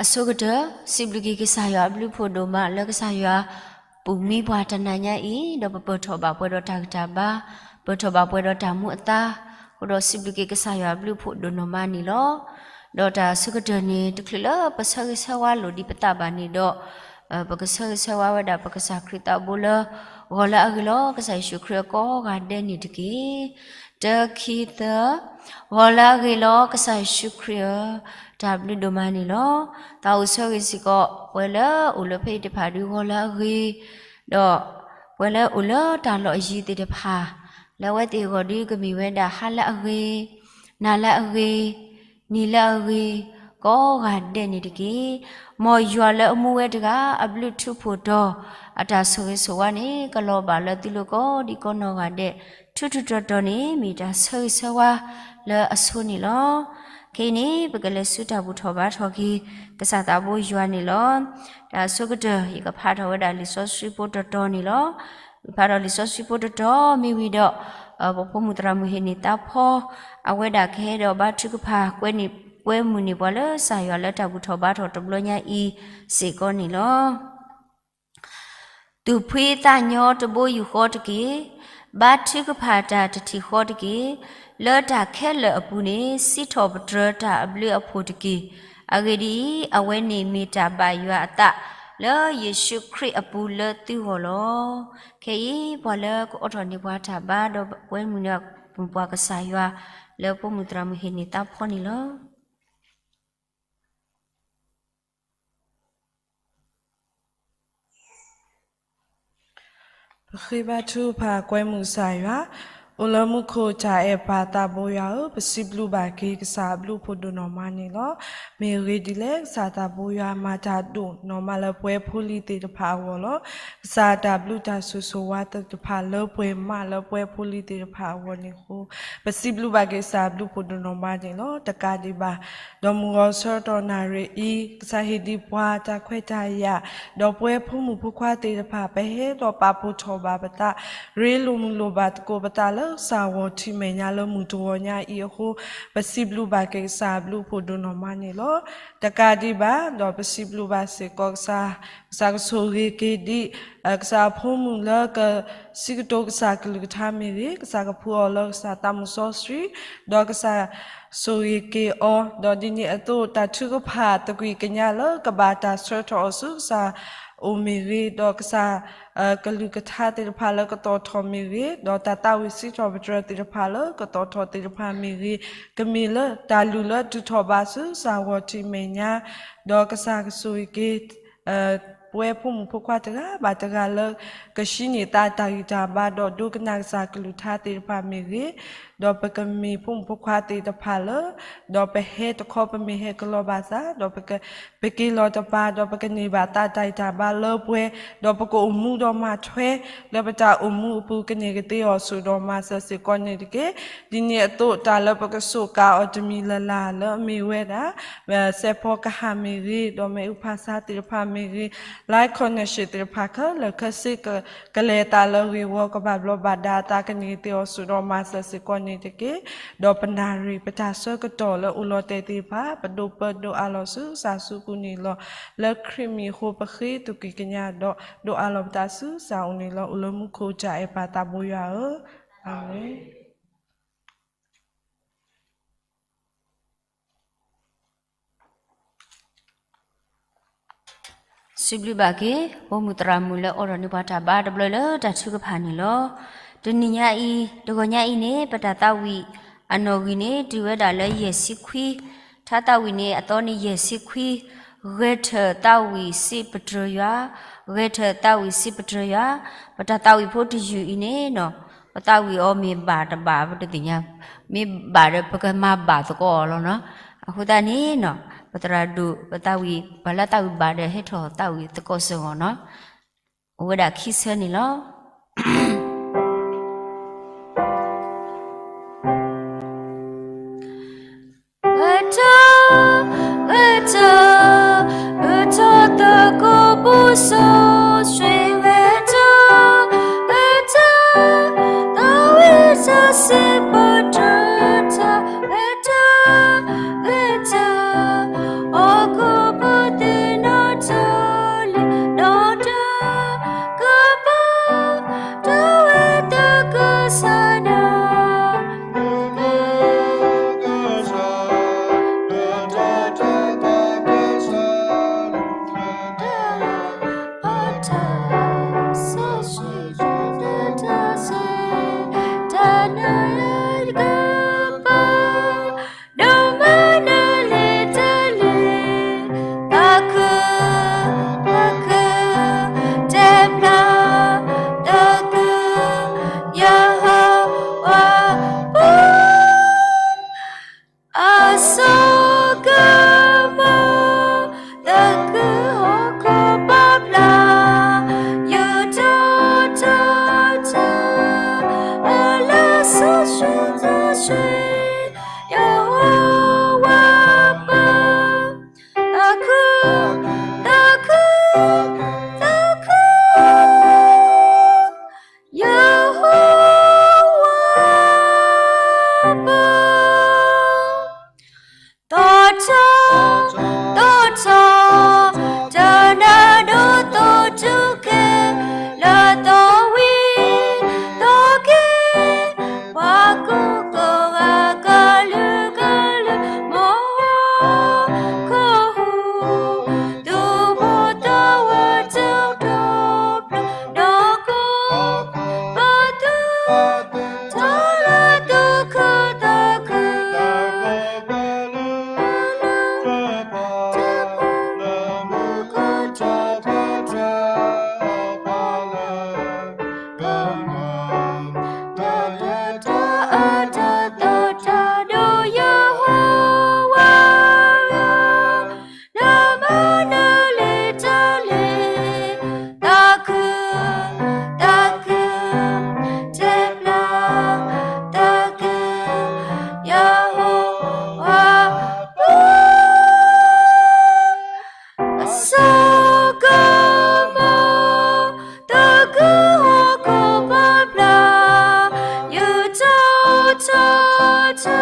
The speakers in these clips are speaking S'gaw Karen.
အဆိကတၢၢ် စံးဘျုးက့ၤကစၢ်ယွၤအဘျုးအဖှိၣ်ဒိၣ်မးလၢကစၢ်ယွၤ ပူၤမံပှၤတနၤညါအံၤ ဒီးပပၢၢ်ထီၣ်ဘၣ်ပှဲၤဒီးတၢ်ဂံၢ်တၢ်ဘါ, ပၢၢ်ထီၣ်ဘၣ်ပှဲၤဒီးတၢ်မူအသါ, အဃိဒီးစံးဘျုးက့ၤကစၢ်ယွၤအဘျုးအဖှိၣ်ဒိၣ်နီၢ်မးန့ၣ်လီၤ. ဒီးတၢ်အဆိကတၢၢ်န့ၣ် တချုးလၢပဆၢဂ့ၤဆၢဝါလိာ်ဒံးပသးဘၣ်န့ၣ်ဒီး ပကဆၢဂ့ၤဆၢဝါဝဲဒၣ်ပကစၢ်ခရံာ်သးဘိလၢ ဂီၤလၢအဂ့ၤလီၤ ကစၢ်ယ့ၣ်ၡူးခရံာ်အကိးဂၤဒဲးန့ၣ်တက့ၢ်. တၢ ခံ သၢ, ဂီၤလၢအဂ့ၤလီၤ ကစၢ်ယ့ၣ်ၡူးခရံာ်ဧၢ, တၢ်ဘျုးဒိၣ်မးန့ၣ်လီၤ. သးအိၣ်ဆၢဂ့ၤစ့ၢ်ကီး ပှၤလၢအိၣ်လၢဖဲအံၤတဖၣ်ဒုးဂီၤလၢအဂ့ၤ, ဒီးပှၤလၢအိၣ်လၢတၢ်လီၢ်အယံၤသ့ၣ်တဖၣ် လၢအဝဲသ့ၣ်အဂီၢ်ဒုးကမ့ၢ်ဝဲဒၣ်ဟါလၢအဂ့ၤ, နၤလၢအဂ့ၤ, နံၤလၢအဂ့ၤ, ကိးဂၤဒဲးန့ၣ်တက့ၢ်. မ်ယွၤလၢအမူဝဲတဂၤ အဘျုးထူးဖှိၣ်တီၤ အတၢ်ဆိၣ်ဂ့ၤဆိၣ်ဝါန့ၣ် ကလီၤဘၣ်လၢသုလိၤကိးဒံကိးနီၢ်ဂၤဒဲး ထူးထူးတီၤတီၤန့ၣ် မ့ၢ်တၢ်ဆၢဂ့ၤဆၢဝါလၢအဆိန့ၣ်လီၤ. ခဲအံၤန့ၣ် ပကလဲၤဆူတၢ်ဘူၣ်ထီၣ်ဘါထီၣ်က့ၤ ကစၢ်သးဘိယွၤန့ၣ်လီၤ. တၢ်အဆိကတၢၢ် ယကဖးထီၣ်ဝဲဒၣ်လံာ်စီဆှံဖိတတီၤန့ၣ်လီၤ. ယဖးထီၣ်လံာ်စီဆှံဖိတတီၤမ့ၢ်ဝံၤဒီး ပဖိမုၣ်သရၣ်မုၣ်ဟ့ၣ်န့ၢ်သးဖီ အဝဲဒၣ်ကဟဲဒီးဘါထုကဖၣ် ကွဲမုာ်န့ၢ်ပှၤလၢကစၢ်ယွၤလၢတၢ်ဘူၣ်ထီၣ်ဘါထီၣ်တဘျီညါအံၤစ့ၢ်ကီးန့ၣ်လီၤ. သူၣ်ဖှံသးညီတဘိယူၢ်ဃီတက့ၢ်. ဘါထုကဖၣ်တၢ်တထံၣ်ဃီတက့ၢ်. လၢတၢ်ခဲလၢာ်အပူၤန့ၣ် စံးထီၣ်ပတြၢၤတၢ်အဘျုးအဖှိၣ်တက့ၢ်. အဂ့ၢ်ဒ်အံၤ, အဝဲန့ၣ်မ့ၢ်တၢ်ဘၣ်ယွၤအသး လၢယ့ၣ်ၡူးခရံာ်အပူၤလၢသုဂီၢ်လီၤ. ခဲအံၤ ပှၤလၢကအိးထီၣ်န့ၢ်ပှၤတၢ်ဘါ ဒီးကွဲမုာ်န့ၢ်ပှၤကစၢ်ယွၤ လၢဖိမုၣ်သရၣ်မုၣ်ဟ့ၣ်န့ၢ်သးဖီန့ၣ်လီၤ. ပဃ့ဘါထုကဖၣ်ကွဲမုာ်ကစၢ်ယွၤ, အိၣ်လၢမူခိၣ်တၢ်အဲၣ်ပၢ်သးဘိယွၤဧၢ, ပစံးဘျုးဘၣ်က့ၤကစၢ်အဘျုးအဖှိၣ်ဒိၣ်နီၢ်မးန့ၣ်လီၤ. မ့ၢ်အဂ့ၢ်ဒ်လဲၣ် ကစၢ်သးဘိယွၤမၤတၢ်ဒိၣ်နီၢ်မးလၢပဝဲဖိလံၤသ့ၣ်တဖၣ်အဂီၢ်လီၤ. ကစၢ်အတၢ်ဘျုးတၢ်ဆိၣ်ဂ့ၤဆိၣ်ဝါသ့ၣ်တဖၣ်လၢပှဲၤမးလၢပဝဲဖိလံၤသ့ၣ်တဖၣ်အဂီၢ်န့ၣ်အဃိ ပစံးဘျုးဘၣ်က့ၤကစၢ်အဘျုးအဖှိၣ်ဒိၣ်နီၢ်မးန့ၣ်လီၤ. တကးဒံးဘၣ် ဒီးမုၢ်ဂီၤဆၢကတီၢ်နၣ်ရံၣ်အံၤ ကစၢ်ဟ့ၣ်ဒံးပှၤတၢ်ခွဲးတၢ်ယာ်, ဒီးပဝဲဖိမုၣ်ဖိခွါသ့ၣ်တဖၣ် ပဟဲဒီးပာ်ဖှိၣ်ထီၣ်ဘၣ်ပသး, ရ့လိာ်မုာ်လိာ်ဘၣ်သကိးပသးလၢကစၢ်ဂီၢ်ထံးမဲာ်ညါလၢမုၢ်တဂီၤညါအံၤအဃိ ပစံးဘျုးဘၣ်က့ၤကစၢ်အဘျုးအဖှိၣ်ဒိၣ်နီၢ်မးန့ၣ်လီၤ. တကးဒံးဘၣ် ဒီးပစံးဘျုးဘၣ်စ့ၢ်ကီးကစၢ်, ကစၢ်ကဆိၣ်ဂ့ၤက့ၤဒံး ကစၢ်အဖိမုၣ်လၢက စံးကတိၤကစၢ်ကလုၢ်ကထါမ့ၢ်ဂ့ၤ, ကစၢ်ကဖှူအီၤလၢကစၢ်သးမုၢ်စီဆှံ, ဒီးကစၢ်ဆိၣ်ဂ့ၤက့ၤအီၤ, ဒီးဒ်န့ၣ်အသိး တၢ်ထုကဖၣ်သကွံာ်ကညးလၢကဘၣ်တၢ်ဆှၢထီၣ်အီၤဆူကစၢ်အိၣ်မ့ၢ်ဂ့ၤ, ဒီးကစၢ် ကလုၢ်ကထါသ့ၣ်တဖၣ်လၢကသီၣ်ထီၣ်မ့ၢ်ဂ့ၤ, ဒီးတၢ်သးဝံၣ်စံးထီၣ်ပတြၢၤသ့ၣ်တဖၣ်လၢကသီၣ်ထီၣ်သ့ၣ်တဖၣ်မ့ၢ်ဂ့ၤ, ကမ့ၢ်လၢတၢ်လုၢ်လၢတုၤထီၣ်ဘးဆူကစၢ်ဂီၢ်ထံးမဲာ်ညါ, ဒီးကစၢ်ကဆိၣ်ဂ့ၤက့ၤ ပဝဲဖိမုၣ်ဖိခွါတဂၤဘၣ်တဂၤလၢ ကဟံးန့ၢ်သးတၢ်ဂံၢ်တၢ်ဘါ ဒီးဒိကနၣ်ကစၢ်ကလုၢ်ကထါသ့ၣ်တဖၣ်မ့ၢ်ဂ့ၤ, ဒီးပကမ့ၢ်ဖိမုၣ်ဖိခွါသ့ၣ်တဖၣ်လၢ ဒီးပဟဲတခီပမ့ၢ်ဟဲကလီၤဘၣ်သး ဒီးပက ပက့ၤလီၤတပၤ ဒီးပကန့ၢ်ဘၣ်သးတၢ်ဂံၢ်တၢ်ဘါလၢပှဲၤ, ဒီးပကအိၣ်မူဒီးမၤထွဲ လၢပတၢ်အိၣ်မူအပူၤ ကန့ၢ်ကသ့အီၤစိၣ်ဒီးမၤစၢၤစ့ၢ်ကီးန့ၣ်တက့ၢ်. ဒ်န့ၣ်အသိး တၢ်လၢပကစူးကါအီၤတမံၤလၢ်လၢ်လၢအမ့ၢ်ဝဲဒၣ် စဲးဖီကဟၣ်မ့ၢ်ဂ့ၤ, ဒီးမ့ၣ်အူဖးဆါသ့ၣ်တဖၣ်မ့ၢ်ဂ့ၤ, line connection သ့ၣ်တဖၣ်ခဲလၢာ်ခဲဆ့ ကလဲၤအသးလၢဂ့ၢ်ဝီ ကဘၣ်ဘျီးဘၣ်ဒါအသး ကန့ၢ်ကသ့အီၤစိၣ်ဒီးမၤစၢၤစ့ၢ်ကီးန့ၣ်တက့ၢ်. ဒီးပနၣ်ရံၣ်ပတၢ်ဆၢကတီၢ်လၢအိၣ်လီၤတဲာ်သ့ၣ်တဖၣ် ပဒိးပၢဒိးအးလီၤဆူကစၢ်စုပူၤန့ၣ်လီၤ. လၢခရံာ်မံၤအဃိ ပဃ့သကွံာ်ကညးဒီး ဒိးအးလီၤပသးဆူကစၢ်အိၣ်န့ၣ်လီၤ. အိၣ်လၢမူခိၣ်တၢ်အဲၣ်ပၢ်သးဘိယွၤဧၢ, အၤမ့ၣ်. စံးဘျုးဘၣ်က့ၤ ဖိမုၣ်သရၣ်မုၣ်လၢအိးထီၣ်န့ၢ်ပှၤတၢ်ဘါတဘျီလၢတၢ်ထုကဖၣ်န့ၣ်လီၤ. တနံၤညါအံၤ တဂီၤညါအံၤန့ၣ် ပတၢ်သးဝံၣ်အနီၣ်ဂံၢ်န့ၣ် တုၤဝဲဒၣ်လၢယဲၢ်ဆံခွံ, ထါသးဝံၣ်န့ၣ် အသီန့ၣ်ယဲၢ်ဆံခွံ, ဂဲၤထၢၣ်သးဝံၣ်စံးပတြၢၤယွၤ, ဂဲၤထၢၣ်သးဝံၣ်စံးပတြၢၤယွၤ, ပတၢ်သးဝံၣ်ဖိတယုၢ်အံၤန့ၣ်နီၤ ပသးဝံၣ်အီၤမ့ၢ်ဘၣ်တဘၣ် ပတသ့ၣ်ညါ, မ့ၢ်ဘၣ်ဒီး ပကမၤဘၣ်သကိးအီၤလီၤနီၤ. အဃိသတးန့ၣ်နီၤ ပသရၣ်ဒိၣ် ပသးဝံၣ် ပှၤလၢသးဝံၣ်ဘၣ်ဒီး ဟဲထီၣ်သးဝံၣ်သကိးစ့ၢ်ကီးနီၤ. အိၣ်ဝဲဒၣ်ခံဆၢန့ၣ်လီၤ. ဝဲတၢ်, ဝဲတၢ်, ဝဲတၢ်သကိးပူၤစီဆှံ ဝဲတၢ်, ဝဲတၢ်, သးဝံၣ်စံးပတြၢၤတၢ်, ဝဲတၢ်, ဝဲတၢ်, ဟီၣ်ခိၣ်ပူၤ စီၤကမီၤ သကုၤဟီၣ်ခိၣ်ပာ်ဖျါ ယတီတီတၢ် အလၢစီဆှံတၢ်ဆှံ ယဟိဝၤပၢ် သကုၤ သကုၤ သကုၤ ယဟိဝၤပၢ် သီၣ်ထီၣ် သီၣ်ထီၣ် တနၤဒိၣ်သီၣ်ထူၣ်ကဲ လၢသီၣ်ဝံၤ သီၣ်က့ၤ ပှၤကိးကိးဂၤ ကလုာ်ကလုာ် မီၢ်ဟီၣ်ခိၣ်ဟူး သူၣ်ဘီၣ်သးဝး တၢ်ဒီဖျၢၣ် ဒီးကိး ပသူၣ် ထီၣ်လၢသီၣ်ခုၣ်သီၣ်ခုၣ် တၢ်အၢတၢ်သီတၢ်ဒီးယဟိဝၤ နမၤနၢၤလံတၢ်လံ သးခု သးခု တဲဖျါ သးခု ယဟိဝၤ အစီကမီၤ သကုၤဟီၣ်ခိၣ်ပာ်ဖျါ ယူၤထီၣ်ထီၣ်ထၢ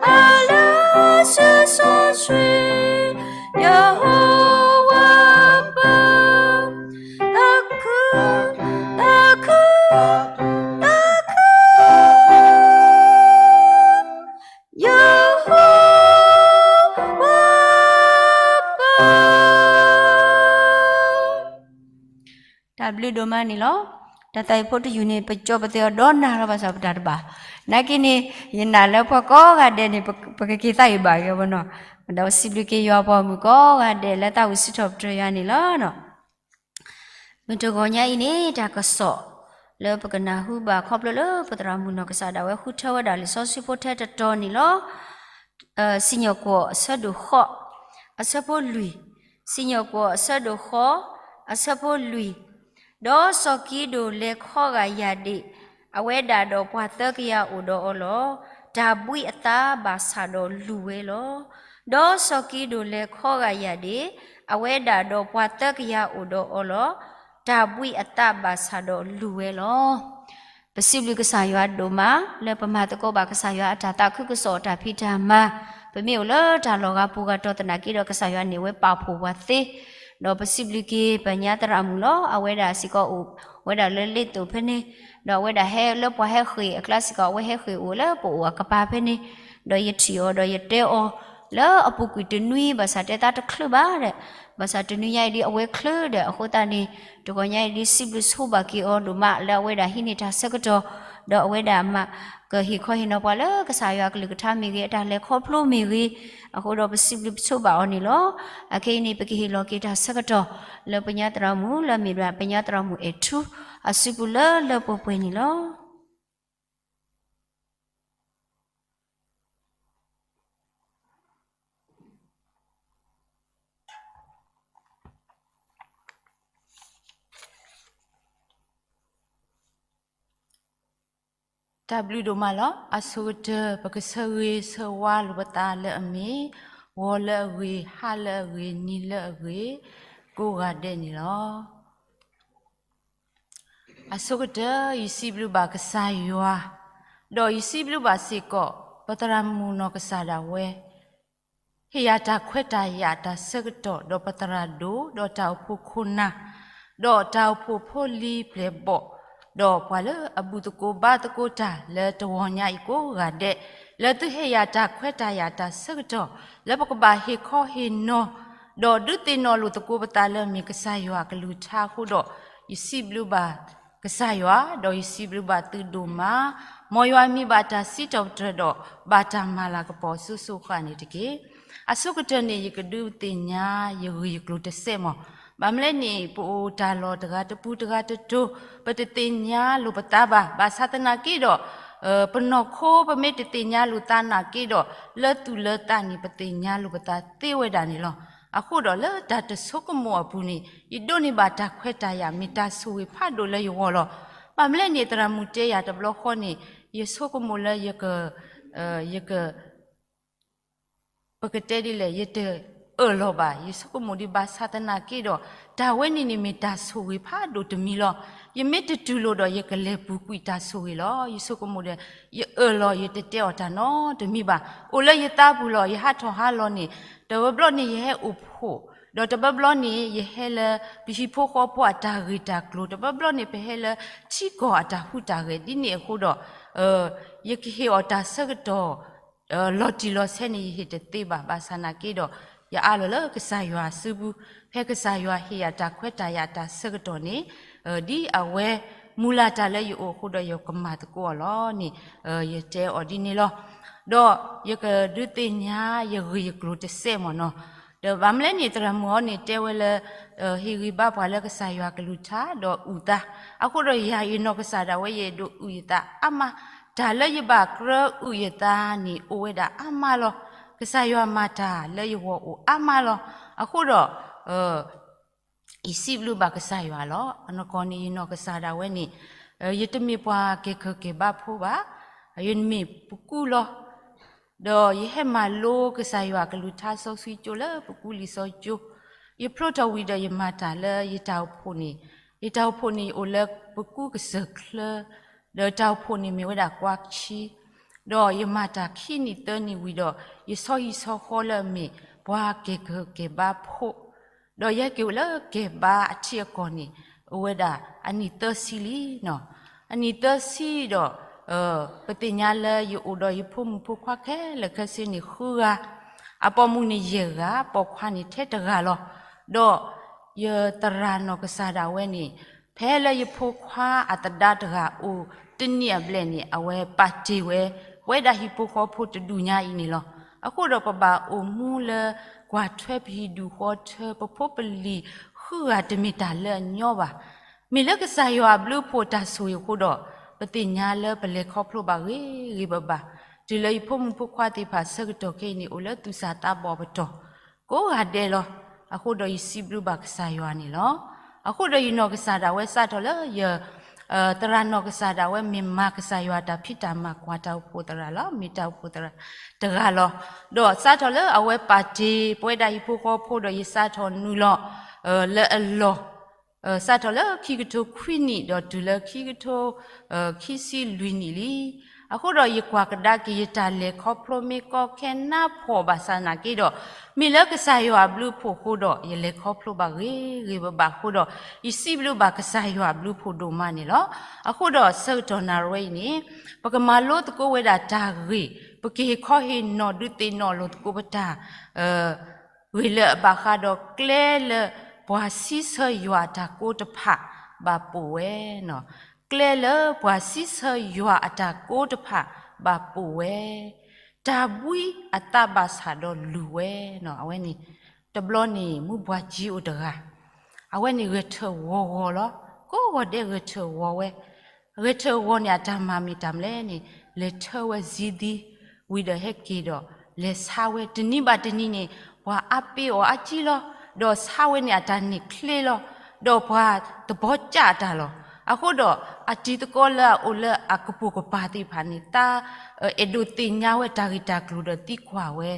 အလၢဆူစီဆှံ ယဟိဝၤပၢ် သးခု သးခု သးခု ယဟိဝၤပၢ် တၢ်ဘျုးဒိၣ်မးန့ၣ်လီၤ. တၢ်သးဝံၣ်ဖိတယုၢ်န့ၣ် ပကၠီပသဲအီၤဒီးနၤလီၤ ဘၣ်ဆၣ်ပတၢ်တဘၣ်. နာ်က့န့ၣ် ယနာ်လၢပှၤကိးဂၤဒဲးန့ၣ် ပကက့ၤသးအံၤဘၣ်ဂ့ၤဘၣ်နီၤ. ဒီးစံးဘျုးက့ၤယွၤပှၤမုၣ်ကိးဂၤဒဲးလၢသးဝံၣ်စံးထီၣ်ပတြၢၤယွၤန့ၣ်လီၤ. မုၢ်တဂီၤညါအံၤန့ၣ် တၢ်ကစီၣ်လၢပကနၢ်ဟူဘၣ်ခီဖျိလၢပသရၣ်မုၣ်နီၢ်ကစၢ်ဒၣ်ဝဲဃုထၢဝဲဒၣ်လံာ်စီဆှံဖိထဲတတီၤန့ၣ်လီၤ. စံၣ်ညီၣ်ကွီၢ်အဆၢဒိၣ်ဃိး အဆၢဖိလွံၢ်, စံၣ်ညီၣ်ကွီၢ်အဆၢဒိၣ်ဃိး အဆၢဖိလွံၢ်, ဒီးစီၤကံဒိၣ်လဲၤခီဂာ်ယၢ်ဒ့ၣ်, အဝဲဒၣ်ဒီးပှၤသၢကယၤအိၣ်ဒီးအီၤလီၤ. တၢ်ဘှံးအသးဘၣ်ဆၣ်ဒီးလူၤဝဲလီၤ. ဒီးစီၤကံဒိၣ်လဲၤခီဂာ်ယၢ်ဒ့ၣ်, အဝဲဒၣ်ဒီးပှၤသၢကယၤအိၣ်ဒီးအီၤလီၤ. တၢ်ဘှံးအသးဘၣ်ဆၣ်ဒီးလူၤဝဲလီၤ. ပစံးဘျုးကစၢ်ယွၤဒိၣ်မး လၢပမၤသကိးဘၣ်ကစၢ်ယွၤအတၢ်သးခုကစီၣ်အတၢ်ဖံးတၢ်မၤ, ပမ့ၢ်အိၣ်လၢတၢ်လီၤဂာ်ပူၤဂာ်တီၢ်သနာ်က့ဒီး ကစၢ်ယွၤန့ၣ်ဝဲပာ်ဖှိၣ်ပှၤသ့, ဒီးပစံးဘျုးက့ၤပညါသရၣ်မုၣ်လီၤ. အဝဲဒၣ်စ့ၢ်ကီးအိၣ်ဝဲဒၣ်လၢလ့သိၣ်ဖဲန့ၣ်, ဒီးအဝဲဒၣ်ဟဲလၢပှၤဟဲဃ့ၢ်အကျါစ့ၢ်ကီး အဝဲဟဲဃ့ၢ်အိၣ်လၢပအိၣ်အကပၤဖဲန့ၣ်, ဒီးယထံၣ်အီၤဒီးယတဲအီၤ လၢအပူၤကွံာ်တနွံ ဘၣ်ဆၣ်တဲသးတချုးဘၣ်ဒီး, ဘၣ်ဆၣ်တနွံညါအံၤဒ်အဝဲချုးဒီး အဃိသတးန့ၣ် တဂီၤညါအံၤဒ်စံးဘျုးဆိဘၣ်က့ၤအီၤဒိၣ်မး လၢအဝဲဒၣ်ဟံးန့ၢ်တၢ်ဆၢကတီၢ်, ဒီးအဝဲဒၣ်မၤကဟ့ၣ်ခီဟ့ၣ်နီၤပှၤလၢကစၢ်ယွၤအကလုၢ်ကထါမ့ၢ်ဂ့ၤ, အတၢ်လဲၤခီဖျိမ့ၢ်ဂ့ၤ, အဃိဒီးပစံးဘျုးပဆိဘၣ်အီၤန့ၣ်လီၤ. အခဲအံၤန့ၣ် ပကဟ့ၣ်လီၤက့ၤတၢ်ဆၢကတီၢ် လၢပညါသရၣ်မုၣ် လၢအမ့ၢ်ဒၣ်ပညါသရၣ်မုၣ်အဲၣ်ထူ အစုပူၤလၢလၢပှဲၤပှဲၤန့ၣ်လီၤ. တၢ်ဘျုးဒိၣ်မးလီၤ. အဆိကတၢၢ် ပကဆၢဂ့ၤဆၢဝါလိာ်ပသးလၢအမ့ၢ် ဂီၤလၢအဂ့ၤ, ဟါလၢအဂ့ၤ, နံၤလၢအဂ့ၤ, ကိးဂၤဒဲးန့ၣ်လီၤ. အဆိကတၢၢ် ယစံးဘျုးဘၣ်ကစၢ်ယွၤ, ဒီးယစံးဘျုးဘၣ်စ့ၢ်ကီး ပသရၣ်မုၣ်နီၢ်ကစၢ်ဒၣ်ဝဲ ဟ့ၣ်ယၤတၢ်ခွဲးတၢ်ယာ်တၢ်ဆၢကတီၢ် ဒီးပသရၣ်ဒိၣ် ဒီးတၢ်အိၣ်ဖှိၣ်ခိၣ်နၢ်, ဒီးတၢ်အိၣ်ဖှိၣ်ဖိလံၤပျဲၢ်ဘီၣ်, ဒီးပှၤလၢအဘူၣ်သကိးဘါသကိးတၢ်လၢတဂီၤညါအံၤကိးဂၤဒဲး, လၢသုဟ့ၣ်ယၤတၢ်ခွဲးတၢ်ယာ်တၢ်ဆၢကတီၢ် လၢပကဘၣ်ဟ့ၣ်ခီဟ့ၣ်နီၤ ဒီးဒုးသ့ၣ်နီၣ်လိာ်သကိးပသးလၢအမ့ၢ်ကစၢ်ယွၤအကလုၢ်ကထါအဃိဒီး, ယစံးဘျုးဘၣ်ကစၢ်ယွၤ, ဒီးယစံးဘျုးဘၣ်သုဒိၣ်မး, မ်ယွၤမံၤဘၣ်တၢ်စံးထီၣ်ပတြၢၤဒီး ဘၣ်တၢ်မၤလၤကပီၤအစိၤစိၤအဃၣ်န့ၣ်တက့ၢ်. အဆိကတၢၢ်န့ၣ် ယကဒုးသ့ၣ်ညါယဂ့ၢ်ယကျိၤတစဲးမး, ဘၣ်မနုၤလဲၣ်န့ၣ် ပအိၣ်တၢ်လီၢ်တဂၤတပူၤတဂၤတတိၤ, ပတသ့ၣ်ညါလိာ်ပသးဘၣ်, ဘၣ်ဆၣ်သနာ်က့ဒီး ပနီၢ်ခိပမ့ၢ်တသ့ၣ်ညါလိာ်သးနာ်က့ဒီး လၢသူၣ်လၢသးန့ၣ် ပသ့ၣ်ညါလိာ်ပသးသ့ဝဲဒၣ်န့ၣ်လီၤ. အဃိဒီးလၢတၢ်တဆိကမိၣ်အပူၤန့ၣ် ယဒိးန့ၢ်ဘၣ်တၢ်ခွဲးတၢ်ယာ် မ့ၢ်တၢ်ဆိၣ်ဂ့ၤဖးဒိၣ်လၢယဂီၢ်လီၤ. ဘၣ်မနုၤလဲၣ်န့ၣ် သရၣ်မုၣ်တဲယၤတဘျီဃီန့ၣ် ယဆိကမိၣ်လၢယက ယက ပကတဲဒ်လဲၣ် ယတအၢၣ်လီၤဘၣ်. ယဆိကမိၣ်ဒ်ဘၣ်ဆၣ်သနာ်က့ဒီး တၢ်ဝဲန့ၣ်န့ၣ်မ့ၢ်တၢ်ဆိၣ်ဂ့ၤဖးဒိၣ်တမံၤလီၤ. ယမ့ၢ်တတူၢ်လိာ်ဒီး ယကလဲၤပူၤကွံာ်တၢ်ဆိၣ်ဂ့ၤလီၤ. ယဆိကမိၣ်ဒီး ယအၢၣ်လီၤ ယတတဲအီၤတၢ်နီတမံၤဘၣ်. အိၣ်လၢယသးပူၤလီၤ. ယဟးထီၣ်ဟးလီၤန့ၣ် တဘျီဘျီန့ၣ် ယဟဲအိၣ်ဖှိၣ်, ဒီးတဘျီဘျီန့ၣ် ယဟဲလၢ ပဟံၣ်ဖိဃီဖိအတၢ်ဂ့ၢ်တၢ်ကျိၤ, တဘျီဘျီန့ၣ် ပဟဲလၢထံကီၢ်အတၢ်ဟူးတၢ်ဂဲၤ ဒ်န့ၣ်အဃိဒီး ယကဟ့ၣ်အီၤတၢ်ဆၢကတီၢ် လီၤတံၢ်လီၤဆဲးန့ၣ် ယဟ့ၣ်တသ့ဘၣ်. ဘၣ်ဆၣ်သနာ်က့ဒီး ယအးလီၤလၢကစၢ်ယွၤစုပူၤ, ဖဲကစၢ်ယွၤဟ့ၣ်ယၤတၢ်ခွဲးတၢ်ယာ်တၢ်ဆၢကတီၢ်န့ၣ် ဒ်အဝဲမုၢ်လၢ်တၢ်လၢယအိၣ်အဃိဒီးယကမၤသကိးအီၤလီၤန့ၣ် ယတဲအီၤဒ်န့ၣ်လီၤ. ဒီးယကဒုးသ့ၣ်ညါယဂ့ၢ်ယကျိၤတစဲးမ့ၢ်နီၤ. ဒီးဘၣ်မနုၤလဲၣ်န့ၣ် သရၣ်မုၣ်အံၤန့ၣ် တဲဝဲလၢ ဟ့ၣ်ဂံၢ်ဘါပှၤလၢကစၢ်ယွၤကလုၢ်ကထါဒီးအုၣ်သး, အဃိဒီးယၤယနီၢ်ကစၢ်ဒၣ်ဝဲ ယအဲၣ်ဒိးအုၣ်ယသးအါမး, တၢ်လၢယဘၣ်ကြၢးအုၣ်ယသးန့ၣ် အိၣ်ဝဲဒၣ်အါမးလီၤ. ကစၢ်ယွၤမၤတၢ်လၢယဂီၢ်အိၣ်အါမးလီၤ. အဃိဒီး ယစံးဘျုးဘၣ်ကစၢ်ယွၤလီၤ. အနီၢ်ကီၢ်န့ၣ် ယနီၢ်ကစၢ်ဒၣ်ဝဲန့ၣ် ယတမ့ၢ်ပှၤကဲၤခၢၣ်ကဲၤဘါဖိဘၣ်, ယမ့ၢ်ပကူလီၤ. ဒီးယဟဲမၤလိကစၢ်ယွၤကလုၢ်ကထါစီဆှံကၠိလၢပကူလံာ်စီကၠိ, ယဖျိထီၣ်ဝံၤဒီးယမၤတၢ်လၢယတၢ်အိၣ်ဖှိၣ်န့ၣ်, ယတၢ်အိၣ်ဖှိၣ်န့ၣ်အိၣ်လၢပကူကစၢၢ်ချၢ, ဒီးတၢ်အိၣ်ဖှိၣ်န့ၣ်မ့ၢ်ဝဲဒၣ်ကွါဆံ, ဒီးယမၤတၢ်ခံနံၣ်သၢနံၣ်ဝံၤဒီး ယဆီဟံၣ်ဆီဃီလၢအမ့ၢ်ပှၤကဲၤခၢၣ်ကဲၤဘါဖိ ဒီးယဟဲက့ၤအိၣ်လၢကဲၤဘါအထံအကီၢ်န့ၣ် အိၣ်ဝဲဒၣ်အနံၣ်သၢဆံလံနီၤ. အနံၣ်သၢဆံဒီး ပသ့ၣ်ညါလၢယအိၣ်ဒီးယဖိမုၣ်ဖိခွါခဲလၢာ်ခဲဆ့န့ၣ်ဃုဂၤ, အပိာ်မုၣ်န့ၣ်ယဲၢ်ဂၤ, ပိာ်ခွါန့ၣ်ထဲတဂၤလီၤ. ဒီးယသရၣ်နီၢ်ကစၢ်ဒၣ်ဝဲန့ၣ် ဖဲလၢယဖိခွါအသဒါတဂၤအိၣ်တနံၣ်အဘျဲၣ်န့ၣ် အဝဲပာ်တ့ၢ်ဝဲ ပဝဲဒၣ်ဟံၣ်ဖိဃီဖိတဒူၣ်ညါအံၤန့ၣ်လီၤ. အဃိဒီးပဘၣ်အိၣ်မူလၢကွၢ်ထွဲပဟံၣ်ဒူၣ်ဃီထၢ ပဖိပလံၤဃုဂၤတမ့ၢ်တၢ်လၢအညီဘၣ်. မ့ၢ်လၢကစၢ်ယွၤအဘျုးအဖှိၣ်တၢ်ဆိၣ်ဂ့ၤအဃိဒီး ပသ့ၣ်ညါလၢပလဲၤခီဖျိဘၣ်ဂ့ၤဂ့ၤဘၣ်ဘၣ်, တုၤလၢယဖိမုၣ်ဖိခွါသ့ၣ်တဖၣ်ဆၢကတီၢ်ခဲအံၤန့ၣ် အိၣ်လၢသူၣ်စၢ်သးဘီၣ်ပတီၢ် ကိးဂၤဒဲးလီၤ. အဃိဒီးယစံးဘျုးဘၣ်ကစၢ်ယွၤန့ၣ်လီၤ. အဃိဒီးယနီၢ်ကစၢ်ဒၣ်ဝဲစးထီၣ်လၢယ သရၣ်နီၢ်ကစၢ်ဒၣ်ဝဲမ့ၢ်မၤကစၢ်ယွၤတၢ်ဖံးတၢ်မၤကွၢ်တၢ်အိၣ်ဖှိၣ်သရၣ်လီၤ. မ့ၢ်တၢ်အိၣ်ဖှိၣ်သရၣ်တဂၤလီၤ. ဒီးစးထီၣ်လၢအဝဲပာ်တ့ၢ်ပဝဲဒၣ်ဟံၣ်ဖိဃီဖိဒီးယစးထီၣ်နုာ်လီၤ လၢအလီၢ် စးထီၣ်လၢခံကထိခွံနံၣ်ဒီးတုၤလၢခံကထိ ခံဆံလွံၢ်နံၣ်လံ. အဃိဒီးယကွၢ်ကဒါက့ၤယတၢ်လဲၤခီဖျိမ့ၢ်ကီခဲနါဖှီၣ်ဘၣ်ဆၣ်သနာ်က့ဒီး မ့ၢ်လၢကစၢ်ယွၤအဘျုးအဖှိၣ်အဃိဒီး ယလဲၤခီဖျိဘၣ်ဂ့ၤဂ့ၤဘၣ်ဘၣ်အဃိဒီး ယစံးဘျုးဘၣ်ကစၢ်ယွၤအဘျုးအဖှိၣ်ဒိၣ်မးန့ၣ်လီၤ. အဃိဒီးဆၢကတီၢ်နၣ်ရံၣ်ဝဲအံၤန့ၣ် ပကမၤလိသကိးဝဲဒၣ်တၢ်ဂ့ၢ်, ပကဟ့ၣ်ခီဟ့ၣ်နီၤဒုးသ့ၣ်နီၣ်လိာ်သကိးပတၢ် ဂ့ၢ်လၢအဘၣ်ဃးဒီးကျဲလၢပှၤစံးဆၢယွၤအတၢ်ကိးတဖၣ်ဘၣ်ပိာ်ဝဲ, ကျဲလၢပှၤစံးဆၢယွၤအတၢ်ကိးတဖၣ်ဘၣ်ပိာ်ဝဲ, တၢ်ဘှံးအသးဘၣ်ဆၣ်ဒီးလူၤဝဲ, အဝဲန့ၣ် တဘျီန့ၣ်မူဘှၢ်ကၠံအိၣ်တဂၤ, အဝဲန့ၣ်ဂဲၤထၢၣ်ဂီၤဂီၤလီၤ. ကိးဂီၤဒဲးဂဲၤထၢၣ်ဂီၤဝဲ ဂဲၤထၢၣ်ဂီၤန့ၣ် အတၢ်မၤမ့ၢ်တၢ်မနုၤလဲၣ်န့ၣ် လဲၤထၢဝဲစ့သံ, ဝံၤဒီးဟဲက့ၤဒီး လဲၤဆါဝဲ တနံၤဘၣ်တနံၤန့ၣ် ပှၤအါပ့ၤအီၤအါကံလီၤ. ဒီးဆါဝဲန့ၣ် အတၢ်န့ၢ်ချ့လီၤ. ဒီးပှၤသဘီကၢ်အတၢ်လီၤ. အဃိဒီး အတံၤသကိးလၢအအိၣ်လၢအကပိာ်ကပၤသ့ၣ်တဖၣ်န့ၣ် သးအဲၣ်ဒိးသ့ၣ်ညါဝဲတၢ်ဂ့ၢ်တၢ်ကျိၤဒီးသံကွၢ်ဝဲ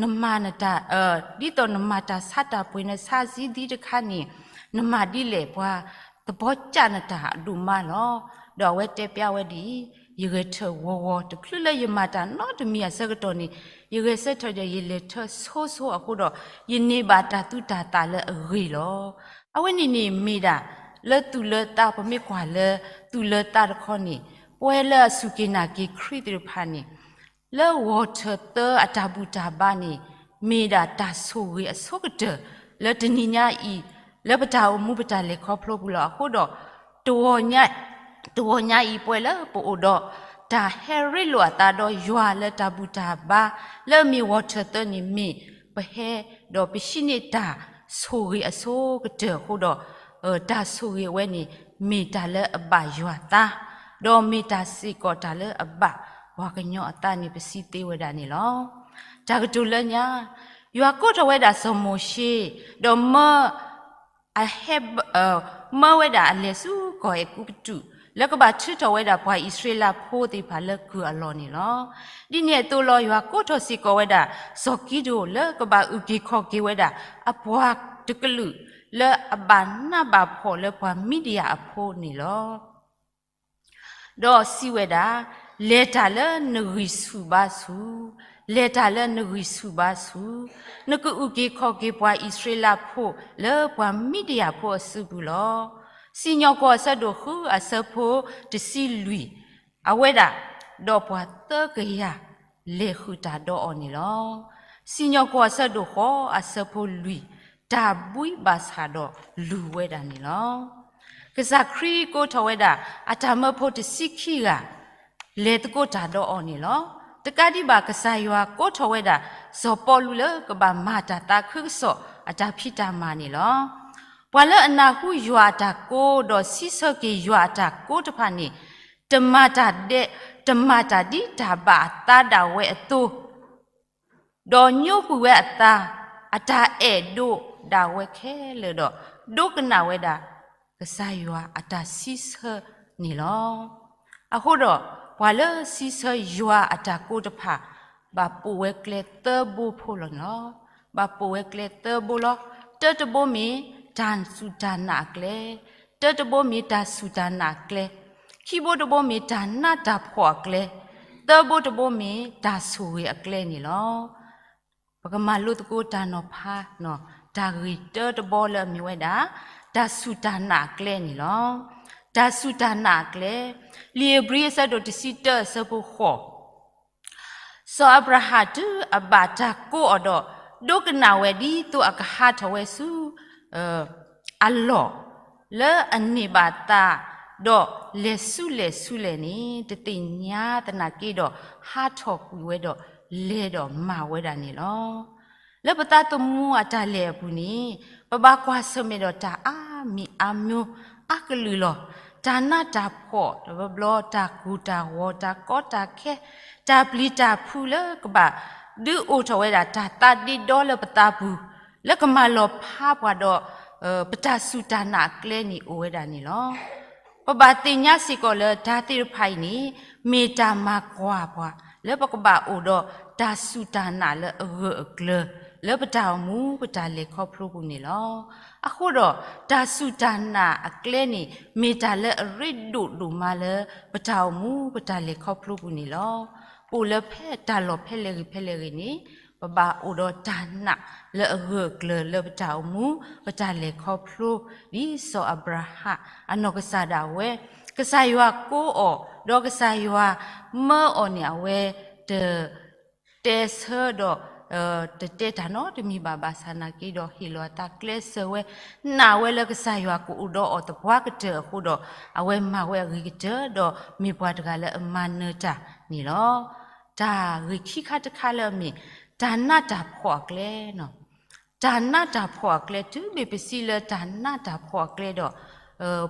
နမၤနတၢ် ဒ်သိးနမၤတၢ်ဆါတၢ်ပှ့ၤ နဆါစ့သံတခါန့ၣ် နမၤဒ်လဲၣ် ပှၤသဘီကၢ်နတၢ်အဒိၣ်မးလီၤ. ဒီးအဝဲတဲပျါဝဲဒ်အံၤ, ယဂဲၤထၢၣ်ဂီၤဂီၤ တချုးလၢယမၤတၢ်နီတမံၤအဆၢကတီၢ်န့ၣ် ယဂဲၤဆၢထၢၣ်ဒီးယလဲၤထၢၣ်ဆိဆိအဃိဒီး ယန့ၢ်ဘၣ်တၢ်သူတၢ်သၣ်လၢအဂ့ၤလီၤ. အဝဲန့ၣ်န့ၣ်မ့ၢ်ဒၣ် လၢသူၣ်လၢသး ပမ့ၢ်ကွၢ်လၢသူၣ်လၢသးတခီန့ၣ် ပဝဲလၢအစူၢ်က့ၤနာ်က့ၤခရံာ်သ့ၣ်တဖၣ်န့ၣ် လၢဂီၤထၢၣ်သၢအတၢ်ဘူၣ်တၢ်ဘါန့ၣ် မ့ၢ်ဒၣ်တၢ်ဆိၣ်ဂ့ၤအဆိကတၢၢ် လၢတနံၤညါအံၤ လၢပတၢ်အိၣ်မူပတၢ်လဲၤခီဖျိပူၤလီၤ. အဃိဒီး တဂီၤညါအံၤ ပဝဲလၢပအိၣ်ဒီး တၢ်ဟဲရ့လိာ်အသးဒီးယွၤလၢတၢ်ဘူၣ်တၢ်ဘါ လၢအမ့ၢ်ဂီၤထၢၣ်သၢန့ၣ် မ့ၢ်ပဟဲဒီးပဟံးန့ၢ်တၢ်ဆိၣ်ဂ့ၤအဆိကတၢၢ်အဃိဒီး တၢ်ဆိၣ်ဂ့ၤအဝဲန့ၣ် မ့ၢ်တၢ်လၢအဘၣ်ယွၤသး ဒီးမ့ၢ်တၢ်စ့ၢ်ကီးတၢ်လၢအဘၣ်ပှၤကညီအသးန့ၣ် ပစံးသ့ဝဲဒၣ်န့ၣ်လီၤ. တၢ်ကတိၤလၢညါ, ယွၤကိးထီၣ်ဝဲဒၣ်စီၤမိၤၡ့, ဒီးမၢ အဟဲ မၢဝဲဒၣ်အလဲၤဆူကီၢ်အဲၤကူပတူး လၢကဘၣ်ထုးထီၣ်ဝဲဒၣ်ပှၤအံၣ်စရ့လးဖိသ့ၣ်တဖၣ်လၢကုၢ်အလီၢ်န့ၣ်လီၤ. ဒ်န့ၣ်အသိးလီၤ ယွၤကိးထီၣ်စ့ၢ်ကီးဝဲဒၣ် စီၤကံဒိၣ်လၢကဘၣ်အုၣ်က့ၤခီၣ်က့ၤဝဲဒၣ် အပှၤတကလုာ်လၢအဘၣ်နးဘၣ်ဖှီၣ်လၢပှၤမံဒယၣ်အဖိန့ၣ်လီၤ. ဒီးစံးဝဲဒၣ်, လဲၤတၢ်လၢနဂံၢ်ဆူၣ်ဘါဆူၣ်, လဲၤတၢ်လၢနဂံၢ်ဆူၣ်ဘါဆူၣ်, နကအုၣ်က့ၤခီၣ်က့ၤပှၤအံၣ်စရ့လးဖိလၢပှၤမံဒယၣ်ဖိအစုပူၤလီၤ. စံၣ်ညီၣ်ကွီၢ်အဆၢဒိၣ်ဃုအဆၢဖိတဆံလွံၢ်, အဝဲဒၣ်, ဒီးပှၤသၢကယၤ လဲၤဃုာ်တၢ်ဒီးအီၤန့ၣ်လီၤ. စံၣ်ညီၣ်ကွီၢ်အဆၢဒိၣ်ဃိးအဆၢဖိလွံၢ်, တၢ်ဘှံးဘၣ်ဆၣ်ဒီးလူၤဝဲဒၣ်န့ၣ်လီၤ. ကစၢ်ခရံာ်ကိးထီၣ်ဝဲဒၣ် အတၢ်မၢဖိတဆံခံဂၤ လဲၤသကိးတၢ်ဒီးအီၤန့ၣ်လီၤ. တကးဒံးဘၣ် ကစၢ်ယွၤကိးထီၣ်ဝဲဒၣ် စီၤပီလူးလၢကဘၣ်မၤတၢ်သးခုကစီၣ် အတၢ်ဖံးတၢ်မၤန့ၣ်လီၤ. ပှၤလၢအနၢ်ဟူယွၤအတၢ်ကိး ဒီးစံးဆၢက့ၤယွၤအတၢ်ကိးတဖၣ်န့ၣ်, တမၤတၢ်ဒဲး, တမၤတၢ်ဒ်တၢ်ဘၣ်အသးဒၣ်ဝဲအသိး ဒီးညိကွံာ်ဝဲအသး, အတၢ်အဲၣ်ဒိးဒၣ်ဝဲခဲလၢာ်ဒီး ဒိကနၣ်ဝဲဒၣ် ကစၢ်ယွၤအတၢ်စံးဆၢန့ၣ်လီၤ. အဃိဒီး ပှၤလၢစံးဆၢယွၤအတၢ်ကိးတဖၣ် ဘၣ်ပိာ်ဝဲကျဲသၢဘိဖိလီၤန့ၣ်လီၤ. ဘၣ်ပိာ်ဝဲကျဲသၢဘိလီၤ. တၢတဘိမ့ၢ်တၢ်စူၢ်တၢ်နာ်အကျဲ, တၢတဘိမ့ၢ်တၢ်စူၢ်တၢ်နာ်အကျဲ, ခံဘိတဘိမ့ၢ်တၢ်နးတၢ်ဖှီၣ်အကျဲ, သၢဘိတဘိမ့ၢ်တၢ်ဆိၣ်ဂ့ၤအကျဲန့ၣ်လီၤ. ပကမၤလိသကိးတၢ်နီၤဖး, တၢ်ဂ့ၢ်တၢတဘီလၢအမ့ၢ်ဝဲဒၣ် တၢ်စူၢ်တၢ်နာ်အကျဲန့ၣ်လီၤ. တၢ်စူၢ်တၢ်နာ်အကျဲ, လံာ်ဧ့ၤဘြံၤအဆၢဒိၣ်တဆံတၢအဆၢဖိဃိး, စီၤအၤဘြၤဟၣ်တုၤအဘၣ်တၢ်ကိးအီၤဒီး ဒိကနၣ်ဝဲဒ်သိးအကဟးထီၣ်ဝဲဆူ အလီၢ် လၢအန့ၢ်ဘၣ်သး, ဒီးလဲၤဆူလဲၣ်ဆူလဲၣ်န့ၣ် တသ့ၣ်ညါသနာ်က့ဒီး ဟးထီၣ်ကွံာ်ဝဲဒီး လဲၤဒီးမၤဝဲဒၣ်န့ၣ်လီၤ. လၢပသးသမူအတၢ်လဲၤအပူၤန့ၣ် ပဘၣ်ကွၢ်ဆၢၣ်မဲာ်ဒီးတၢ်အါမံၤအါမျိုး အါကလုာ်လီၤ. တၢ်နးတၢ်ဖှီၣ် တဘျီဘျီ တၢ်ကိၢ်တၢ်ဂီၤ တၢ်ကီတၢ်ခဲ တၢ်ပျံၤတၢ်ဖုးလၢကဘၣ် ဒုးအိၣ်ထီၣ်ဝဲဒၣ်တၢ်သးဒ့ဒီလၢပသးပူၤ လၢကမၤလီၤဖးပှၤဒီး ပတၢ်စူၢ်တၢ်နာ်အကျဲန့ၣ်အိၣ်ဝဲဒၣ်န့ၣ်လီၤ. ပဘၣ်သ့ၣ်ညါစ့ၢ်ကီးလၢတၢ်သ့ၣ်တဖၣ်အံၤန့ၣ် မ့ၢ်တၢ်မၤကွၢ်ပှၤ လၢပကဘၣ်အိၣ်ဒီးတၢ်စူၢ်တၢ်နာ်လၢအဂၢၢ်အကျၢၤ လၢပတၢ်အိၣ်မူပတၢ်လဲၤခီဖျိပူၤန့ၣ်လီၤ. အဃိဒီး တၢ်စူၢ်တၢ်နာ်အကျဲန့ၣ် မ့ၢ်တၢ်လၢအရ့ဒိၣ်ဒိၣ်မးလၢပတၢ်အိၣ်မူပတၢ်လဲၤခီဖျိပူၤန့ၣ်လီၤ. ပအိၣ်လၢဖဲတၢ်လီၢ်ဖဲလဲၣ်ဂ့ၤဖဲလဲၣ်ဂ့ၤန့ၣ် ပဘၣ်အိၣ်ဒီးတၢ်နာ်လၢအဂၢၢ်အကျၢၤလၢပတၢ်အိၣ်မူ ပတၢ်လဲၤခီဖျိ ဒ်စီၤအၤဘြၤဟၣ် အနီၢ်ကစၢ်ဒၣ်ဝဲ ကစၢ်ယွၤကိးအီၤ ဒီးကစၢ်ယွၤမၢအီၤန့ၣ် အဝဲတ တဲဆၢဒီး တတဲတၢ်နီတမံၤဘၣ်ဘၣ်ဆၣ်နာ်က့ဒီး ဟ့ၣ်လီၤအသးကျဲးစၢးဝဲ နာ်ဝဲလၢကစၢ်ယွၤကအိၣ်ဒီးအီၤသပှၢ်ကတၢၢ်အဃိဒီး အဝဲမၤဝဲအဂ့ၤကတၢၢ် ဒီးမ့ၢ်ပှၤတဂၤလၢအမၤနၢၤတၢ်န့ၣ်လီၤ. တၢ်ဂ့ၢ်ခံခါတခါလၢအမ့ၢ် တၢ်နးတၢ်ဖှီၣ်အကျဲ တၢ်နးတၢ်ဖှီၣ်အကျဲ တုၤမ့ၢ်ပစံးလၢတၢ်နးတၢ်ဖှီၣ်အကျဲဒီး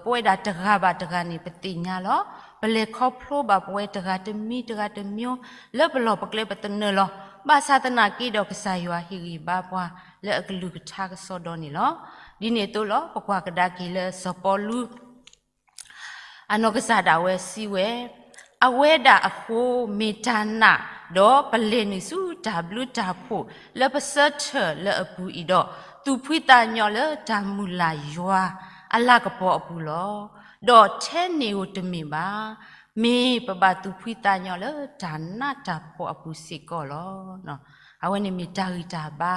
ပဝဲဒၣ်တဂၤဘၣ်တဂၤန့ၣ် ပသ့ၣ်ညါလီၤ. ပလဲၤခီဖျိဘၣ်ပဝဲတဂၤတမံၤတဂၤတမံၤ လၢပလီၢ်ပကျဲပသနၢၣ်လီၤ. ဘၣ်ဆၣ်သနာ်က့ဒီး ကစၢ်ယွၤဟ့ၣ်ဂံၢ်ဘါပှၤလၢအကလုၢ်ကထါကစီဒီန့ၣ်လီၤ. ဒ်န့ၣ်အသိးလီၤ ပကွၢ်ကဒါက့ၤလၢစီၤပီလူး အနီၢ်ကစၢ်ဒၣ်ဝဲစံးဝဲ, အဝဲဒၣ်အဃိ မ့ၢ်တၢ်နာ် ဒီးပလဲၤနုာ်ဆူတၢ်ဘျုးတၢ်ဖှိၣ်လၢပဆၢထၢၣ်လၢအပူၤအံၤဒီး သူၣ်ဖှံသးညီလၢတၢ်မုၢ်လၢ်ယွၤအလၤကပီၤအပူၤလီၤ. ဒီးထဲန့ၣ်ဧိၤတမ့ၢ်ဘၣ်, မ့ၢ်ပဘၣ်သူၣ်ဖှံသးညီလၢတၢ်နးတၢ်ဖှီၣ်အပူၤစ့ၢ်ကီးလီၤ. အဝဲန့ၣ်မ့ၢ်တၢ်ဂံၢ်တၢ်ဘါ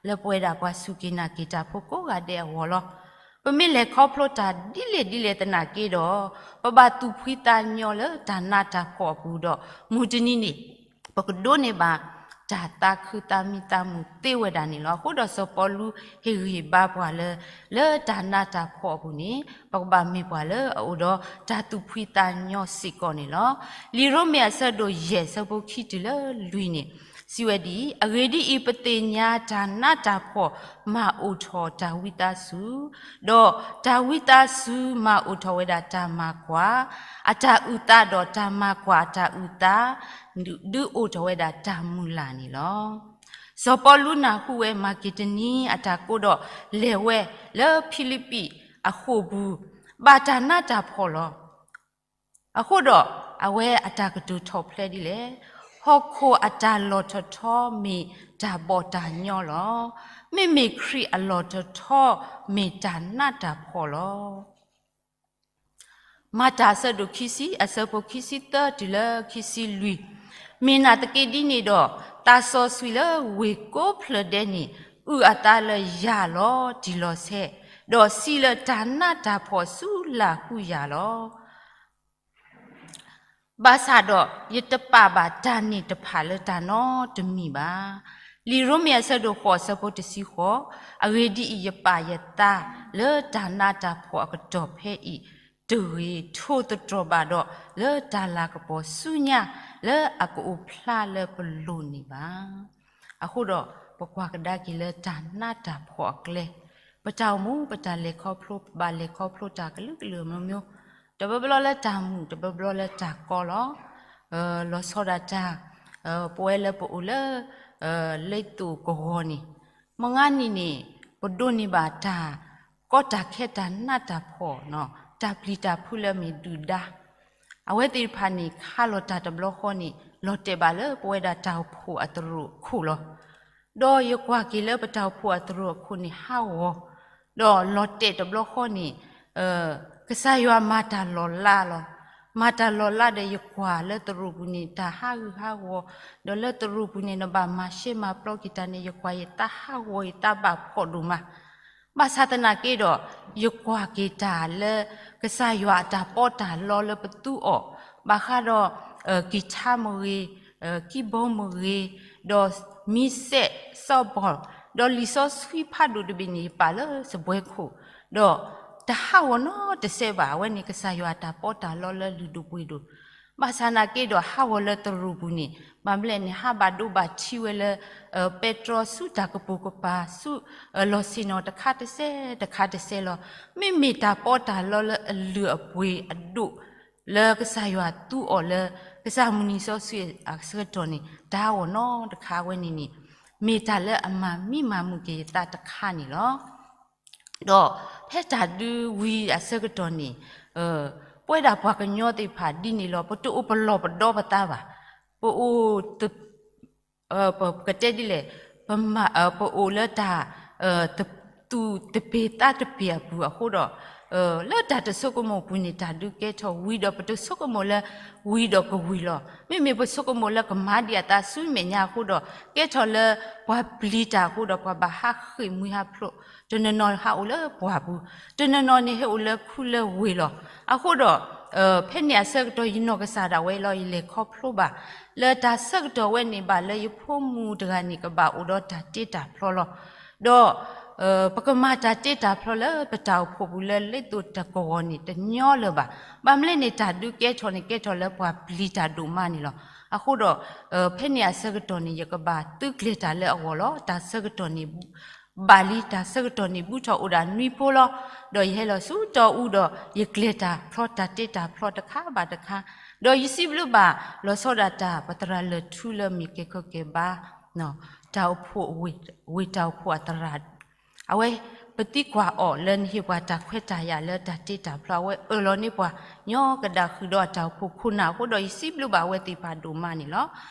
လၢပဝဲဒၣ်ပှၤစူၢ်က့ၤနာ်က့ၤတၢ်ဖိကိးဂၤဒဲးအဂီၢ်လီၤ. ပမ့ၢ်လဲၤခီဖျိတၢ်ဒ်လဲၣ်ဒ်လဲၣ်သနာ်က့ဒီး ပဘၣ်သူၣ်ဖှံသးညီလၢတၢ်နးတၢ်ဖှီၣ်အပူၤဒီး မုၢ်တနံၤန့ၣ် ပကဒိးန့ၢ်ဘၣ် တၢ်သးခုသးမံသးမုာ်သ့ဝဲဒၣ်န့ၣ်လီၤ. အဃိဒီးစီၤပီလူးဟ့ၣ်ဂံၢ်ဟ့ၣ်ဘါပှၤလၢ လၢတၢ်နးတၢ်ဖှီၣ်အပူၤန့ၣ် ပကဘၣ်မ့ၢ်ပှၤလၢအအိၣ်ဒီးတၢ်သူၣ်ဖှံသးညီစ့ၢ်ကီးန့ၣ်လီၤ. လံာ်ရိမ့ၤအဆၢဒိၣ်ယဲၢ်ဆၢဖိခံတုၤလၢလွံၢ်န့ၣ် စံးဝဲဒ်အံၤ, အဂ့ၢ်ဒ်အံၤ, ပသ့ၣ်ညါတၢ်နးတၢ်ဖှီၣ်မၤအိၣ်ထီၣ်တၢ်ဝံသးစူၤ, ဒီးတၢ်ဝံသးစူၤမၤအိၣ်ထီၣ်ဝဲဒၣ်တၢ်မၤကွၢ်, အတၢ်အုၣ်သးဒီးတၢ်မၤကွၢ်အတၢ်အုၣ်သး ဒုးအိၣ်ထီၣ်ဝဲဒၣ်တၢ်မုၢ်လၢ်န့ၣ်လီၤ. စီၤပီလူးနၢ်ဟူဝဲမၤက့ဒနံအတၢ်ကိးဒီး လဲၤဝဲလၢဖံလံးပံးအဃိာ်ပူၤ ဘၣ်တၢ်နးတၢ်ဖှီၣ်လီၤ. အဃိဒီးအဝဲအတၢ်ကတိၤထီၣ်ဖျဲးဒ်လဲၣ်, ဟီၣ်ခိၣ်အတၢ်လီၢ်ထီၣ်ထီမ့ၢ်တၢ်ဘီၣ်တၢ်ညီလီၤ. မ့မ့ၢ်ခရံာ်အလီၢ်ထီၣ်ထီမ့ၢ်တၢ်နးတၢ်ဖှီၣ်လီၤ. မၤတၢ်အဆၢဒိၣ်ခံဆံ အဆၢဖိခံဆံသၢတုၤလၢခံဆံလွံၢ်, မ့ၢ်နာ်သက့ဒ်န့ၣ်ဒီး, သးစီဆှံလၢဝ့ၢ်ကိးဖျၢၣ်ဒဲးန့ၣ် အုၣ်အသးလၢယၤလီၤတံၢ်လီၤဆဲး, ဒီးစံးလၢတၢ်နးတၢ်ဖှီၣ်ဆူလၢ်ဟူယၤလီၤ. ဘၣ်ဆၣ်ဒီး ယတပာ်ဘၣ်တၢ်န့ၣ်တဖၣ်လၢတၢ်နီတမံၤဘၣ်. လံာ်ရိမ့ၤအဆၢဒိၣ်ဃိးအဆၢဖိတဆံဃိး, အဂ့ၢ်ဒ်အံၤ, ယပာ်ယသးလၢတၢ်နးတၢ်ဖှီၣ်အကတီၢ်ဖဲအံၤတဂ့ၤ, ထိၣ်သတြီၤဘၣ်ဒီးလၢတၢ်လၤကပီၤဆူညါလၢအကအိၣ်ဖျါလၢပလိၤန့ၣ်ဘၣ်. အဃိဒီး ပကွၢ်ကဒါက့ၤလၢတၢ်နးတၢ်ဖှီၣ်အကျဲ, ပတၢ်အိၣ်မူ ပတၢ်လဲၤခီဖျိ ပဘၣ်လဲၤခီဖျိတၢ်ကလုာ်ကလုာ်မျိုးမျိုး, တဘျီဘျီလၢတၢ်မုာ် တဘျီဘျီလၢတၢ်ကီလီၤ. လီၤဆီဒၣ်တၢ် ပဝဲလၢပအိၣ်လၢ လ့သိၣ်ကဝီၤန့ၣ်, မုၢ်ဂၤနံၤန့ၣ် ပဒိးန့ၢ်ဘၣ်တၢ်ကီတၢ်ခဲတၢ်နးတၢ်ဖှီၣ်, တၢ်ပျံၤတၢ်ဖုးလၢမ့ၢ်ဒုၣ်ဒါ အဝဲသ့ၣ်တဖၣ်န့ၣ် ခးလီၤတၢ်တဘျီဃီန့ၣ် လီၤတဲာ်ဘၣ်လၢပဝဲဒၣ်တၢ်အိၣ်ဖှိၣ်အသရိာ်ခိၣ်လီၤ. ဒီးယကွၢ်က့ၤလၢပတၢ်အိၣ်ဖှိၣ်အသရိာ်အခိၣ်န့ၣ် ဟးဂီၤ, ဒီးလီၤတဲာ်တဘျီဃီန့ၣ် ကစၢ်ယွၤမၤတၢ်လီၤလးလီၤ. မၤတၢ်လီၤလးဒီးယကွၢ်လၢသရိာ်ပူၤန့ၣ် တၢ်ဟးဂူာ်ဟးဂီၤ, ဒီးလၢသရိာ်ပူၤန့ၣ် နဘၣ်မၤရှဲမၤပျီက့ၤတၢ်န့ၣ် ယကွၢ်ယသးဟးဂီၤ ယသးဘၣ်ဖှီၣ်ဒိၣ်မး. ဘၣ်ဆၣ်သနာ်က့ဒီး ယကွၢ်က့ၤတၢ်လၢ ကစၢ်ယွၤအတၢ်ပီးတၢ်လီလၢပသူအီၤ, ဘၣ်ဃးဒီး ကံၢ်ထါမ့ၢ်ဂ့ၤ, ကံၢ်ဘီမ့ၢ်ဂ့ၤ, ဒီးမံစဲးစီဘီၣ်, ဒီးလံာ်စီဆှံဖးဒိၣ်တဘ့ၣ်န့ၣ် ယပာ်လၢစပွဲခိၣ်, ဒီးတဟးဂီၤနီတစဲးဘၣ်. အဝဲန့ၣ်ကစၢ်ယွၤအတၢ်ပီးတၢ်လီလၢလုၢ်ဒိၣ်ပှ့ၤဒိၣ်. ဘၣ်ဆၣ်သနာ်က့ဒီးဟးဂီၤလၢသရိာ်ပူၤန့ၣ် ဘၣ်မနုၤလဲၣ်န့ၣ် ဟးဘၣ်ဒိဘၣ်ထံးဝဲလၢ ပဲတြီဆူတၢ်ကပိာ်ကပၤဆူ လီၢ်ဆ့ၣ်နီၤတခါတစဲး တခါတစဲးလီၤ. မ့မ့ၢ်တၢ်ပီးတၢ်လီလၢအလုၢ်အပှ့ၤအဒိၣ် လၢကစၢ်ယွၤသူအီၤလၢ ကစၢ်မုၢ်နံၤစီဆှံအဆၢကတီၢ်န့ၣ် တဟးဂီၤနီတခါဝဲန့ၣ်န့ၣ် မ့ၢ်တၢ်လၢအမၤမံမၤမုာ်က့ၤယသးတခါန့ၣ်လီၤ. ဒီးဖဲတၢ်ဒုးဝံၤအဆၢကတီၢ်န့ၣ် ပဝဲဒၣ်ပှၤကညီသ့ၣ်တဖၣ်ဒ်န့ၣ်လီၤ. ပတအိၣ်ပလီၢ်ပဒီပသးဘၣ်. ပအိၣ် ပကတဲဒ်လဲၣ်, ပမၤ ပအိၣ်လၢတၢ် သူၣ်တပ့ၤသးတပ့ၤအပူၤအဃိဒီး လၢတၢ်တဆိကမိၣ်ပူၤန့ၣ် တၢ်ဒုးကဲထီၣ်ဝံၤဒီး ပတဆိကမိၣ်လၢဝံၤဒီးကဝံၤလီၤ. မ့မ့ၢ်ပဆိကမိၣ်လၢကမၤဒံးအသးဆူမဲာ်ညါအဃိဒီး ကဲထီၣ်လၢပှၤပျံၤတၢ်အဃိဒီး ပှၤဘၣ်ဟးဃ့ၢ်မှံဟးဖျိး, တနီၤနီၤဟးအိၣ်လၢပှၢ်ပူၤ, တနီၤနီၤန့ၣ်ဟဲအိၣ်လၢခူလၢဝ့ၢ်လီၤ. အဃိဒီး ဖဲန့ၣ်အဆၢကတီၢ် ယနီၢ်ကစၢ်ဒၣ်ဝဲလီၤ ယလဲၤခီဖျိဘၣ် လၢတၢ်ဆၢကတီၢ်ဝဲန့ၣ် ဘၣ်လၢယဖိမုၣ်တဂၤန့ၣ် ကဘၣ်အိၣ်ဒီးတၢ်တ့တၢ်ဖျီလီၤ. ဒီး ပကမၤတၢ်တ့တၢ်ဖျီလၢပတၢ်အိၣ်ဖှိၣ်ပူၤလၢလ့သိၣ်တကဝီၤန့ၣ် တညီလၢၤဘၣ်. ဘၣ်မနုၤလဲၣ်န့ၣ် တၢ်ဒုးကဲထီၣ်န့ၣ် ကဲထီၣ်လၢပှၤပျံၤတၢ်ဒိၣ်မးန့ၣ်လီၤ. အဃိဒီး ဖဲန့ၣ်အဆၢကတီၢ်န့ၣ် ယကဘၣ်သုးကျဲၤတၢ်လၢအဂီၢ်လီၤ. တၢ်ဆၢကတီၢ်န့ၣ် ဘၣ်လံ တၢ်ဆၢကတီၢ်န့ၣ် ဘူးထီၣ်အိၣ်ဒၣ်နွံဖိလီၤ. ဒီးယဟဲလီၤဆူတီအူဒီး ယကျဲၤတၢ်ဖျီ တၢ်တ့တၢ်ဖျီတခါဘၣ်တခါ, ဒီးယစံးဘျုးဘၣ် လီၤဆီဒၣ်တၢ် ပသရၣ်လၢၢ်ထူလၢမ့ၢ်ကဲခိၣ်ကဲဘါ တၢ်အိၣ်ဖှိၣ် ဝ့ၢ်တၢ်အိၣ်ဖှိၣ်အသရၣ် အဝဲ ပသံကွၢ်အီၤလၢနဟ့ၣ်ပှၤတၢ်ခွဲးတၢ်ယာ်လၢတၢ်တ့တၢ်ဖျီ အဝဲအၢၣ်လီၤန့ၢ်ပှၤ ညီကဒၣ်ဃုာ်ဒီးအတၢ်အိၣ်ဖှိၣ်ခိၣ်နၢ်အဃိဒီး ယစံးဘျုးဘၣ်အဝဲသ့ၣ်တဖၣ်ဒိၣ်မးန့ၣ်လီၤ.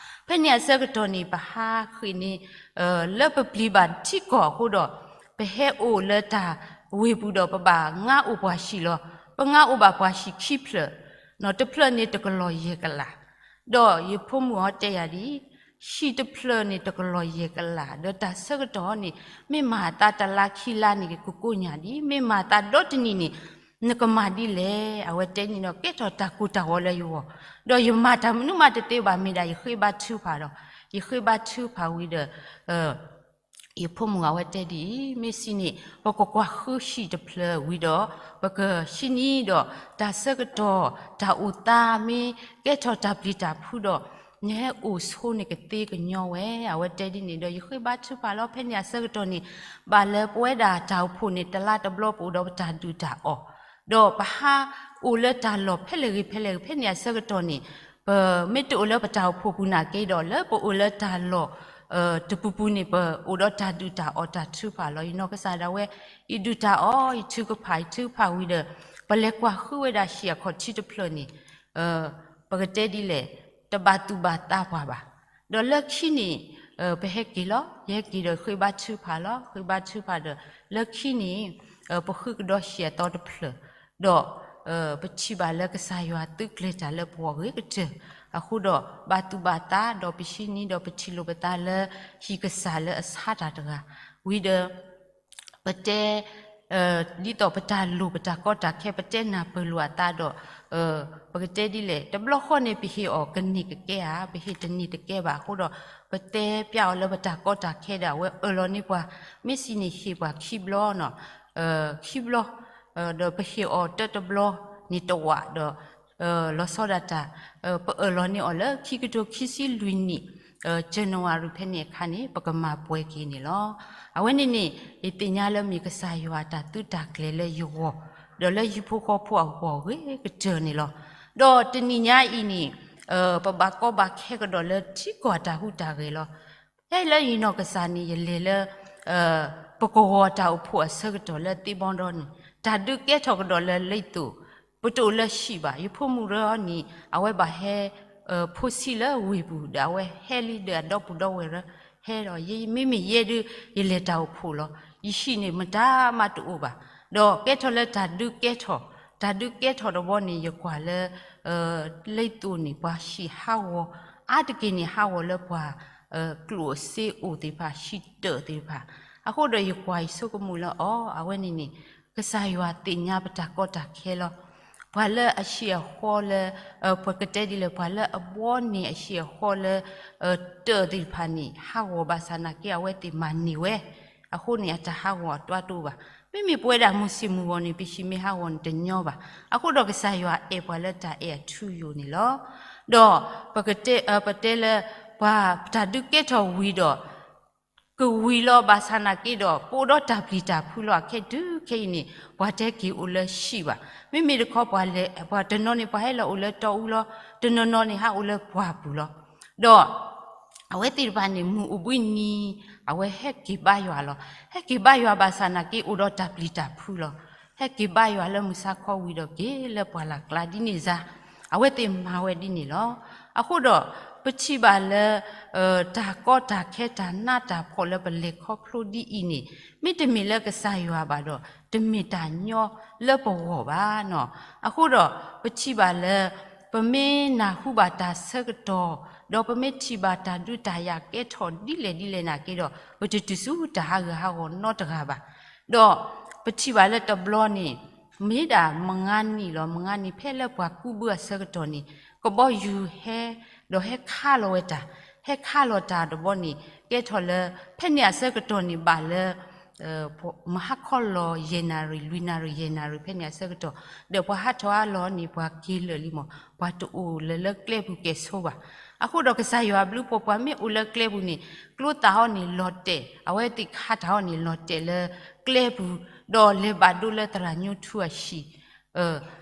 ဖဲန့ၣ်အဆၢကတီၢ်န့ၣ် ပဟးဃ့ၢ်န့ၣ် လၢပပျံၤဘၣ်ထံကီၢ်အဃိဒီး ပဟဲအိၣ်လၢတၢ်ဝ့ၢ်ပူၤဒီး ပဘၣ်ငါအိၣ်ပှၤဟံၣ်လီၤ. ပငါအိၣ်ဘၣ်ပှၤဟံၣ်ခံဖျၢၣ်, တဖျၢၣ်န့ၣ်တကလီၢ်ယဲၢ်ကလး, ဒီးယဖိမုၣ်အီၤတဲယၤဒ်အံၤ, ဟံၣ်တဖျၢၣ်န့ၣ်တကလီၢ်ယဲၢ်ကလး, ဒီးတၢ်ဆၢကတီၢ်န့ၣ် မ့ၢ်မၤအသးတလါခံလါန့ၣ် ကကိညၢ်ဒံး, မ့ၢ်မၤအသးဒီတနံၣ်န့ၣ် နကမၤဒ်လဲၣ်. အဝဲတဲန့ၣ်ဒီး ကဲထီၣ်တၢ်ကိၢ်တၢ်ဂီၤလၢယဂီၢ်, ဒီးယမၤတၢ်မနုၤမးတသ့ဘၣ် မ့ၢ်ဒၣ်ယဃ့ဘါထုကဖၣ်ဒီး, ယဃ့ဘါထုကဖၣ်ဝံၤဒီး ယဖိမုၣ်အဝဲတဲဒ်အံၤ, မ့ၢ်စံးန့ၣ် ပကကွၢ်ဃုဟံၣ်တဖျၢၣ်ဝံၤဒီး ပကဟံးန့ၢ်ဒီး တၢ်ဆၢကတီၢ် တၢ်အိၣ်သးမ့ၢ်ကဲထီၣ်တၢ်ပျံၤတၢ်ဖုးဒီး နဟဲအိၣ်ဆိန့ၣ်ကသ့ကညီဝဲ, အဝဲတဲဒ်န့ၣ်ဒီး ယဃ့ဘါထုကဖၣ်လီၤ. ဖဲန့ၣ်အဆၢကတီၢ်န့ၣ် ဘၣ်လၢပဝဲဒၣ်တၢ်အိၣ်ဖှိၣ်န့ၣ် တလါတဘျီပအိၣ်ဒီးပတၢ်ဒုၣ်တၢ်အီၣ်, ဒီးပဟးအိၣ်လၢတၢ်လီၢ်ဖဲလဲၣ်ဂ့ၤဖဲလဲၣ်ဂ့ၤ, ဖဲန့ၣ်အဆၢကတီၢ်န့ၣ် ပမ့ၢ်တအိၣ်လၢပတၢ်အိၣ်ဖှိၣ်ပူၤနာ်က့ဒီး လၢပအိၣ်လၢတၢ်လီၢ် တပူၤပူၤန့ၣ် ပအိၣ်ဒီးတၢ်ဒုၣ်တၢ်အီၣ်တၢ်ထုကဖၣ်လီၤ. ယနီၢ်ကစၢ်ဒၣ်ဝဲ ယဒုၣ်တၢ်အီၣ် ယထုကဖၣ် ယထုကဖၣ်ဝံၤဒီး ပလဲၤကွၢ်ဃုဝဲဒၣ်ဟံၣ်အခီၣ်ထံးတဖျၢၣ်န့ၣ် ပကတဲဒ်လဲၣ်, တဘၣ်သူၣ်ဘၣ်သးပှၤဘၣ်. ဒီးလၢခံန့ၣ် ပဟဲက့ၤလီၤ, ယဟဲက့ၤဒီးဃ့ဘါထုကဖၣ်လီၤ. ဃ့ဘါထုကဖၣ်ဒီး လၢခံန့ၣ် ပဃုကဒီးဟံၣ်အသီတဖျၢၣ်, ဒီးပထံၣ်ဘၣ်လၢကစၢ်ယွၤသုးကျဲၤတၢ်လၢပဂီၢ်ဂ့ၤကတၢၢ်, အဃိဒီးဘၣ်သူၣ်ဘၣ်သး ဒီးပဟံးန့ၢ်ဒီးပထံၣ်လိာ်ပသးလၢဟံၣ်ကစၢ်လၢအဆါတၢ်တဂၤ, ဝံၤဒီး ပတဲ ဒ်သိးပတၢ်လိၣ်ပတၢ်ကီတၢ်ခဲ ပတဲနၢ်ပၢၢ်လိာ်အသးဒီး ပကတဲဒ်လဲၣ်, တဘျီဃီန့ၣ် ပဟ့ၣ်အီၤကန့ၢ်ကကဲဧါ, ပဟ့ၣ်တန့ၢ်တကဲဘၣ်အဃိဒီး ပတဲပျဲအီၤလၢပတၢ်ကီတၢ်ခဲဒီး အဝဲအၢၣ်လီၤန့ၢ်ပှၤ မ့ၢ်စံးန့ၣ်ဟ့ၣ်ပှၤခံဘျီနီၤ, ခံဘျီ, ဒီးပဟ့ၣ်အီၤတၢတဘျီန့ၣ်တဝာ်ဒီး လီၤဆီဒၣ်တၢ် ပအၢၣ်လီၤန့ၢ်အီၤလၢခံကထိခံဆံလွံၢ်နံၣ် January ဖဲန့ၣ်အခါန့ၣ် ပကမၤပှဲၤက့ၤန့ၣ်လီၤ. အဝဲန့ၣ်န့ၣ် ယသ့ၣ်ညါလၢမ့ၢ်ကစၢ်ယွၤအတၢ်သုးတၢ်ကျဲၤလၢယဂီၢ် ဒီးလၢဟံၣ်ဖိဃီဖိအဂီၢ်ဂ့ၤကတၢၢ်န့ၣ်လီၤ. ဒီးတနံၤညါအံၤန့ၣ် ပဘၣ်ကီဘၣ်ခဲကဒီးလၢထံကီၢ်အတၢ်ဟူးတၢ်ဂဲၤလီၤ. ဖဲလၢယနီၢ်ကစၢ်န့ၣ် ယလဲၤလၢ ပကဝီၤတၢ်အိၣ်ဖှိၣ်အဆၢကတီၢ်လၢသ့ဘီဒီန့ၣ် တၢ်ဒုးကဲထီၣ်ကဒီးလၢလံာ်သိၣ်, ပတအိၣ်လၢဟံၣ်ဘၣ်. ယဖိမုၣ်ရၢန့ၣ် အဝဲဘၣ်ဟဲ ဖိဆံးလၢဝ့ၢ်ပူၤ ဒီးအဝဲဟဲလံဒီးအဒီပုၢ်ဒီဝဲၢ်ရၢ ဟဲဒီး ယမ့မ့ၢ်ယဲဒုး ယလဲၤတၢ်အိၣ်ဖှိၣ်လီၤ. ယဟံၣ်န့ၣ်မတၤမးတအိၣ်ဘၣ်. ဒီးကဲထီၣ်လၢတၢ်ဒုးကဲထီၣ်, တၢ်ဒုးကဲထီၣ်တဘျီန့ၣ် ယကွၢ်လၢ လံာ်သိၣ်န့ၣ် ပှၤဟံၣ်ဟးဂီၤ အါတက့ၢ်န့ၣ် ဟးဂီၤလၢပှၤ ကျိၣ်စ့အိၣ်သ့ၣ်တဖၣ် ဟံၣ်တၢၢ်သ့ၣ်တဖၣ်. အဃိဒီးယကွၢ်ယဆိကမိၣ်လၢအီၤ အဝဲန့ၣ်န့ၣ် ကစၢ်ယွၤသ့ၣ်ညါပတၢ်ကီတၢ်ခဲလီၤ. ပှၤလၢအဟံၣ်အဃီလၢ ပကတဲဒ်လဲၣ် ပှၤလၢအဘှီန့ၢ်အဟံၣ်အဃီလၢ တၢၢ်သ့ၣ်တဖၣ်န့ၣ် ဟးဂီၤဘၣ်ဆၣ်နာ်က့ အဝဲသ့ၣ်မၤန့ၢ်ဝဲ. အဃိန့ၣ် အတၢ်ဟးဂီၤအတၢ်တအိၣ်ဘၣ်. မ့မ့ၢ်ပဝဲဒၣ်မုၢ်ဆ့ၣ်မုၢ်ဂီၤန့ၣ် ပဟံၣ်မ့ၢ်ဟးဂီၤန့ၣ်တညီဘၣ်. အဃိဒီးကစၢ်ယွၤအဲၣ်ပှၤလၢတၢ်အဲၣ်အထူအယိာ်န့ၣ်လီၤ. ဒီးပကတဲ ပတဲလၢ ပှၤတၢ်ဒုးကဲထီၣ်ဝံၤဒီး ကဝံၤလီၤဘၣ်ဆၣ်နာ်က့ဒီး ပအိၣ်ဒီးတၢ်ပျံၤတၢ်ဖုးလီၤ. အခဲတုၤခဲအံၤန့ၣ် ပှၤတဲက့ၤအိၣ်လၢဟံၣ်ဘၣ်. မ့မ့ၢ်တခီပှၤလဲၤ ပှၤတနီၤန့ၣ် ပှၤဟဲလီၤအိၣ်လၢတီအူလီၤ. တနီၤနီၤန့ၣ် ဟးအိၣ်လၢပှၢ်ပူၤလီၤ. ဒီး အဝဲသ့ၣ်တဖၣ်န့ၣ် မုၢ်အိၣ်ဘှံးနံၤ အဝဲဟဲက့ၤဘါယွၤလီၤ. ဟဲက့ၤဘါယွၤဘၣ်ဆၣ်နာ်က့ အိၣ်ဒီးတၢ်ပျံၤတၢ်ဖုးလီၤ. ဟဲက့ၤဘါယွၤလၢမုၢ်ဆါခီဝံၤဒီးက့ၤလၢပှၢ်လၢ်ကျါဒ်န့ၣ်စ့ၢ်, အဝဲသ့ၣ်မၤဝဲဒ်န့ၣ်လီၤ. အဃိဒီး ပထံၣ်ဘၣ်လၢ တၢ်ကီတၢ်ခဲတၢ်နးတၢ်ဖှီၣ်လၢပလဲၤခီဖျိဒ်အံၤန့ၣ် မ့တမ့ၢ်လၢကစၢ်ယွၤဘၣ်ဒီး တမ့ၢ်တၢ်ညီလၢပဂီၢ်ဘၣ်နီၤ. အဃိဒီး ပထံၣ်ဘၣ်လၢ ပမ့ၢ်နၢ်ဟူဘၣ်တၢ်ဆၢကတီၢ် ဒီးပမ့ၢ်ထံၣ်ဘၣ်တၢ်ဒုးတၢ်ယၤကဲထီၣ်ဒ်လဲၣ်ဒ်လဲၣ်နာ်က့ဒီး ပတတုၤဆူတၢ်ဟးဂူာ်ဟးဂီၤနီတဂၤဘၣ်. ဒီးပထံၣ်ဘၣ်လၢတဘျီန့ၣ် မ့ၢ်ဒၣ်မုၢ်နံၤလီၤ. မုၢ်နံၤဖဲလၢပှၤကူးဘုအဆၢကတီၢ်န့ၣ် ကဘီယူၤဟဲ ဒီးဟဲခးလီၤဝဲတၢ်, ဟဲခးလီၤတၢ်တဘျီန့ၣ် ကဲထီၣ်လၢ ဖဲန့ၣ်အဆၢကတီၢ်န့ၣ်ဘၣ်လၢ မဟါခီလီၤယဲၢ်နၣ်ရံၣ် လွံၢ်နၣ်ရံၣ် ယဲၢ်နၣ်ရံၣ် ဖဲန့ၣ်အဆၢကတီၢ် ဒီးပှၤဟးထီၣ်အါလီၤန့ၣ် ပှၤက့ၤလၢာ်လံမး ပှၤတအိၣ်လၢၤလၢကျဲပူၤကဲၣ်ဆိးဘၣ်. အဃိဒီးကစၢ်ယွၤအဘျုးဖှိၣ် ပှၤမ့ၢ်အိၣ်လၢကျဲပူၤန့ၣ် ကျိသၣ်ဟီန့ၣ်လီၤတဲာ်, အဝဲသ့ၣ်ခးတၢ်ဟီန့ၣ် လီၤတဲာ်လၢကျဲပူၤ, ဒီးလဲၤဘၣ်ဒိလၢသရၣ်ညိထူအဟံၣ်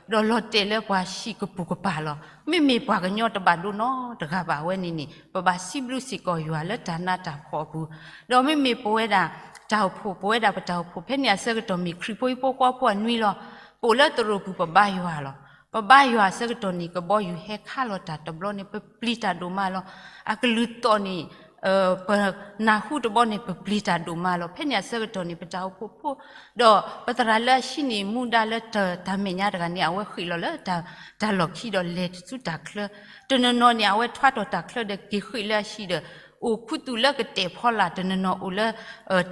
ဒီးလီၤတဲာ်လၢပှၤဟံၣ်ကပိာ်ကပၤလီၤ. မ့မ့ၢ်ပှၤကညီတဘၣ်ဒိနီတဂၤဘၣ်. အဝဲန့ၣ်န့ၣ် ပဘၣ်စံးဘျုးစ့ၢ်ကီးယွၤလၢတၢ်နးတၢ်ဖှီၣ်အပူၤ, ဒီးမ့မ့ၢ်ပဝဲဒၣ်တၢ်အိၣ်ဖှိၣ် ပဝဲဒၣ်ပတၢ်အိၣ်ဖှိၣ် ဖဲန့ၣ်အဆၢကတီၢ်မ့ၢ်ခရံာ်ဖိဟံၣ်ဖိဃီဖိအနွံလီၤ. ပအိၣ်လၢသရိာ်ပူၤပဘါယွၤလီၤ. ပဘါယွၤအဆၢကတီၢ်န့ၣ် ကဘီယူၤဟဲခးလီၤတၢ်တဘျီန့ၣ် ပပျံၤတၢ်ဒိၣ်မးလီၤ. အကလုၢ်သီၣ်န့ၣ် ပနၢ်ဟူတဘျီန့ၣ် ပပျံၤတၢ်ဒိၣ်မးလီၤ. ဖဲန့ၣ်အဆၢကတီၢ်န့ၣ် ပတၢ်အိၣ်ဖှိၣ်ဖိ ဒီးပသရၣ်လၢအဟံးန့ၢ်မူဒါလၢတၢ်မဲာ်ညါတဂၤန့ၣ် အဝဲဃ့ၢ်လီၤလၢတၢ်လီၢ်ခံဒီးလဲၤဆူတၢ်ချၢ, တနီၤနီၤန့ၣ် အဝဲထွါထီၣ်တၢ်ချၢဒီးက့ၤဃ့ၢ်လၢအဟံၣ်ဒီး အိၣ်ခူသူၣ်လၢကတဲာ်ဖီလာ်, တနီၤနီၤအိၣ်လၢ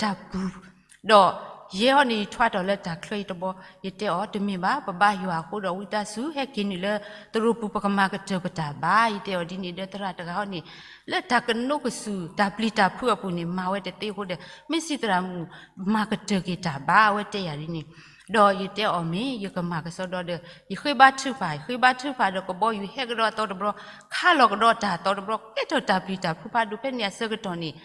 တၢ်ပူၤ ဒီးယဲအံၤန့ၣ် ယထွါထီၣ်လၢတၢ်ချၢအံၤတဘျီ, ယတဲအီၤ တမ့ၢ်ဘၣ်, ပဘါယွၤအဃိဒီး ဝံသးစူၤဟဲက့ၤနုာ်လၢသရိာ်ပူၤ ပကမၤကတၢၢ်ပတၢ်ဘါ, ယတဲအီၤဒ်န့ၣ်ဒီး သရၣ်တဂၤအံၤန့ၣ် လၢတၢ်ကနိးကစုာ် တၢ်ပျံၤတၢ်ဖုးအပူၤန့ၣ် မၤဝဲတသ့အဃိဒီး မ့ၢ်စံးသရၣ်မုၣ် မၤကတၢၢ်က့ၤတၢ်ဘါ, အဝဲတဲယၤဒ်န့ၣ်. ဒီးယတဲအီၤမ့ၢ် ယကမၤကစီဒီဒီး ယဃ့ဘါထုကဖၣ်, ယဃ့ဘါထုကဖၣ်ဒီးကဘီယူၤဟဲကဒီးအသီတဘျီ, ခးလီၤကဒီးတၢ်အသီတဘျီ, ကဲထီၣ်တၢ်ပျံၤတၢ်ဖုးဖးဒိၣ်ဖဲန့ၣ်အဆၢကတီၢ်န့ၣ်,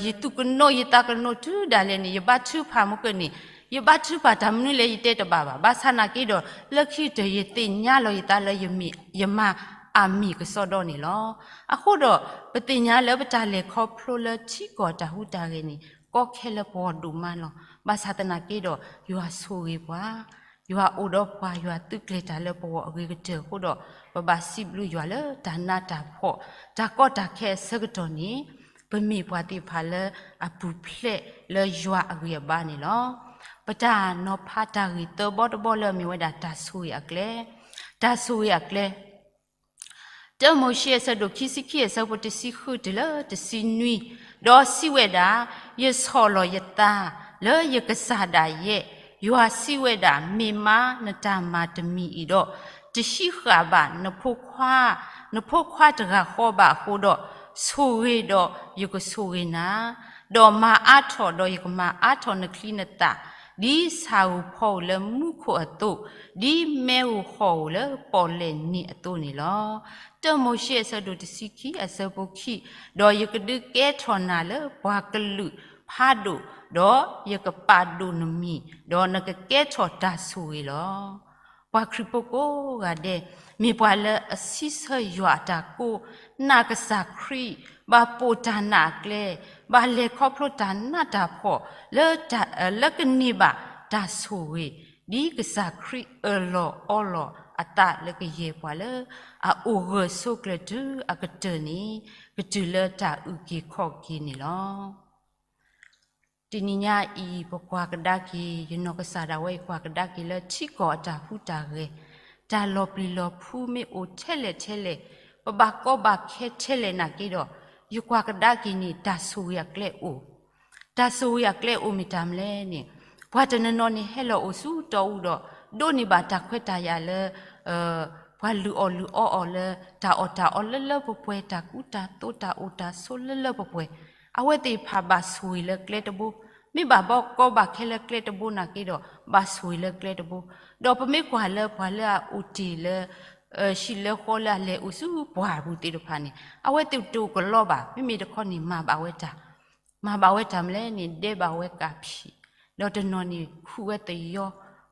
ယသူၣ်ကနိးယသးကနိးတုၤဒၣ်လဲာ်န့ၣ် ယဘါထုကဖၣ်မ့ၢ်ကန့ၣ်, ယဘါထုကဖၣ်တၢ်မနုၤလဲၣ်ယတဲတဘၣ်ဘၣ်. ဘၣ်ဆၣ်နာ်က့ဒီး လၢခံကတၢၢ်ယသ့ၣ်ညါလီၤယသးလၢ ယမၤအမံၤကစီဒီန့ၣ်လီၤ. အဃိဒီး ပသ့ၣ်ညါလၢပတၢ်လဲၤခီဖျိလၢထံကီၢ်တၢ်ဟူးတၢ်ဂဲၤန့ၣ် ကီခဲလၢပဂီၢ်ဒိၣ်မးလီၤ. ဘၣ်ဆၣ်သနာ်က့ဒီး ယွၤဆိၣ်ဂ့ၤပှၤ, ယွၤအိၣ်ဒီးပှၤ, ယွၤသုးကျဲၤတၢ်လၢပဂီၢ်အဂ့ၤကတၢၢ်အဃိဒီး ပဘၣ်စံးဘျုးယွၤလၢတၢ်နးတၢ်ဖှီၣ် တၢ်ကီတၢ်ခဲအဆၢကတီၢ်န့ၣ် ပမ့ၢ်ပှၤသ့ၣ်တဖၣ်လၢအပူၤဖျဲးလၢယွၤအဂံၢ်အဘါန့ၣ်လီၤ. ပတၢ်နီၤဖးတၢ်ဂ့ၢ်သၢဘီတဘီလၢအမ့ၢ်ဝဲဒၣ်တၢ်ဆိၣ်ဂ့ၤအကျဲ, တၢ်ဆိၣ်ဂ့ၤအကျဲ တၢမိၤၡ့အဆၢဒိၣ်ခံဆံခံအဆၢဖိတဆံဃုတုၤလၢတဆံနွံ, ဒီးစံးဝဲဒၣ်, ယဆီၣ်လီၤယသးလၢယကစၢ်ဒၣ်ယဲ, ယွၤစံးဝဲဒၣ်, မ့ၢ်မးနတၢ်မၤတမံၤအံၤဒီး, တဟံးဃာ်ဘၣ်နဖိခွါ, နဖိခွါတဂၤဃီဘၣ်အဃိဒီး, ဆိၣ်ဂ့ၤဒီးယကဆိၣ်ဂ့ၤနၤ, ဒီးမၤအါထီၣ်ဒီးယကမၤအါထီၣ်နချံနသၣ်, ဒ်ဆၣ်ဧိၤဖီဧိၤလၢမူခိၣ်အသိး, ဒ်မ့ၣ်ဧိၤဃီၣ်ဧိၤလၢပီၣ်လဲၣ်နံၤအသိးန့ၣ်လီၤ. တၢမိၤၡ့အဆၢဒိၣ်တဆံခံအဆၢဖိခံ, ဒီးယကဒုးကဲထီၣ်နၤလၢပှၤကလုာ်ဖးဒိၣ်, ဒီးယကပာ်ဒိၣ်နမံၤ, ဒီးနကကဲထီၣ်တၢ်ဆိၣ်ဂ့ၤလီၤ. ပှၤခရံာ်ဖိကိးဂၤဒဲး, မ့ၢ်ပှၤလၢအစံးဆၢယွၤအတၢ်ကိး, နာ်ကစၢ်ခရံာ်, ဘၣ်ပိာ်တၢ်နာ်အကျဲ, ဘၣ်လဲၤခီဖျိတၢ်နးတၢ်ဖှီၣ်လၢတၢ်, လၢကန့ၢ်ဘၣ်တၢ်ဆိၣ်ဂ့ၤ, ဒ်ကစၢ်ခရံာ်အၢၣ်လီၤအီလီၤအသးလၢကယဲၢ်ပှၤလၢအအိၣ်ဂၢၢ်ဆိးကျၢၤတုၤအကတၢၢ်န့ၣ်, ကတုၤလၢတၢ်အုၣ်က့ၤခီၣ်က့ၤန့ၣ်လီၤ. တနံၤညါအံၤ ပကွၢ်ကဒါက့ၤ ယနီၢ်ကစၢ်ဒၣ်ဝဲ ယကွၢ်ကဒါက့ၤလၢထံကီၢ်အတၢ်ဟူးတၢ်ဂဲၤ, တၢ်လီၤပျံၤလီၤဖုးမ့ၢ်အိၣ်ထဲလဲၣ်ထဲလဲၣ်, ပဘၣ်ကီဘၣ်ခဲထဲလဲၣ်နာ်က့ဒီး, ယကွၢ်ကဒါက့ၤန့ၣ် တၢ်ဆိၣ်ဂ့ၤအကျဲအိၣ် တၢ်ဆိၣ်ဂ့ၤအကျဲအိၣ်မ့ၢ်တၢ်မနုၤလဲၣ်န့ၣ်, ပှၤတနီၤနီၤန့ၣ်ဟဲလီၤအိၣ်ဆူတီၢ်အူဒီး, ဒိးန့ၢ်ဘၣ်တၢ်ခွဲးတၢ်ယာ်လၢ ပှၤလုၢ်အီၣ်လုၢ်အီအီၤလၢ တၢ်အီၣ်တၢ်အီလၢလၢပှဲၤပှဲၤ, တၢ်ကူတၢ်သိးတၢ်အိၣ်တၢ်ဆိးလၢလၢပှဲၤပှဲၤ, အဝဲသ့ၣ်တဖၣ်ဘၣ်ဆိၣ်ဂ့ၤလၢကျဲတဘိ, မ့ၢ်ဘၣ်ဘီကီဘၣ်ခဲလၢကျဲတဘိနာ်က့ဒီး, ဘၣ်ဆိၣ်ဂ့ၤလၢကျဲတဘိ, ဒီးပမ့ၢ်ကွၢ်လၢပှၤလၢအအိၣ်တ့ၢ်လၢ ဟံၣ်လၢဃီလၢအလဲၤအိၣ်ဆူပှၢ်ပူၤသ့ၣ်တဖၣ်န့ၣ်, အဝဲသ့ၣ်တအိၣ်ကလီဘၣ်, မ့မ့ၢ်တခီန့ၣ် မၤဘၣ်ဝဲတၢ်, မၤဘၣ်ဝဲတၢ်မနုၤလဲၣ်န့ၣ် ဒဲးဘၣ်ဝဲကၣ်ဖံး, ဒီးတနီၤန့ၣ်ခူၣ်ဝဲသယီ,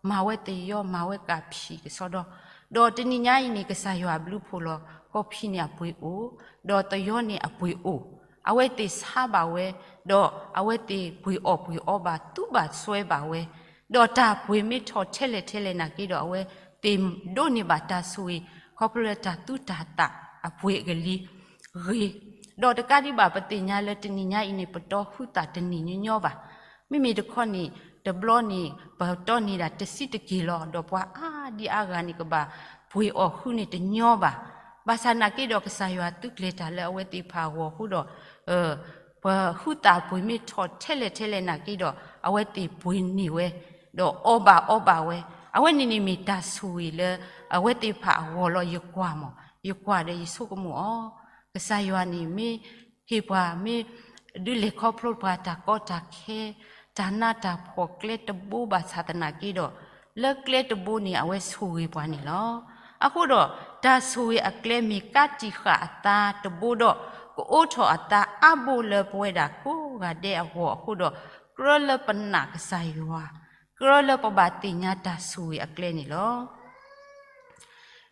မၤဝဲသယီ မၤဝဲကၣ်ဖံးကစီဒီ, ဒီးတနံၤညါအံၤန့ၣ် ကစၢ်ယွၤအဘျုးဖှိၣ်လီၤ, ကီၢ်ဖံးန့ၣ်အပှ့ၤအိၣ်, ဒီးသယီန့ၣ်အပှ့ၤအိၣ်, အဝဲသ့ၣ်ဆါဘၣ်ဝဲ, ဒီးအဝဲသ့ၣ်ပှ့ၤအီၣ်ပှ့ၤအီဘၣ် သူဘၣ်စွဲဘၣ်ဝဲ, ဒီးတၢ်ပှ့ၤမ့ၢ်ထီၣ်ထဲလဲၣ်ထဲလဲၣ်နာ်က့ဒီး အဝဲသ့ၣ်ဒိးန့ၢ်ဘၣ်တၢ်ဆိၣ်ဂ့ၤ ခီဖျိလၢတၢ်သူတၢ်သၣ်အပှ့ၤအကလံၤဂ့ၤ, ဒီးတကးဒံးဘၣ်ပသ့ၣ်ညါလၢတနံၤညါအံၤန့ၣ် ပတီၢ်ဃုသၣ်တနံၣ်ညီညီဘၣ်, မ့မ့ၢ်တခီန့ၣ် တဘျီန့ၣ် ပတီၢ်န့ၢ်ဒၣ်တဆံးတက့ၢ်လီၤ, ဒီးပှၤအါဒံအါဂၤန့ၣ် ကဘၣ်ပှ့ၤအီၣ်ဃုန့ၣ်တညီဘၣ်. ဘၣ်ဆၣ်နာ်က့ဒီး ကစၢ်ယွၤသုးကျဲၤတၢ်လၢအဝဲသ့ၣ်တဖၣ်အဂီၢ်အဃိဒီး ပှၤဃုသၣ်ပှ့ၤမ့ၢ်ထီၣ်ထဲလဲၣ်ထဲလဲၣ်နာ်က့ဒီး အဝဲသ့ၣ်ပှ့ၤန့ၢ်ဝဲ, ဒီးအီဘၣ်အီဘၣ်ဝဲ, အဝဲန့ၣ်န့ၣ်မ့ၢ်တၢ်ဆိၣ်ဂ့ၤလၢ အဝဲသ့ၣ်တဖၣ်အဂီၢ်လီၤ. ယကွၢ်မး, ယကွၢ်ဒီးယဆိကမိၣ်အီၤ, ကစၢ်ယွၤန့ၣ်မ့ၢ်ဟ့ၣ်ပှၤမ့ၢ် ဒုးလဲၤခီဖျိပှၤတၢ်ကီတၢ်ခဲ, တၢ်နးတၢ်ဖှီၣ်ကျဲတဘိဘၣ်ဆၣ်သနာ်က့ဒီး, လၢကျဲတဘိန့ၣ် အဝဲဆိၣ်ဂ့ၤပှၤန့ၣ်လီၤ. အဃိဒီး တၢ်ဆိၣ်ဂ့ၤအကျဲမ့ၢ်ကးတံာ်ဃာ်အသးတဘိဒီး, ကအိးထီၣ်အသးအါဘိလၢပဝဲဒၣ်ကိးဂၤဒဲးအဂီၢ်အဃိဒီး, ကြၢးလၢပနာ်ကစၢ်ယွၤ, ကြၢးလၢပဘၣ်သ့ၣ်ညါတၢ်ဆိၣ်ဂ့ၤအကျဲန့ၣ်လီၤ.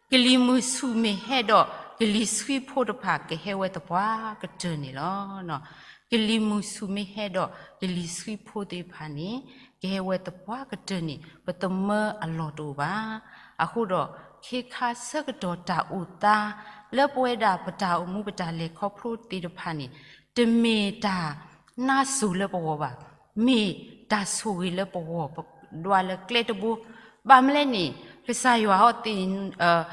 ကလံၤမုၢ်ဆူၣ်မ့ၢ်ဟဲဒီး ကလံၤဆှံဖိတဖၣ်ကဟဲဝဲသပှၢ်ကတၢၢ်န့ၣ်လီၤ. ကလံၤမုၢ်ဆူၣ်မ့ၢ်ဟဲဒီး ကလံၤဆှံဖိသ့ၣ်တဖၣ်န့ၣ် ကဟဲဝဲသပှၢ်ကတၢၢ်န့ၣ် ပသမၢအလီၢ်တအိၣ်ဘၣ်. အဃိဒီး ခ့ခါဆၢကတီၢ်တၢ်အိၣ်သး လၢပဝဲဒၣ်ပတၢ်အိၣ်မူပတၢ်လဲၤခီဖျိသ့ၣ်တဖၣ်န့ၣ် တမ့ၢ်တၢ်နါစိၤလၢပဂီၢ်ဘၣ်, မ့ၢ်တၢ်ဆိၣ်ဂ့ၤလၢပဂီၢ် ပဒွးလၢကျဲတဘိ. ဘၣ်မနုၤလဲၣ်န့ၣ် ကစၢ်ယွၤဟီၣ်သ့ၣ်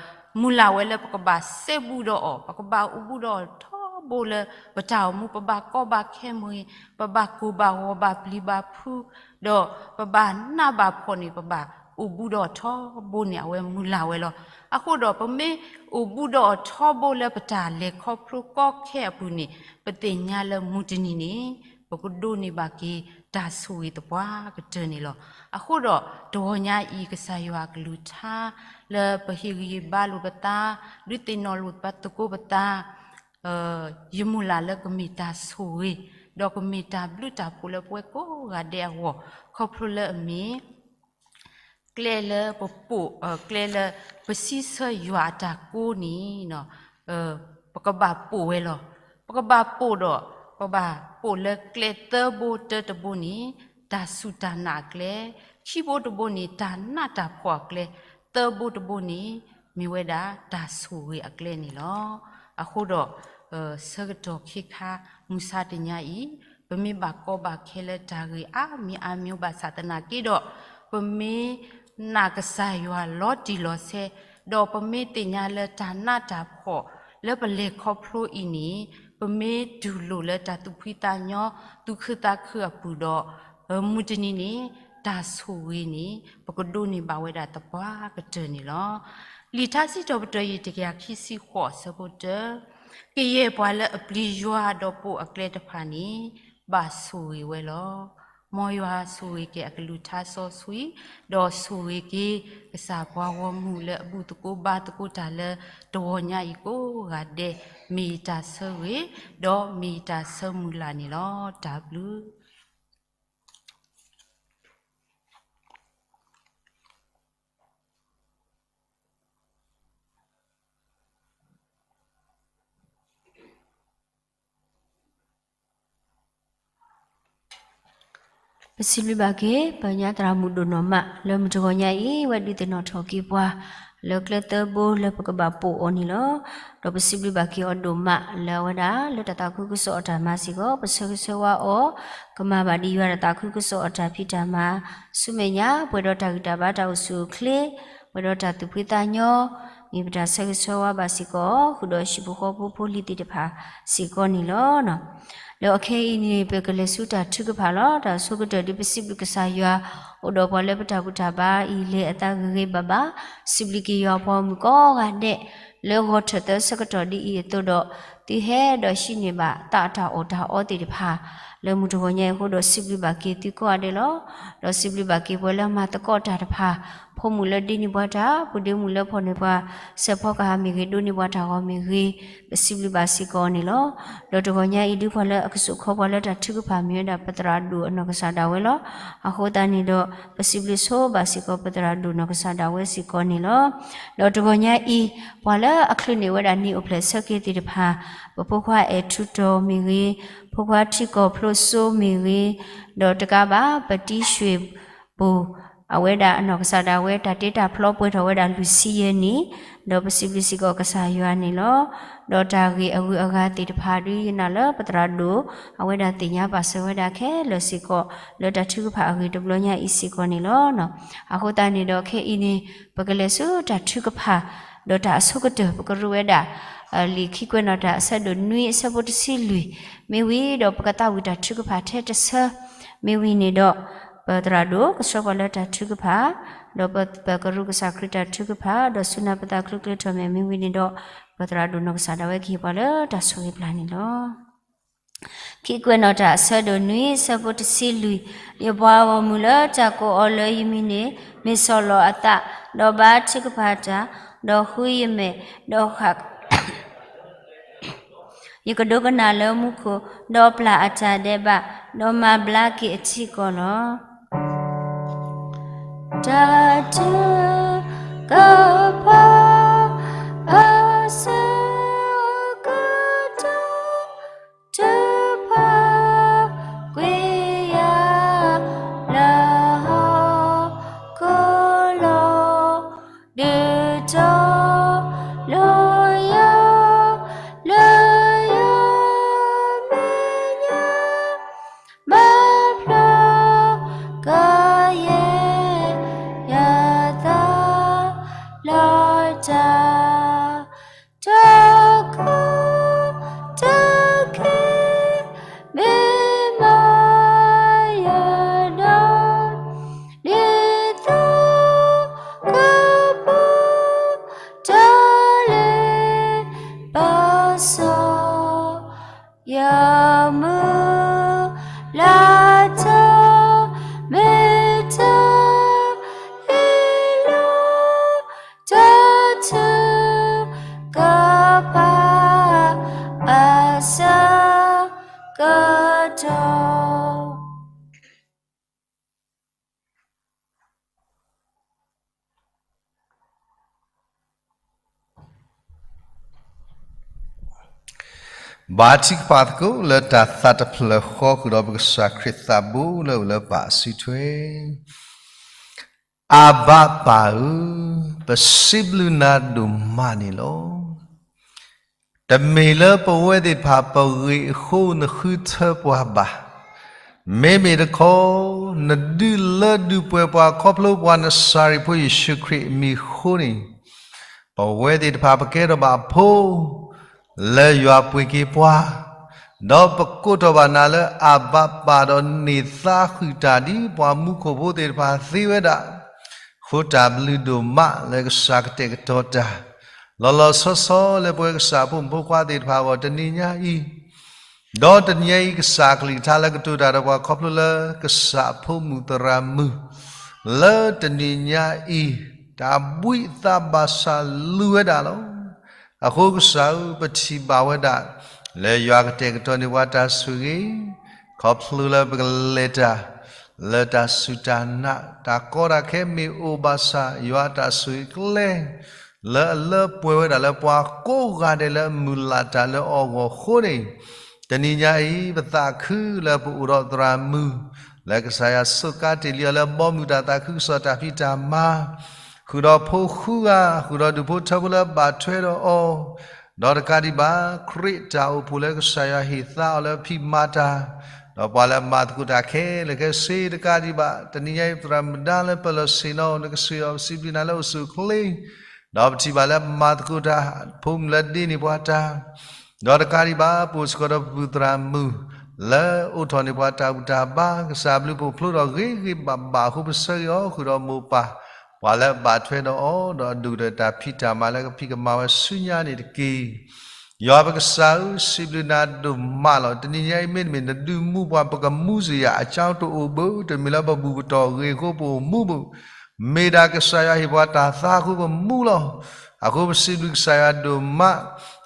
မုၢ်လၢ်ဝဲလၢပကဘၣ်စဲဘူးဒီးအီၤ, ပကဘၣ်အိၣ်ဘူးဒီးအီၤထီဘိလၢ ပတၢ်အိၣ်မူ ပဘၣ်ကီဘၣ်ခဲမ့ၢ်ဂ့ၤ, ပဘၣ်ကိၢ်ဘၣ်ဂီၤဘၣ်ပျံၤဘၣ်ဖုး, ဒီးပဘၣ်နးဘၣ်ဖှီၣ်န့ၣ် ပဘၣ်အိၣ်ဘူးဒီးအီၤထီဘိန့ၣ် အဝဲမုၢ်လၢ်ဝဲလီၤ. အဃိဒီး ပမ့ၢ်အိၣ်ဘူးဒီးအီၤထီဘိလၢပတၢ်လဲၤခီဖျိကီခဲအပူၤန့ၣ် ပသ့ၣ်ညါလၢမုၢ်တနံၤန့ၣ် ပကဒိးန့ၢ်ဘၣ်က့ၤတၢ်ဆိၣ်ဂ့ၤသပှၢ်ကတၢၢ်န့ၣ်လီၤ. အဃိဒီးတဂီၤညါအံၤ ကစၢ်ယွၤအကလုၢ်ကထါ လၢပဟ့ၣ်ဂံၢ်ဟ့ၣ်ဘါလိာ်ပသး, ဒုးသ့ၣ်နီၣ်လိာ်သကိးပသး, ယမုၢ်လၢ်လၢကမ့ၢ်တၢ်ဆိၣ်ဂ့ၤ, ဒီးကမ့ၢ်တၢ်ဘျုးတၢ်ဖှိၣ်လၢပဝဲကိးဂၤဒဲးအဂီၢ်, ခီဖျိလၢအမ့ၢ် ကျဲလၢပပိာ်, ကျဲလၢပစံးဆၢယွၤအတၢ်ကိးန့ၣ်, ပကဘၣ်ပိာ်ဝဲလီၤ. ပကဘၣ်ပိာ်ဒီး, ပဘၣ်ပိာ်လၢကျဲသၢဘိ, တၢတဘိန့ၣ် တၢ်စူၢ်တၢ်နာ်အကျဲ, ခံဘိတဘိန့ၣ် တၢ်နးတၢ်ဖှီၣ်အကျဲ, သၢဘိတဘိန့ၣ် မ့ၢ်ဝဲဒၣ်တၢ်ဆိၣ်ဂ့ၤအကျဲန့ၣ်လီၤ. အဃိဒီး ဆၢကတီၢ်ခ့ခါ မုၢ်ဆါတနံၤအံၤ, ပမ့ၢ်ဘၣ်ကီဘၣ်ခဲလၢတၢ်ဂ့ၢ်အါမံၤအါမံၤဘၣ်ဆၣ်သနာ်က့ဒီး, ပမ့ၢ်နာ်ကစၢ်ယွၤလီၤတံၢ်လီၤဆဲး, ဒီးပမ့ၢ်သ့ၣ်ညါလၢတၢ်နးတၢ်ဖှီၣ်လၢပလဲၤခီဖျိအံၤန့ၣ်, ပမ့ၢ်တူၢ်လိာ်လၢတၢ်သူၣ်ဖှံသးညီ, သူၣ်ခုသးခုအပူၤဒီး, မုၢ်တနံၤန့ၣ် တၢ်ဆိၣ်ဂ့ၤန့ၣ် ပကဒိးန့ၢ်ဘၣ်ဝဲဒၣ်သပှၢ်ကတၢၢ်န့ၣ်လီၤ. လံာ်ထါစံးထီၣ်ပတြၢၤ ယတကယၤခံဆံဃိး အဆၢဖိတၢ, ကယဲၢ်ပှၤလၢအပျံၤယွၤဒီးပိာ်အကျဲတဖၣ်န့ၣ် ဘၣ်ဆိၣ်ဂ့ၤဝဲလီၤ. မ်ယွၤဆိၣ်ဂ့ၤက့ၤအကလုၢ်ကထါစီဆှံ, ဒီးဆိၣ်ဂ့ၤက့ၤ ကစၢ်ပှၤဂီၢ်မုၢ်လၢအဘူၣ်သကိးဘါသကိးတၢ်လၢတဂီၤညါအံၤကိးဂၤဒဲး, မ့ၢ်ယတၢ်ဆၢဂ့ၤ, ဒီးမ့ၢ်ယတၢ်ဆၢမုၢ်လၢ်န့ၣ်လီၤ. တၢ်ဘျုး ပစံးဘျုးဘၣ်က့ၤ ပညါသရၣ်မုၣ်ဒိၣ်နီၢ်မး လၢမုၢ်တဂီၤညါအံၤ ဝဲဒုးသ့ၣ်နီၣ်ထီၣ်က့ၤပှၤ လၢကျဲသၢဘိလၢပကဘၣ်ပိာ်အီၤန့ၣ်လီၤ. ဒီးပစံးဘျုးဘၣ်က့ၤအီၤဒိၣ်မး လၢအဝဲဒၣ်လၢတၢ်သးခုကစီၣ်အတၢ်မၤစ့ၢ်ကီး ပဆၢဂ့ၤဆၢဝါအီၤ ကမၤဘၣ်ဒ်ယွၤတၢ်သးခုကစီၣ်အတၢ်ဖံးတၢ်မၤ ဆူမဲာ်ညါ ပှဲၤဒီးတၢ်ဂံၢ်တၢ်ဘါတၢ်အိၣ်ဆူၣ်အိၣ်ချ့ ပှဲၤဒီးတၢ်သူၣ်ဖှံသးညီ မ့ၢ်ပတၢ်ဆၢဂ့ၤဆၢဝါဘၣ်စ့ၢ်ကီး ဃုာ်ဒီးဟံၣ်ဖိဃီဖိဖိလံၤသ့ၣ်တဖၣ်စ့ၢ်ကီးန့ၣ်လီၤ. ဒီးခဲအံၤန့ၣ် ပကလဲၤဆူတၢ်ထုကဖၣ်လီၤ. တၢ်ဆိကတၢၢ်ဒ်ပစံးဘျုးကစၢ်ယွၤ အိၣ်ဒီးပှၤလၢပတၢ်ဘူၣ်တၢ်ဘါအံၤ လဲၤအသးဂ့ၤဂ့ၤဘၣ်ဘၣ်, စံးဘျုးက့ၤယွၤပှၤဂီၢ်မုၢ်ကိးဂၤဒဲး လၢဂီၤထၢၣ်သၢဆၢကတီၢ်ဒ်အံၤအသိးဒီး သုဟဲဒီးဟံးန့ၢ်ဘၣ်သးအတၢ်အီၣ်တၢ်အီသ့ၣ်တဖၣ် လၢမုၢ်တဂီၤညါအံၤအဃိဒီး စံးဘျုးဘၣ်က့ၤသုကိးဂၤဒဲးလီၤ. ဒီးစံးဘျုးဘၣ်က့ၤပှၤလၢမၤသကိးတၢ်တဖၣ်, ဖိမုၣ်လၢဒ့န့ၢ်ပှၤတၢ်, ဖိဒ့မုၣ်လၢဖီၣ်န့ၢ်ပှၤ စဲးဖီကဟၣ်မ့ၢ်ဂ့ၤ, ဒိးန့ၢ်ပှၤတၢ်ဂီၤမ့ၢ်ဂ့ၤ, ပစံးဘျုးဘၣ်စ့ၢ်ကီးအီၤန့ၣ်လီၤ. ဒီးတဂီၤညါအံၤ ဒုးပှၤလၢအကစိာ်ခီပှၤလၢတၢ်ထုကဖၣ်မ့ၢ်ဝဲဒၣ် ပသရၣ်ဒိၣ်အနီၢ်ကစၢ်ဒၣ်ဝဲလီၤ. အဃိသတးန့ၣ်ဒီး ပစံးဘျုးဆိဘၣ်စ့ၢ်ကီး ပသရၣ်ဒိၣ်နီၢ်ကစၢ်ဒၣ်ဝဲစ့ၢ်ကီးန့ၣ်လီၤ. ဒီးတဂီၤညါအံၤ ပှၤလၢအချုးန့ၢ်ဝဲဒၣ်နံၣ်အိၣ်ဖျဲၣ်ဆၢက့ၤသ့ၣ်တဖၣ်, ပဖိခွါအဲၣ်ထူတီၤမ့ၢ်ဂ့ၤ, ဖိခွါထံကီၢ်ဖျိစိမ့ၢ်ဂ့ၤ, ဒီးတကးဘၣ် ပတံၢ်ရွှ့ၣ်ပူၤ အဝဲဒၣ်အနီၢ်ကစၢ်ဒၣ်ဝဲ တၢ်တ့တၢ်ဖျီပှဲၤထီၣ်ဝဲဒၣ်လွံၢ်ဆံယဲၢ်နံၣ်, ဒီးပစံးဘျုးစ့ၢ်ကီးကစၢ်ယွၤန့ၣ်လီၤ. ဒီးတၢ်ဂ့ၢ်အဂုၤအဂၤသ့ၣ်တဖၣ်ဒုးယနာ်လၢပသရၣ်ဒိၣ် အဝဲဒၣ်သ့ၣ်ညါပာ်စၢၤဝဲဒၣ်ခဲလၢာ်စ့ၢ်ကီး လၢတၢ်ထုကဖၣ်အဂ့ၢ်တဘျီညါအံၤစ့ၢ်ကီးန့ၣ်လီၤ. အဃိသတးန့ၣ်ဒီးခဲအံၤန့ၣ် ပကလဲၤဆူတၢ်ထုကဖၣ် ဒီးတၢ်အဆိကတၢၢ် ပကရူၢ်ဝဲဒၣ် လံာ်ခံကွဲးနီၣ်တၢ်အဆၢဒိၣ်နွံအဆၢဖိတဆံလွံၢ် မ့ၢ်ဝံၤဒီးပကသးဝံၣ်တၢ်ထုကဖၣ်ထဲတဆၢ မ့ၢ်ဝံၤန့ၣ်ဒီး ပသရၣ်ဒိၣ်ကဆှၢပှၤလၢတၢ်ထုကဖၣ် ဒီးပကရူၢ်ကစၢ်ခရံာ်တၢ်ထုကဖၣ် ဒီးစူၢ်နာ်ပသးချုးကျဲထီၣ်မဲာ် မ့ၢ်ဝံၤန့ၣ်ဒီး ပသရၣ်ဒိၣ်နီၢ်ကစၢ်ဒၣ်ဝဲကဟ့ၣ်ပှၤလၢတၢ်ဆိၣ်ဂ့ၤပျၢ်န့ၣ်လီၤ. ခံကွဲးနီၣ်တၢ်အဆၢဒိၣ်နွံအဆၢဖိတဆံလွံၢ်, ယပှၤဂီၢ်မုၢ်လၢတၢ်ကိးအီၤလၢယမံၤန့ၣ် မ့ၢ်ဆီၣ်လီၤအသး, ဒီးဘါထုကဖၣ်တၢ်, ဒီးဃုယမဲာ်, ဒီးဃၣ် ယကဒိကနၣ်လၢမူခိၣ်, ဒီးပျၢ်အတၢ်ဒဲးဘး, ဒီးမၤဘျါက့ၤအထံကီၢ်လီၤ. တၢ်ထုကဖၣ် အဆၢကတီၢ် ထုကဖၣ်ကွံာ်ယၤ လၢဟီၣ်ခိၣ်လီၤ. ဒုးတီလိာ်ယၤ လၢယမဲာ်ညါ မၤဖျါကယဲၢ်ယသးလီၤ. ဘါထုကဖၣ်သကိးလၢတၢ်သးတဖျၢၣ်ဃီဃုာ်ဒီးပကစၢ်ခရံာ်သးဘိလၢအိၣ်လၢပၢ်အစုထွဲ. အၤဘၤပၢ်ဧၢ, ပစံးဘျုးနၤဒိၣ်မးန့ၣ်လီၤ. တမ့ၢ်လၢပဝဲသ့ၣ်တဖၣ်ပဂ့ၤအဃိနဃုထၢပှၤဘၣ်. မ့မ့ၢ်တခီ နဒုးလၢဒုးပှဲၤပှၤခီဖျိပှၤနစၤရ့းဖိယ့ၣ်ၡူးခရံာ်အမံၤအဃိန့ၣ် ပဝဲသ့ၣ်တဖၣ်ပကဲထီၣ်ဘၣ်အဖိ လၢယွၤပှ့ၤက့ၤပှၤ, ဒီးပကိးထီၣ်ဘၣ်နၤလၢအၤဘၤပၢ်ဒီးန့ၢ်သါဃုာ်တၢ်ဒ်ပှၤမူခိၣ်ဖိသ့ၣ်တဖၣ်သ့ဝဲဒၣ်, အဃိတၢ်ဘျုးဒိၣ်မးလၢကစၢ်ကတဲာ်ကတီၤတၢ် လီၤလီၤဆီဆီလၢပဝဲကစၢ်အဖိမုၣ်ဖိခွါသ့ၣ်တဖၣ်အဂီၢ်တနံၤညါအံၤ, ဒီးတနံၤညါအံၤကစၢ်အကလုၢ်ကထါလၢကတိၤတၢ်ဒီးပှၤခီဖျိလၢ ကစၢ်အဖိမုၣ်သရၣ်မုၣ် လၢတနံၤညါအံၤ တၢ်ဘှံးအသးဘၣ်ဆၣ်လူၤဝဲဒၣ်လီၤ. အဃိကစၢ်ဧၢ ပထံၣ်ဘၣ်ဝဲဒၣ် လၢယွၤကတဲာ်ကတီၤန့ၢ်ပှၤတၢ်ဆိၣ်ဂ့ၤ, ခီဖျိလၢပကလဲၤတၢ် လၢတၢ်စူၢ်တၢ်နာ် တၢ်ကီတၢ်ခဲမ့ၢ်အိၣ်ဘၣ်ဆၣ် ယွၤတၢ်ဆိၣ်ဂ့ၤကျဲ လၢအလၢပှဲၤဝဲဒၣ်လၢပှၤကိးဂၤဒဲးလၢအမုၢ်လၢ်တၢ်လၢအီၤအဂီၢ်အဃိန့ၣ်, တနံၤညါအံၤ ပသးခုလၢပအိၣ်ဒီးသရၣ်မုၣ် လၢကစၢ်ယွၤစူးကါတ့ၢ်လံအီၤလၢဘီမုၢ်တၢ်သးခုကစီၣ်တၢ်ဖံးတၢ်မၤ, ဃုာ်ဒီးဖိဃုဂၤ, ဃုာ်ဒီးဒူၣ်ဖိထၢဖိလၢအဘၣ်ထွဲဒီးအီၤ, ဒီးတကးဒံးဘၣ် ခရံာ်တၢ်အိၣ်ဖှိၣ်လၢကစၢ်ယွၤဟ့ၣ်သါအီၤလၢဖံးမၤတၢ်, ဒီးပှၤလၢအမၤသကိးတၢ်ခဲလၢာ်ခဲဆ့တကးဒံးဘၣ်, တနံၤညါအံၤသရၣ်မုၣ်ဒါလၢပလီၢ်ဆ့ၣ်နီၤ နကစၢ်ယွၤပစံးဘျုးနၤလၢအိၣ်ဆူၣ်အိၣ်ချ့ ဒီးပထံၣ်ဘၣ်လၢမၤသကိးတၢ် ဖိမုၣ်လၢဒ့န့ၢ်ပှၤတၢ်, ဒီးတကးဒံးဘၣ် ပအိၣ်စ့ၢ်ကီးဒီးပပုၢ်သရၣ်မုၣ် လၢအိးထီၣ်န့ၢ်ပှၤတၢ်ဘူၣ်တၢ်ဘါ, ကစၢ်ဘျုးဖှိၣ်ဖျိဒီးဂ့ၤဂ့ၤဘၣ်ဘၣ်အဃိ ပဆၢဂ့ၤအီၤဃုာ်ဒီးမိၢ်ပၢ်, ပှၤလၢအဘၣ်ထွဲဒီးအီၤ ဒီးအဒိၣ်ကတၢၢ်တၢ်ဖံးတၢ်မၤလၢကဖံးကမၤဝဲဆူညါန့ၣ်တက့ၢ်. ယွၤပကစၢ်ဧၢ, စံးဘျုးနၤဒိၣ်မးလီၤ. တနံၤညါအံၤမ့တမ့ၢ်နဒုးမူပှၤ ပကမူစ့ၢ်ယၤ အကၠီတအိၣ်ဘၣ်, တမ့ၢ်လၢပဘူၣ်ပတီၢ်ဂ့ၤအဃိပအိၣ်မူဘၣ်, မ့ၢ်ဒၣ်ကစၢ်ယွၤဟ့ၣ်ပှၤတၢ်သါအဃိပမူလီၤ. အဃိပစံးဘျုးကစၢ်ယွၤဒိၣ်မး,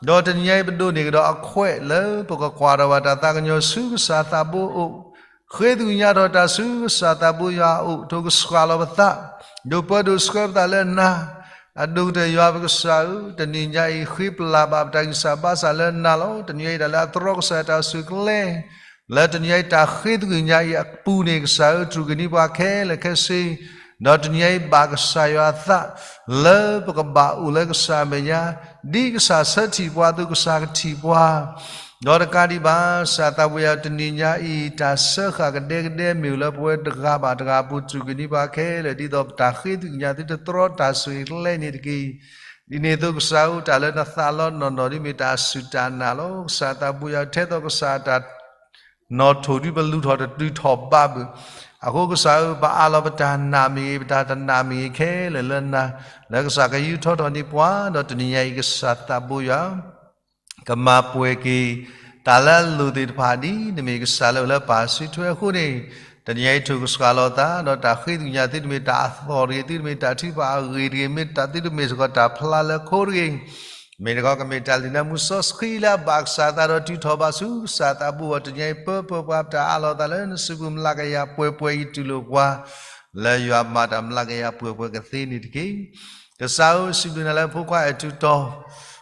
ဒီးတနံၤညါအံၤပဒိးန့ၢ်ကဒီးအခွဲးလၢပကကွၢ်ထီၣ်ဘၣ်တၢ်သးကညီၤဆူကစၢ်သးဘိအအိၣ်, ဃ့သကွံၢ်ညါထီၣ်တၢ်ဆူကစၢ်သးဘိယွၤအအိၣ်, ထိၣ်ကစှၤလီၤပသး, ဒိးပၢဒိးဆှၢပသးလၢနၤ, အဒိၣ်ကတၢၢ်ယွၤပကစၢ်ဧၢ, တနံၤညါအံၤဃ့ပလၢ်ဘၣ်ပတၢ်ဂံၢ်စၢ်ဘါစၢ်လၢနၤလီၤ. တနံၤညါအံၤဒၣ်လၢအသရီကစၢ်ယွၤတၢ်အိၣ်ဆူၣ်အိၣ်ချ့ လၢတနံၤညါအံၤတၢ်ဃ့သကွံၢ်ညါအံၤအပူၤန့ၣ် ကစၢ်ဧၢ တြူာ်က့ၤန့ၢ်ပှၤခဲလၢာ်ခဲဆ့, ဒီးတနံၤညါအံၤဘၣ်ကစၢ်ယွၤအသး လၢပကဘၣ်အိၣ်လၢကစၢ်အမဲာ်ညါ, ဒ်ကစၢ်ဆၢထံၣ်ပှၤအသိးကစၢ်ကထံၣ်ပှၤ, ဒီးတကးဒံးဘၣ် ကစၢ်သးဘိယွၤ တနံၤညါအံၤ တၢ်စၢဃာ်ကဒဲကဒဲမ့ၢ်အိၣ်လၢပဝဲတဂၤဘၣ်တဂၤအပူၤ တြူာ်က့ၤန့ၢ်ပှၤခဲလၢာ် ဒ်သိးပတၢ်ဃ့သကွံၢ်ညါသုတသရီတၢ်ဆိၣ်ဂ့ၤကျဲန့ၣ်တက့ၢ်. ဒ်န့ၣ်အသိးကစၢ်ဧၢ တၢ်လၢနသးလီနီၢ်နီၢ်ဒ်မ့ၢ်တၢ်စူၢ်တၢ်နာ်လီၤ. ကစၢ်သးဘိယွၤ ထဲသိးကစၢ်တၢ် နီၣ်ထိၣ်ဒ်ပလူၤထီၣ်တတုၤထီၣ်ဘးဘၣ်. အဃိကစၢ်ဧၢ ပအးလီၤပတၢ်နာ်မ့ၢ်ဂ့ၤ ပတၢ်တနာ်မ့ၢ်ဂ့ၤခဲလၢာ်လၢနၤ, လၢကစၢ်ကယူးထီၣ်ထီၣ်န့ၢ်ပှၤ, ဒီးတနံၤညါအံၤကစၢ်သးဘိယွၤ ကမၤပှဲၤက့ၤ တၢ်လၢအလိၣ်သ့ၣ်တဖၣ်ဒ်နမ့ၢ်ကစၢ်လၢအိၣ်လၢပၢ်စုထွဲအဃိန့ၣ်, တနံၤညါအံၤထိၣ်ကစှၤလီၤသး, ဒီးတၢ်ဃ့သကွံၢ်ညါသုတမ့ၢ်တၢ်အသီၣ်တဂ့ၤ, သုတမ့ၢ်တၢ်ထုကဖၣ်အဂ့ၢ်တဂ့ၤ, မ့ၢ်တၢ်သုတမ့ၢ်စ့ၢ်ကီးတၢ်ဖျါလၢခိတဂ့ၤ မ့ၢ်တခီကမ့ၢ်တၢ်လုၢ်နၢမူစီဆှံလၢအဘၣ်ကစၢ်အသးဒီးတုၤထီၣ်ဘးဆူကစၢ်သးဘိအဂီၢ် တနံၤညါအံၤ ပၢပၢပှၤပတၢ်အးလီၤသးလၢနစုပူၤ မျးကယၤပှဲၤပှဲၤအံၤ တူၢ်လိာ်ပှၤ လၢယွၤမၤတၢ်မျးကယၤပှဲၤပှဲၤကသ့န့ၣ်တက့ၢ်. ကစၢ်ဧၢ စံးဘျုးနၤလၢဖိခွါအဲၣ်ထူးတီၤ,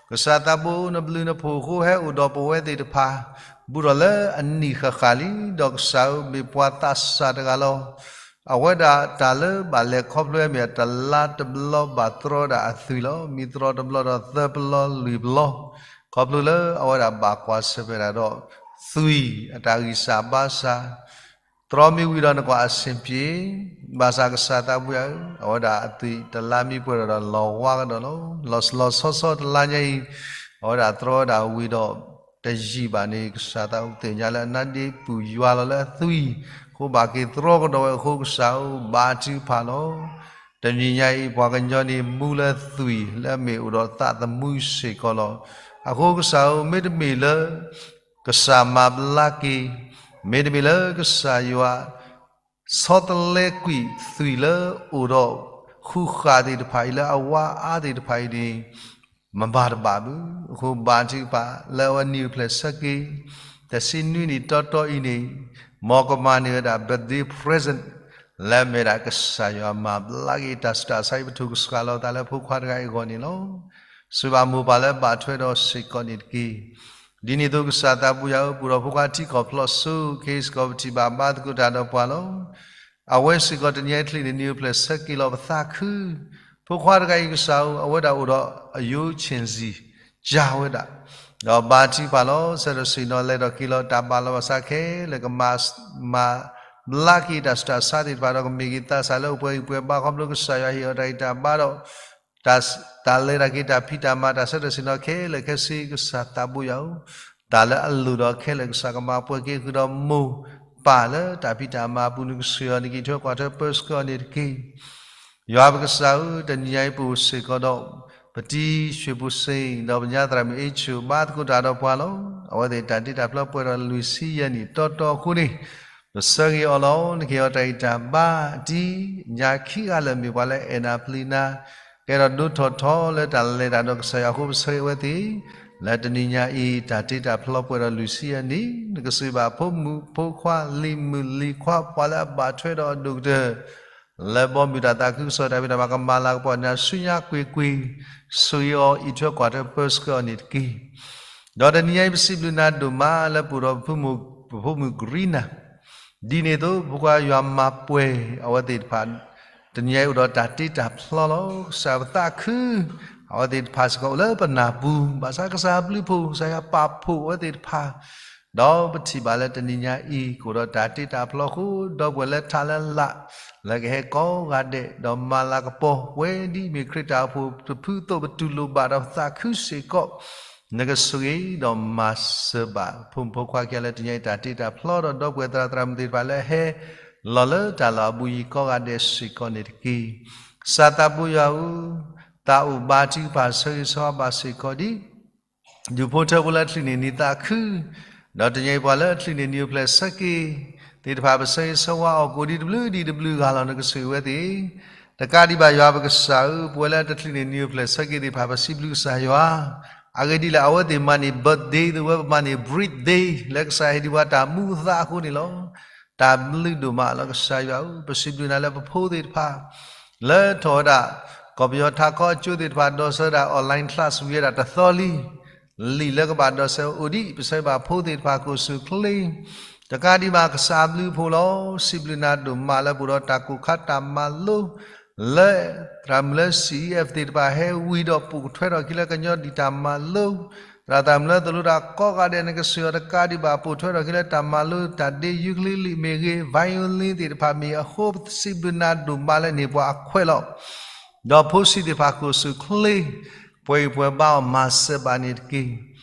ကစၢ်သးဘိဧၢ နဘျုးနဖှိၣ်အဃိဟဲအိၣ်ဒီးပဝဲသ့ၣ်တဖၣ် ဘူးထီၣ်လၢအနံၣ်ဃၣ်ဃၣ်လံ, ဒီးကစၢ်ဧၢမ့ၢ်ပှၤသးစၢ်တဂၤလီၤ. အဝဲဒၣ်တၢ်လၢဘၣ်လဲၤခီဖျိမ့ၢ်တလါတဘျီဘၣ်သရီဒၣ်အသွံၣ်လီၤ. မ့ၢ်သရီတဘျီဒီးသၢပလီလွံၢ်ပလီ, ခီဖျိလၢအဝဲဒၣ်ဘၣ်ကွၢ်ဆၢၣ်မဲာ်တၢ်ဒီးသွံၣ်အတၢ်ဂံၢ်စၢ်ဘါစၢ်, သရီမ့ၢ်ဝံၤဒီးနကွၢ်အဆင်ပြေ, ဘၣ်ဆၣ်ကစၢ်သးဘိယွၤဧၢ, အဝဲဒၣ်အသွံၣ်တလါမံပှဲၤဒီးလီၤဝါကဒီးလီၤ. လီၤလီၤဆီဆီတလါညါအံၤ, အဝဲဒၣ်သရီဝဲဒၣ်ဝံၤဒီး တယံာ်ဘၣ်န့ၣ် ကစၢ်သးဘိသ့ၣ်ညါလၢအနါဒ့ပူၤယွၤလီၤလၢအသွံၣ်, အဃိဘၣ်က့ၤသရီကဒီးဝဲအဃိကစၢ်ဧၢ ဘါထုကဖၣ်လီၤ. တနံၤညါအံၤ ပှၤကညီန့ၣ်မူလၢသွံၣ်လၢအမ့ၢ်အိၣ်ဒီးသးသမူစ့ၢ်ကီးလီၤ. အဃိကစၢ်ဧၢ မ့တမ့ၢ်လၢ ကစၢ်မၤဘျါက့ၤ, မ့တမ့ၢ်လၢကစၢ်ယွၤ ဆီတလဲကွံာ်သွံၣ်လၢအိၣ်ဒီးဃူဃာ်သ့ၣ်တဖၣ်အံၤ လၢအဝါအါသ့ၣ်တဖၣ်အံၤန့ၣ် မၤဘၣ်တဘၣ်ဘၣ်. အဃိဘါထုကဖၣ်လၢအဝဲနံၣ်အိၣ်ဖျဲၣ်ဆၢက့ၤ တဆံနွံနံၣ်တီတီအံၤန့ၣ် မ်ကမၤန့ၢ်ဝဲဒၣ် birthday present လၢအမ့ၢ်ဒၣ်ကစၢ်ယွၤမၤဘျါက့ၤတၢ်ဆူးတၢ်ဆါအံၤ ပထိၣ်ကစှၤလီၤသးလၢဖိခွါတဂၤအံၤအဂီၢ်န့ၣ်လီၤ. စံးဘၣ်မိၢ်ပၢ်လၢဘၣ်ထွဲဒီးစ့ၢ်ကီးန့ၣ်တက့ၢ်. ဒ်န့ၣ်အသိးကစၢ်သးပူၤယွၤဧၢ, ပအိၣ်ဒီးဖိခွါထံကီၢ်ဖျိးစိၤ ခ့စ့ၢ်ကီးပထံၣ်ဘၣ်ဘါသကိးတၢ်ဒီးပှၤလီၤ. အဝဲစ့ၢ်ကီးတနံၤအံၤချံးန့ၣ် နံၤအိၣ်ဖျဲၣ်ဆၢက့ၤလီၤပသးခု, ဖိခွါတဂၤအံၤကစၢ်ဧၢ, အဝဲဒၣ်အိၣ်ဒီးအယိၤဆ့ၣ်စံၣ် ကၢ်ဝဲဒၣ်, ဒီးဘါထုကဖၣ်လီၤ. ဆၢထၢၣ်ဆ့ၣ်နီၤလဲၤထီၣ်က့ၤလီၤ တၢ်ဘၣ်လီၤဘၣ်စးခဲလၢာ်ကမၤ မၤဘျါက့ၤတၢ်ဆူးတၢ်ဆါသ့ၣ်တဖၣ်ဒီး ကမ့ၢ်က့ၤသးစၢ်လၢအိၣ်ပှဲၤဂံၢ်ပှဲၤဘါ ခီဖျိကစၢ်ယွၤဟ့ၣ်အီၤတၢ်ဂံၢ်တၢ်ဘါဒီး တၢ် တၢ်လဲၤတၢ်က့ၤတၢ်ဖံးတၢ်မၤ တၢ်ဆၢထၢၣ်ဆ့ၣ်နီၤခဲလၢာ်ခဲဆ့ ကစၢ်သးဘိယွၤဧၢ, တၢ်လၢအလိၣ်ဒီးခဲလၢာ် ကစၢ်ကမၤပှဲၤက့ၤဃုာ်ဒီးမိၢ်ပၢ်လၢတၢ်ဖံးတၢ်မၤအပူၤန့ၣ် ကစၢ်ယွၤန့ၣ် က့ၤထွဲကွၢ်ထွဲပၢဆှၢအီၤန့ၣ်တက့ၢ်. ယွၤပကစၢ်ဧၢ, တနံၤညါအံၤပအိၣ်စ့ၢ်ကီးဒီး ပတံၤ ရွှေဘိုစိန် ဒီးပညါသရၣ်မုၣ် အ့ၣ်ခၠိၣ် ဘါသကိးတၢ်ဒီးပှၤလီၤ. အဝဲသ့ၣ်တၢ်တ့တၢ်ဖျီပှဲၤဒီးလွံၢ်ဆံယဲၢ်နံၣ်တီတီအဃိန့ၣ် ပဆၢဂ့ၤအီၤလီၤ. နကဟ့ၣ်အီၤတၢ်ဂံၢ်တၢ်ဘါ တံၤညါခံဂၤလၢာ်မ့ၢ်ပှၤလၢအဲၣ်နၤပျံၤနၤ ကဲထီၣ်ဒိၣ်ထီၣ်ထီလၢတၢ်လဲၤတၢ်ဒီးကစၢ်ယွၤအဃိ ပဆၢဂ့ၤအဝဲသ့ၣ် လၢတနံၤညါအံၤ တၢ်တ့တၢ်ဖျီပှဲၤဒီးလွံၢ်ဆံယဲၢ်နံၣ် နကစၢ်ဘၣ်ဖိမုၣ်ဖိခွါလံၤမုၣ်လံၤခွါ ပှၤလၢအဘၣ်ထွဲဒီးအဒိၣ်ကတၢၢ် လၢဘီမုၢ်တၢ်သးခုကစီၣ်တၢ်ဖံးတၢ်မၤ ကမၤလၤကပီၤနၤဆူညါကွ့ၢ်ကွ့ၢ် ဆိၣ်ဂ့ၤအီၤ အံးထွဲကွၢ်ထွဲပၢဆှၢအီၤန့ၣ်တက့ၢ်. ဒီးတနံၤညါအံၤ ပစံးဘျုးနၤဒိၣ်မးလၢပအိၣ်ဒီးပဖိမုၣ် ပဖိမုၣ်ကရံနၤ ဒ်န့ၣ်အသိး ဖိခွါယွၤမၤပှဲၤအဝဲသ့ၣ်တဖၣ် တနံၤညါအံၤအိၣ်ဒီးတၢ်တ့တၢ်ဖျီလီၤ. ကစၢ်ပသးခု အဝဲသ့ၣ်တဖၣ်စ့ၢ်ကီးအိၣ်လၢပနၢ်ပူၤ ဘၣ်ဆၣ်ကစၢ်ဘျုးဖှိၣ် ကစၢ်ယွၤပာ်ဖှိၣ်အဝဲသ့ၣ်တဖၣ် ဒီးပထံၣ်ဘၣ်လၢတနံၤညါအံၤ ကအိၣ်ဒီးတၢ်တ့တၢ်ဖျီအဃိ ဒီပုၢ်ဝဲၢ်လၢထးလၢလာ် လၢကဟဲကိးဂၤဒဲး ဒီးမၤလၤကပီၤ ပဝဲဒ်အမ့ၢ်ခရံာ်တၢ်အိၣ်ဖှိၣ်တဖုအသိး ပတူၢ်လိာ်ဘၣ်ဒီးပသးခုစ့ၢ်ကီး နကဆိၣ်ဂ့ၤဒီးမၤစၢၤဘၣ် ဖိမုၣ်ဖိခွါခံဂၤလၢတနံၤညါအံၤ တၢ်တ့တၢ်ဖျီဒီး ဒီပုၢ်ဝဲၢ်သရၣ်သရၣ်မုၣ်သ့ၣ်တဖၣ်လၢဟဲလီၤလၢတၢ်လီၢ်အဘူးအယံၤကိးဂၤဒဲးစ့ၢ်ကီးန့ၣ်တက့ၢ်. ကစၢ်သးဘိယွၤဧၢ, သးအိၣ်ဘါထုကဖၣ်ဆၢဂ့ၤဆၢဝါဘၣ်စ့ၢ်ကီးဒံး ဒူၣ်ဖိထၢဖိလၢအချုးန့ၢ်နံၤသးခု, ဒီးတနံၤအံၤပှၤလၢအချုးန့ၢ်နံၤအိၣ်ဖျဲၣ်ဆၢက့ၤသ့ၣ်တဖၣ် ပဆၢဂ့ၤဆၢဝါအီၤကိးဒံးတဘျုးဒံးတဘျုးဂၤလီၤ နကဆိၣ်ဂ့ၤဝဲသ့ၣ် တကးဒံးဘၣ်ယွၤပကစၢ်ဧၢ, ပဝဲလၢတချုးန့ၢ်နံၤအိၣ်ဖျဲၣ်ဆၢက့ၤသ့ၣ်တဖၣ် ပစံးဘျုးကစၢ်ယွၤ, အဂ့ၢ်ဒ်လဲၣ် အဝဲသ့ၣ်မၤန့ၢ် birthday သ့ၣ်ဝဲပမၤန့ၢ် breathday လၢကစၢ်ဟ့ၣ်ဒံးပှၤတၢ်မူအသးအဃိန့ၣ်လီၤ. တၢ်ဘျုးဒိၣ်မးလီၤကစၢ်ယွၤဧၢ, ပစံးဘျုးနၤလၢပဖိသ့ၣ်တဖၣ် လၢထီၣ်ဝဲဒၣ် ကီၢ်ပယီၤထးခီအကၠိသ့ၣ်တဖၣ် ဒိးဆၢဝဲဒၣ် online class ဝံၤဝဲဒၣ်တသီလံ လံာ်လၢကဘၣ်ဒိးဆၢအိၣ်ဒံး ပဆၢဘၣ်ဖိသ့ၣ်တဖၣ် ကအိၣ်ဆူၣ်အိၣ်ချ့, တကးဒံးဘၣ်ကစၢ်ဘျုးဖှိၣ်လီၤ. စံးဘျုးနၤဒိၣ်မးလၢပအိၣ်ဒီးတၢ်ကိၢ်ခါတၢ်မၤလိ လၢ သရၣ်မုၣ်လၢ CEF သ့ၣ်တဖၣ်ဟဲဝံၤဒီးပိာ်ထွဲထီၣ်အခံလၢကညီဒံးတၢ်မၤလိ, သရၣ်သရၣ်မုၣ်လၢသလိတၢ်ကိးဂၤဒဲး နကဆိၣ်ဂ့ၤအီၤတကးဒံးဘၣ် ပိာ်ထွဲထီၣ်အခံလၢတၢ်မၤလိ တၢ်ဒ့ယူကလ့လံမ့ၢ်ဂ့ၤ violin သ့ၣ်တဖၣ်မ့ၢ်အဃိ ပစံးဘျုးနၤဒိၣ်မးလၢန့ၢ်ပှၤအခွဲးလီၤ. ဒီးဖိဆံးသ့ၣ်တဖၣ်ကအိၣ်ဆူၣ်အိၣ်ချ့ ပှဲၤဂံၢ်ပှဲၤဘါအီၤမၤစၢၤဘၣ်န့ၣ်တက့ၢ်.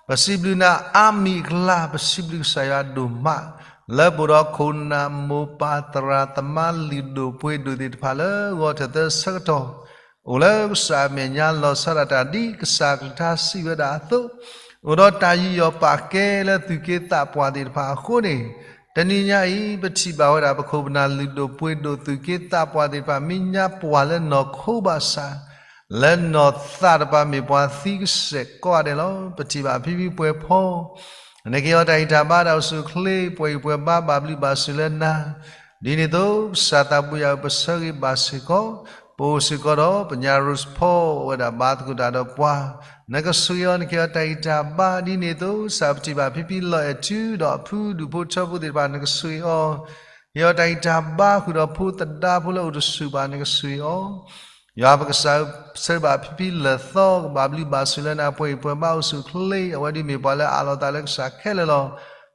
ပစံးဘျုးနၤအါမံၤအကျါ ပစံးဘျုးကစၢ်ယွၤဒိၣ်မး လၢပအိၣ်ဒီးခိၣ်နၢ်မိၢ်ပၢ်သရၣ်သမါလုၢ်ဒိၣ်ပှ့ၤဒိၣ်သ့ၣ်တဖၣ်လၢဂီၤထၢၣ်သၢဆၢကတီၢ် အိၣ်လၢကစၢ်အမဲာ်ညါလီၤဆီဒၣ်တၢ်ဒ်ကစၢ်အကလုၢ်ကထါစံးဝဲဒၣ်အသိး, အိၣ်ဒီးတၢ်ယူးယီၣ်ပာ်ကဲလၢသူၣ်က့သးပှၢ်သ့ၣ်တဖၣ်အဃိန့ၣ်, တနံၤညါအံၤ ပထံၣ်ဘၣ်ဝဲဒၣ်ပခိၣ်ပနၢ်လုၢ်ဒိၣ်ပှ့ၤဒိၣ်သူၣ်က့သးပှၢ်သ့ၣ်တဖၣ် မ့ၢ်ညါပှၢ်လၢနီၢ်ခိဘၣ်ဆၣ် လၢနီၢ်သးတပၤမ့ၢ်ပှၤသံကစဲာ်ကိးဂၤဒဲးလီၤ. ပထံၣ်ဘၣ်ဖံဖံပှဲၤဖီ နကဟ့ၣ်အီၤတၢ်ဂံၢ်တၢ်ဘါတၢ်အိၣ်ဆူၣ်အိၣ်ချ့ ပှဲၤဂံၢ်ပှဲၤဘါဘၣ်ဘျုးဘၣ်ဆိၣ်လၢနၤ, ဒ်န့ၣ်အသိး ကစၢ်သးပူၤယွၤဧၢ ပဆၢဂ့ၤဘၣ်စ့ၢ်ကီး, ပအိၣ်စ့ၢ်ကီးဒီးပညါ Rose Paul အိၣ်ဝဲဒၣ်ဘါသကိးတၢ်ဒီးပှၤ, နကဆိၣ်ဂ့ၤအီၤ နကဟ့ၣ်အီၤတၢ်ဂံၢ်တၢ်ဘါ ဒ်န့ၣ်အသိး ကစၢ်ပထံၣ်ဘၣ်ဖံဖံလီၤအဲၣ်ထု ဒီးအဖုဒူၣ်ဖိထၢဖိသ့ၣ်တဖၣ် နကဆိၣ်ဂ့ၤအီၤ ဟ့ၣ်အီၤတၢ်ဂံၢ်တၢ်ဘါဃုာ်ဒီးဖိသဒါဖိလၢအိၣ်တဆူၣ်ဘၣ် နကဆိၣ်ဂ့ၤအီၤ, ယွၤပကစၢ်ဧၢ ဆၢဘၣ်ဖံဖံလၢာ်သီ ကဘၣ်ဘျုးဘၣ်ဆိၣ်လၢနၤ ပှဲၤဂံၢ်ပှဲၤဘါအိၣ်ဆူၣ်အိၣ်ချ့ အဝဲဒၣ်မ့ၢ်ပှၤလၢအးလီၤသးလၢကစၢ်ခဲလၢာ်လီၤ.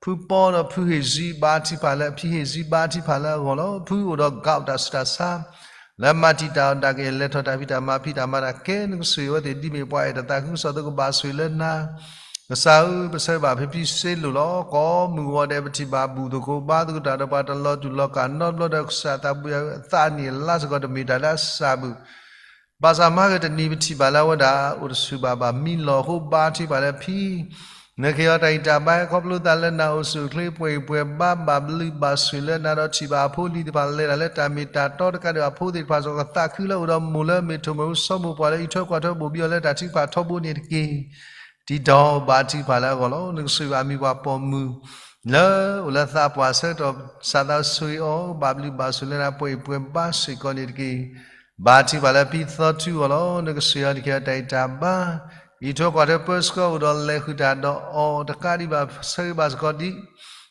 ဖုပီဒီးဖုဟ့ၣ်စံဘါထုကဖၣ်လၢ ဖံဟ့ၣ်စံဘါထုကဖၣ်လၢအဂီၢ်လီၤ. ဖုအိၣ်ဒီး gout တၢ်ဆူးတၢ်ဆါ လၢမၤတံာ်တာ်အီၤဒၣ်က့ၤ လဲၤထီၣ်တၢ်ဖံးတၢ်မၤဖံးတၢ်မၤတၢ်ကဲ နကဆိၣ်ဂ့ၤအဝဲသ့ၣ် ဒ်မ့ၢ်ပှၤအဲၣ်တၢ်သးခုကစီၣ်အသိး ကဘၣ်ဆိၣ်ဂ့ၤလၢနၤ ကစၢ်ဧၢ ပဆၢဘၣ်ဖံဖံစ့လိာ်လီၤ. ကိးမုၢ်ဂီၤဒဲး ပထံၣ်ဘၣ်ဘူၣ်သကိးဘါသကိးတၢ်ဒီးပှၤ တလီၤတူာ်လီၤကာ်နီတဘျီဒီး ကစၢ်သးပူၤယွၤဧၢ အသးနံၣ်အလါစ့ၢ်ကီး တမ့ၢ်တၢ်လၢအစှၤဘၣ် ဘၣ်ဆၣ်မၤကတနံၤ ပထံၣ်ဘၣ်လၢအဝဲဒၣ် အိၣ်တဆူၣ်ဘၣ်ဘၣ် မံလီၤအဃိ ဘါထုကဖၣ်လၢဖံ နကဟ့ၣ်အီၤတၢ်ဂံၢ်တၢ်ဘါ ခီဖျိသးလၢနၤအိၣ်ဆူၣ်အိၣ်ချ့ ပှဲၤဂံၢ်ပှဲၤဘါ ဘၣ်ဘျုးဘၣ်ဆိၣ်လၢနၤ ဒီးထံၣ်ဘၣ်အဖိအလံၤသ့ၣ်တဖၣ် လဲၤတၢ်လၢတၢ်မ့ၢ်တၢ်တီတကးဒံးဘၣ် အဖိသ့ၣ်တဖၣ်စ့ၢ်ကီး ကသးခုလၢအိၣ်ဒီးမိၢ်လၢမ့ၢ်ထိၣ်မ့ၢ်ဟူ စီၤမိၢ်ပှၢ်လၢအံးထွဲကွၢ်ထွဲဘိၣ်ဘံအီၤလၢတၢ်ထုကဖၣ်ထီဘိန့ၣ်တက့ၢ်. တံၤတီၤဘါထုကဖၣ်လၢအဂီၢ်လီၤ. နကဆိၣ်ဂ့ၤဘၣ်မံၤပှၢ်ပိာ်မုၣ် လၢအိၣ်လၢသးပှၢ်ဆၢကတီၢ် ကစၢ်သးဆိၣ်ဂ့ၤအီၤ ဘၣ်ဘျုးဘၣ်ဆိၣ်လၢနၤ ပှဲၤဂံၢ်ပှဲၤဘါစ့ၢ်ကီးန့ၣ်တက့ၢ်. ဘါထုကဖၣ်လၢဖံသီထူအဂီၢ်လီၤ. နကဆိၣ်ဂ့ၤအီၤ နကဟ့ၣ်အီၤတၢ်ဂံၢ်တၢ်ဘါ အံးထွဲကွၢ်ထွဲပၢဆှၢအိၣ်ဒီးလဲၤဃုာ်တၢ်ဒီးအီၤတကးဒံးဘၣ် ဆၢဂ့ၤဘၣ်စ့ၢ်ကီးဒံး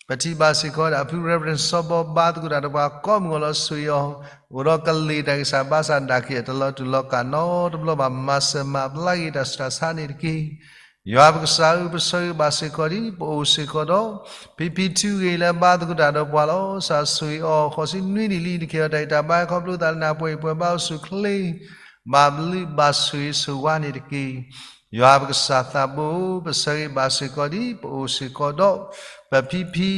ပထံၣ်ဘၣ်စ့ၢ်ကီးဒၣ် ဖု Reverend စီၤဘီ ဘါသကိးတၢ်ဒီးပှၤကိးမုၢ်ဂီၤလီၤ ဆိၣ်ဂ့ၤအီၤ အိၣ်ဒီးကလ့ၢ်တၢ်ဂံၢ်စၢ်ဘါစၢ် ဒၣ်က့ၤအတလီၤတူာ်လီၤကာ်နီတဘျီဘၣ် မၤစၢၤမၤဘျါက့ၤတၢ်ဆူးတၢ်ဆါန့ၣ်တက့ၢ်. ယွၤပကစၢ်ဧၢ, ပဆၢဂ့ၤဘၣ်စ့ၢ်ကီးဒံး ပအိၣ်စ့ၢ်ကီးဒီး ဖံဖံထူဂ့ၤလၢဘါသကိးတၢ်ဒီးပှၤလီၤ. ကစၢ်ဆိၣ်ဂ့ၤအီၤ ဃိးဆံနွံနံၣ်လံ နကဟ့ၣ်အီၤတၢ်ဂံၢ်တၢ်ဘါ ခီဖျိသးလၢနၢ်ပှဲၤအံၤပှဲၤဘါအိၣ်ဆူၣ်ချ့ ဘၣ်ဘျုးဘၣ်ဆိၣ်ဂ့ၤဆိၣ်ဝါန့ၣ်တက့ၢ်. ယွၤပကစၢ်သးဘိဧၢ, ပဆၢဂ့ၤဘၣ်စ့ၢ်ကီးဒံး ပအိၣ်စ့ၢ်ကီးဒီး ပဖံဖံ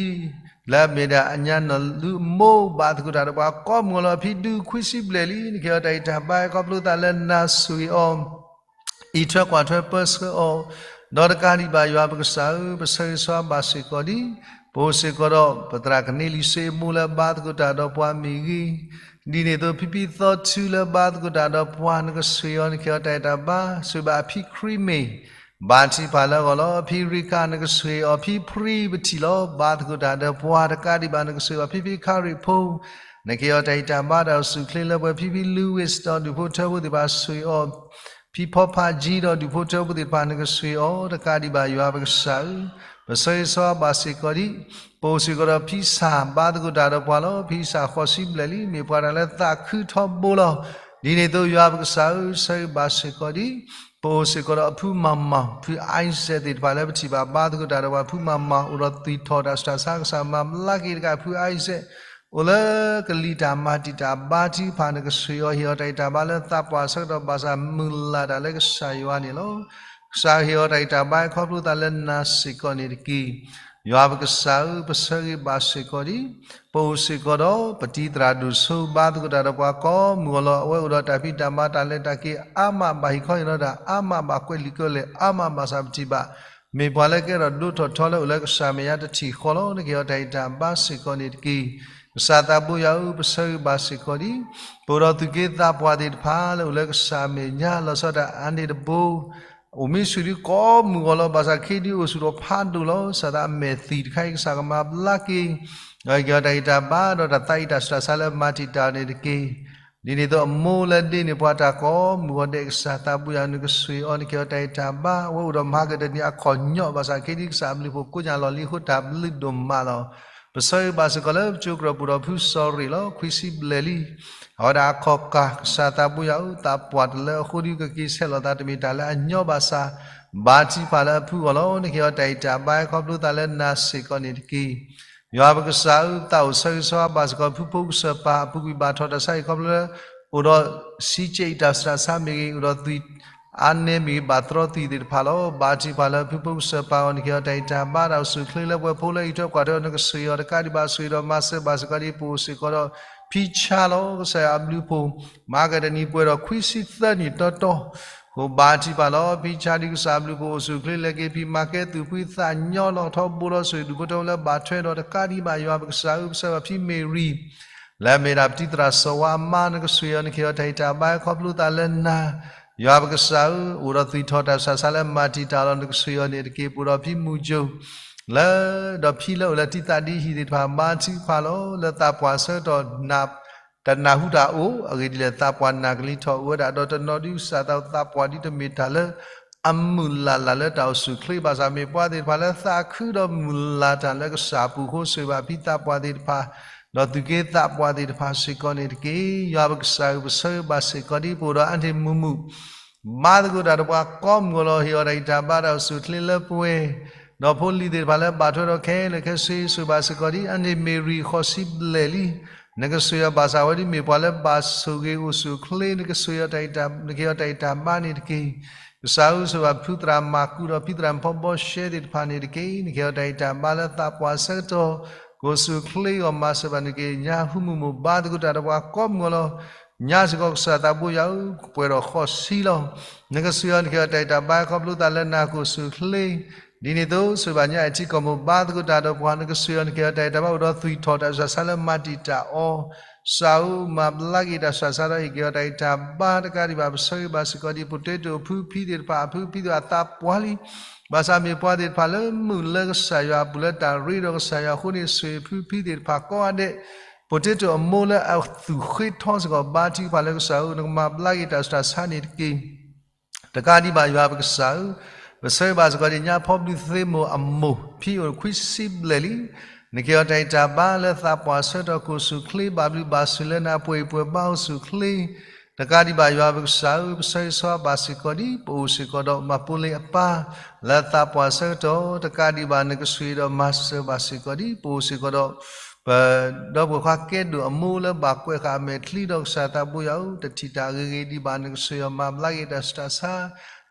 လၢအမ့ၢ်ဒၣ်အညါနီၢ်လူအမိၢ် ဘါသကိးတၢ်ဒီးပှၤကိးမုၢ်ဂီၤလီၤ. ဖံဒူခွံဆံဘျဲၣ်လံ နကဟ့ၣ်အီၤတၢ်ဂံၢ်တၢ်ဘါ ခီဖျိသးလၢနၤဆိၣ်ဂ့ၤအီၤ အံးထွဲကွၢ်ထွဲပၢဆှၢအီၤ ဒီးတကးဒံးဘၣ် ယွၤပကစၢ်ဧၢ, ပဆၢဂ့ၤဆၢဝါဘၣ်စ့ၢ်ကီးဒံး ပအိၣ်စ့ၢ်ကီးဒီး ပသရၣ်ကန့လံၤစ့အမိၢ်လၢဘါသကိးတၢ်ဒီးပှၤမ့ၢ်ဂ့ၤ, ဒ်န့ၣ်အသိး ဖံဖံသီထူလၢဘါသကိးတၢ်ဒီးပှၤ နကဆိၣ်ဂ့ၤအီၤ နကဟ့ၣ်အီၤတၢ်ဂံၢ်တၢ်ဘါ ဆိၣ်ဂ့ၤဘၣ်အဖံခရံမ့ၢ် ဘါထုကဖၣ်လၢအဂီၢ်လီၤ. ဖံရံခၣ် နကဆိၣ်ဂ့ၤအီၤ ဖံဖရံပထံၣ်လီၤ ဘါသကိးတၢ်ဒီးပှၤတကးဒံးဘၣ် နကဆိၣ်ဂ့ၤအီၤ ဖံဖံခါရံၣ်ဖိ နကဟ့ၣ်အီၤတၢ်ဂံၢ်တၢ်ဘါ တၢ်အိၣ်ဆူၣ်ချ့လၢပှဲၤ ဖံဖံ Louis ဒီးဒူၣ်ဖိထၢဖိသ့ၣ်တဖၣ် ဆိၣ်ဂ့ၤအီၤ ဖံဖီဖးကၠံဒီးဒူၣ်ဖိထၢဖိသ့ၣ်တဖၣ် နကဆိၣ်ဂ့ၤအီၤတကးဒံးဘၣ် ယွၤပကစၢ်ဧၢ, ပဆၢဂ့ၤဆၢဝါဘၣ်စ့ၢ်ကီးဒံး ပအိၣ်စ့ၢ်ကီးဒီးဖံစၢ် ဘါသကိးတၢ်ဒီးပှၤလီၤ. ဖံစၢ်ဃိးဆံဘျဲၣ်လံ မ့ၢ်ပှၤတၢ်လၢသးခုထီဘိလီၤ. ဒ်န့ၣ်အသိး ယွၤပကစၢ်ဧၢ, ဆၢဂ့ၤဘၣ်စ့ၢ်ကီးဒံး ပအိၣ်စ့ၢ်ကီးဒီးအဖုမၤမၤ ဖု Isaac သ့ၣ်တဖၣ်လၢပထံၣ်ဘၣ် ဘါသကိးတၢ်ဒီးပှၤ ဖုမၤမၤ အိၣ်ဒီးသွံၣ်ထီၣ်တၢ်ဆူးတၢ်ဆါ ကစၢ်မၤဘျါက့ၤတကး ဖု Isaac အိၣ်လၢကလံၤတၢ်မၤတံာ်တာ် ဘါထုကဖၣ် နကဆိၣ်ဂ့ၤအီၤ ဟ့ၣ်အီၤတၢ်ဂံၢ်တၢ်ဘါလၢသးပှၢ်ဆၢကတီၢ် ဘၣ်ဆၣ်မုၢ်လၢ်တၢ်လၢကစၢ်ယွၤန့ၣ်လီၤ. ကစၢ်ဟ့ၣ်အီၤတၢ်ဂံၢ်တၢ်ဘါ ခီဖျိသးလၢနၤစ့ၢ်ကီးန့ၣ်တက့ၢ်. ယွၤပကစၢ်ဧၢ, ပဆၢဂ့ၤဘၣ်စ့ၢ်ကီးဒံး ပအိၣ်စ့ၢ်ကီးဒီး ပတံၤသရၣ်ဒိၣ်စိ ဘါသကိးတၢ်ဒီးပှၤကိးမုၢ်ဂီၤလီၤ. အဝဲအိၣ်ဒီးတၢ်ဖံးတၢ်မၤ တၢ်လဲၤတၢ်က့ၤအါမး ဘၣ်ဟ့ၣ်ခီဟ့ၣ်နီၤတၢ်အါမး ဘၣ်ကွဲးလံာ်ကွဲးလဲၢ်အါမး ဘၣ်ဆၣ်ပထံၣ်ဘၣ် မ့ၢ်ပှၤလၢကဲထီၣ်ဒိၣ်ထီၣ်ထီလၢအိၣ်လၢကစၢ်မဲာ်ညါတထံၣ်ဃီလီၤ. နကဟ့ၣ်အီၤတၢ်ဂံၢ်တၢ်ဘါစ့ၢ်ကီးန့ၣ်တက့ၢ်. ကစၢ်သးဘိယွၤဧၢ, ပဆၢဂ့ၤဘၣ်စ့ၢ်ကီးဒံး ပအိၣ်ဒီးသူၣ်က့သးပှၢ်သ့ၣ်တဖၣ်လၢအိၣ်လၢကစၢ်မဲာ်ညါ လီၤဆီဒၣ်တၢ်အါန့ၢ်တဘိ အိၣ်မံဆူၣ်ဒံးကိးမုၢ်ဂီၤလီၤ. ဘၣ်ဆၣ်ခဲဒံးအိၣ်ဆူၣ်ထီၣ်ဖးဒိၣ်လီၤ. ကစၢ်သးအမဲာ်သံၣ်တခါအံၤ ကစၢ်ကမၤဘျါက့ၤ ဒီးကဟ့ၣ်အီၤတၢ်ဂံၢ်တၢ်ဘါ ဒီးတၢ်သးအံၤတၢ်ဆူးတၢ်ဆါလၢမၤတံာ်တာ်န့ၣ်တက့ၢ်. ဒ်န့ၣ်အသိးအမိၢ်လၢဒ့န့ၢ်ပှၤတၢ်ကိးမုၢ်ဂီၤဒဲး ကစၢ်သးဘိယွၤ နကဆိၣ်ဂ့ၤအီၤ နကဟ့ၣ်အီၤတၢ်ဂံၢ်တၢ်ဘါ အဝဲအိၣ်ဒီးမၤကဒနံၣ်အခီၣ်ညီၣ် ဘၣ်ဆၣ်ခဲဒံးကစၢ်အဘျုးအဖှိၣ်ကိးညါလီၢ်လံအဃိ တၢ်ဘျုးဒိၣ်မးလီၤ. ပဆၢဂ့ၤဘၣ်စ့ၢ်ကီးလၢပကၠိကရၢၢ်ပူၤဒီးဖုစီၤရ့ၣ်လီၤ. ခွံဆံဘျဲၣ်လံ အဝဲဒၣ်အခီၣ်ကၢ် ကစၢ်သးဘိယွၤဧၢ, သးပှၢ်တလၢအဃိဒုးကက့ၤဆဲးလီၤသး တမ့ၢ်တၢ်လၢအညီဘၣ်ဆၣ် ဘါထုကဖၣ်လၢအဖုအဂီၢ်လီၤ. နကဟ့ၣ်အီၤတၢ်ဂံၢ်တၢ်ဘါ ခီဖျိသးလၢနၤစ့ၢ်ကီးန့ၣ်တက့ၢ်. ယွၤပကစၢ်ဧၢ, သးအိၣ်ဆၢဂ့ၤဆၢဝါဘၣ်စ့ၢ်ကီး ဖုဖိကစၢၢ်ပၢ် အပူၤကွံာ်ဘၣ်ထီၣ်တၢ်ဆါအံၤ ခီဖျိလၢ အိၣ်ဒီးဆံးကဲးအံၤတၢ်ဆူးတၢ်ဆါမ့ၢ်ဂ့ၤ, အိၣ်ဒီးသွံၣ်အါနဲမ့ၢ်ဂ့ၤ, ဘၣ်တြီသွံၣ်သ့ၣ်တဖၣ်လီၤ. ဘါထုကဖၣ်လၢဖုဖိကစၢၢ်ပၢ်အဂီၢ် နကဟ့ၣ်အီၤတၢ်ဂံၢ်တၢ်ဘါ တၢ်အိၣ်ဆူၣ်ချ့လၢပှဲၤဖိလၢအံးထွဲကွၢ်ထွဲအီၤ နကဆိၣ်ဂ့ၤအီၤတကးဒံးဘၣ် ဆိၣ်ဂ့ၤဒီးမၤစၢၤဘၣ်စ့ၢ်ကီးဒံး ပအိၣ်စ့ၢ်ကီးဒီး ဖံဆါလီၤ. ကစၢ်ယွၤအဘျုးအဖှိၣ် မၤကဒနံၣ်ပှဲၤဒီးခွံဆံသၢနံၣ်တီတီ ဃိဘါထုကဖၣ်လီၤ. ဖံဆါဒံး ကစၢ်အဘျုးအဖှိၣ်အိၣ်ဆူၣ်ချ့လဲၤက့ၤ ဖံမၤကဲသုးဖှံသးညီလီၤထီဘိလီၤ ဆိၣ်ဂ့ၤဒူၣ်ဖိထၢဖိလၢဘၣ်ထွဲဒီးတကးဒံးဘၣ် ယွၤပကစၢ်ဧၢ, ပဆၢဂ့ၤဘၣ်ဖံမ့ၢ်ရံ လၢအမ့ၢ်ဒၣ်ပတံၤသရၣ်စီၤဝါအမါ နကဆိၣ်ဂ့ၤအီၤ နကဟ့ၣ်အီၤတၢ်ဂံၢ်တၢ်ဘါ ခီဖျိသးလၢနၤ ယွၤပကစၢ်ဧၢ, အိၣ်ဒီးသွံၣ်ထီၣ်တၢ်ဆူးတၢ်ဆါလၢမၤတံာ်တာ်လီၤ နကဆိၣ်ဂ့ၤအီၤန့ၣ်တက့ၢ်. ပအိၣ်ဒီးဖံမူကၠိ လၢ ဒီးဖံလၢအိၣ်လၢတံၤသးဒ်ဟံၣ်သ့ၣ်တဖၣ် ဘါထုကဖၣ်လီၤ. လၢသးပှၢ်ဆၢကတီၢ် တနၢ်ဟူတၢ်အိၣ် အဂ့ၢ်ဒ်လဲၣ် သးပှၢ်နၢ်ကလံၤထီၣ်အိၣ်ဝဲဒၣ် ဒီးတနီၤဒုးကစၢ်သးသးပှၢ်ဒ်တမ့ၢ်တၢ်လၢ အမုၢ်လၢ်လၢ်လၢတၢ်အိၣ်ဆူၣ်ချ့ဘၣ်ဆၣ် မ့ၢ်ပှၤသ့ၣ်တဖၣ်လၢသးခုဒီးမုၢ်လၢ်တၢ်လၢကစၢ်အပူၤအဃိ ဆိၣ်ဂ့ၤဘၣ်ဖံသးပှၢ်သ့ၣ်တဖၣ် ဒီးသူၣ်က့သးပှၢ်သ့ၣ်တဖၣ်စ့ၢ်ကီးန့ၣ်တက့ၢ်. ယွၤပကစၢ်ဧၢ, ပဆၢဂ့ၤဘၣ်စ့ၢ်ကီးဒ်ပအိၣ်ဒီးအါန့ၢ်မုာ်မုာ် ဘါသကိးတၢ်ဒီးပှၤကိးမုၢ်ဂီၤလီၤ ဟ့ၣ်အီၤတၢ်ဂံၢ်တၢ်ဘါ တၢ်အိၣ်ဆူၣ်ချ့လၢပှဲၤ ဒီးဖိလံၤသ့ၣ်တဖၣ်လၢဘၣ်ထွဲဒီးခဲလၢာ်ခဲဆ့ ဆိၣ်ဂ့ၤဘၣ်စ့ၢ်ကီးဒ်အါန့ၢ်မ့ၢ်ရံ ဃိးဆံဘျဲၣ်လံ နကဆိၣ်ဂ့ၤအီၤဘၣ်ဆၣ် အဝဲဒ်မ့ၢ်ပှၤလၢဘၣ်ဆိၣ်ဂ့ၤအိၣ်ဆူၣ်ချ့ နကဆိၣ်ဂ့ၤအီၤတၢ်ဂံၢ်တၢ် နကဟ့ၣ်အီၤတၢ်ဂံၢ်တၢ်ဘါန့ၣ်တက့ၢ်. ကစၢ်ဧၢ, ဆိၣ်ဂ့ၤဘၣ်ဖုသရၣ်မၤကူဒီးဖံသရၣ်ဖီဘီရှဲသ့ၣ်တဖၣ်န့ၣ်တက့ၢ်. နကဟ့ၣ်အီၤတၢ်ဂံၢ်တၢ်ဘါလၢသးပှၢ်ဆၢကတီၢ် ကအိၣ်ဆူၣ်ချ့အဂီၢ် မၤစၢၤဘၣ်န့ၣ်တက့ၢ်. ညါဟူမုၢ်မုၢ် ဘါသကိးတၢ်ဒီးပှၤကိးမုၢ်ဂီၤလီၤ. ညါစ့ၢ်ကီး ကစၢ်သးဘိယွၤဧၢ, ပှဲၤဒီးဃိးဆံလီၤ. နကဆိၣ်ဂ့ၤအီၤ နကဟ့ၣ်အီၤတၢ်ဂံၢ်တၢ်ဘါ ခီဖျိသးလၢနၤ ကအိၣ်ဆူၣ်ချ့ ဒ်န့ၣ်အသိး ဆိၣ်ဂ့ၤဘၣ်ညါအံၤထံကီၢ်မိၢ် ဘါသကိးတၢ်ဒီးပှၤ နကဆိၣ်ဂ့ၤအီၤ နကဟ့ၣ်အီၤတၢ်ဂံၢ်တၢ်ဘါ အိၣ်ဒီးသွံၣ်ထီၣ်တၢ်ဆူးတၢ်ဆါလၢမၤတံာ်တာ်အီၤ ကစၢ်ဧၢ, မၤဘျါက့ၤတၢ်ဆူးတၢ်ဆါဒီး ဟ့ၣ်က့ၤအီၤတၢ်ဂံၢ်တၢ်ဘါတကးဒံးဘၣ် ပဆၢဂ့ၤဘၣ်စ့ၢ်ကီးဒ် potato အဖုဖံသ့ၣ်တဖၣ် အဖုဖံသ့ၣ်တဖၣ်အသးပှၢ်လံ ဘၣ်ဆၣ်မ့ၢ်ပှၤသ့ၣ်တဖၣ်လၢမုာ်လၢကစၢ်ယွၤအပူၤ လၢတၢ်ရ့ဒီးကစၢ်ယွၤအဃိန့ၣ် ဆိၣ်ဂ့ၤဖုဖံသ့ၣ်တဖၣ်ကိးဂၤဒဲး potato အမိၢ်လၢအသူၣ်ဃ့ထီစ့ၢ်ကီး ဘါထုကဖၣ်လၢကစၢ်ဧၢ, နကမၤဘျါက့ၤတၢ်ဆူးတၢ်ဆါန့ၣ်တက့ၢ်. တကးဒံးဘၣ်ယွၤပကစၢ်ဧၢ, ပဆၢဂ့ၤဘၣ်စ့ၢ်ကီးဒ်ညါဖီဘျုးသ့မိၢ်အမိၢ် ဖံအိၣ်ခွံဆံဘျဲၣ်လံ, နကဟ့ၣ်အီၤတၢ်ဂံၢ်တၢ်ဘါလၢသးပှၢ်ဆၢကတီၢ် ကအိၣ်ဆူၣ်ချ့ဘၣ်ဘျုးဘၣ်ဆိၣ်လၢနၤ ပှဲၤပှဲၤဘါအိၣ်ဆူၣ်ချ့, တကးဒံးဘၣ်ယွၤပကစၢ်ဧၢ, ပဆၢဂ့ၤဆၢဝါဘၣ်စ့ၢ်ကီးဒ် ပအိၣ်စ့ၢ်ကီးဒီးမၤပူၤလ့ၤအပၢ် လၢသးပှၢ်ဆၢကတီၢ်, တကးဒံးဘၣ်နကဆိၣ်ဂ့ၤဒီးမၤစၢၤဘၣ်စ့ၢ်ကီးဒ် ပအိၣ်စ့ၢ်ကီးဒီး ပဒီပုၢ်ဝဲၢ်ခွါကဲဒိၣ်အမိၢ်လၢဘၣ်ကွဲးဃာ်အမဲာ်ချံဒီး ကစၢ်သးဘိယွၤဧၢ, တထံၣ်တၢ်အဂ့ၤဂ့ၤဒံးဘၣ် နကဆိၣ်ဂ့ၤအီၤမၤဘျါက့ၤတၢ်ဆူးတၢ်ဆါ,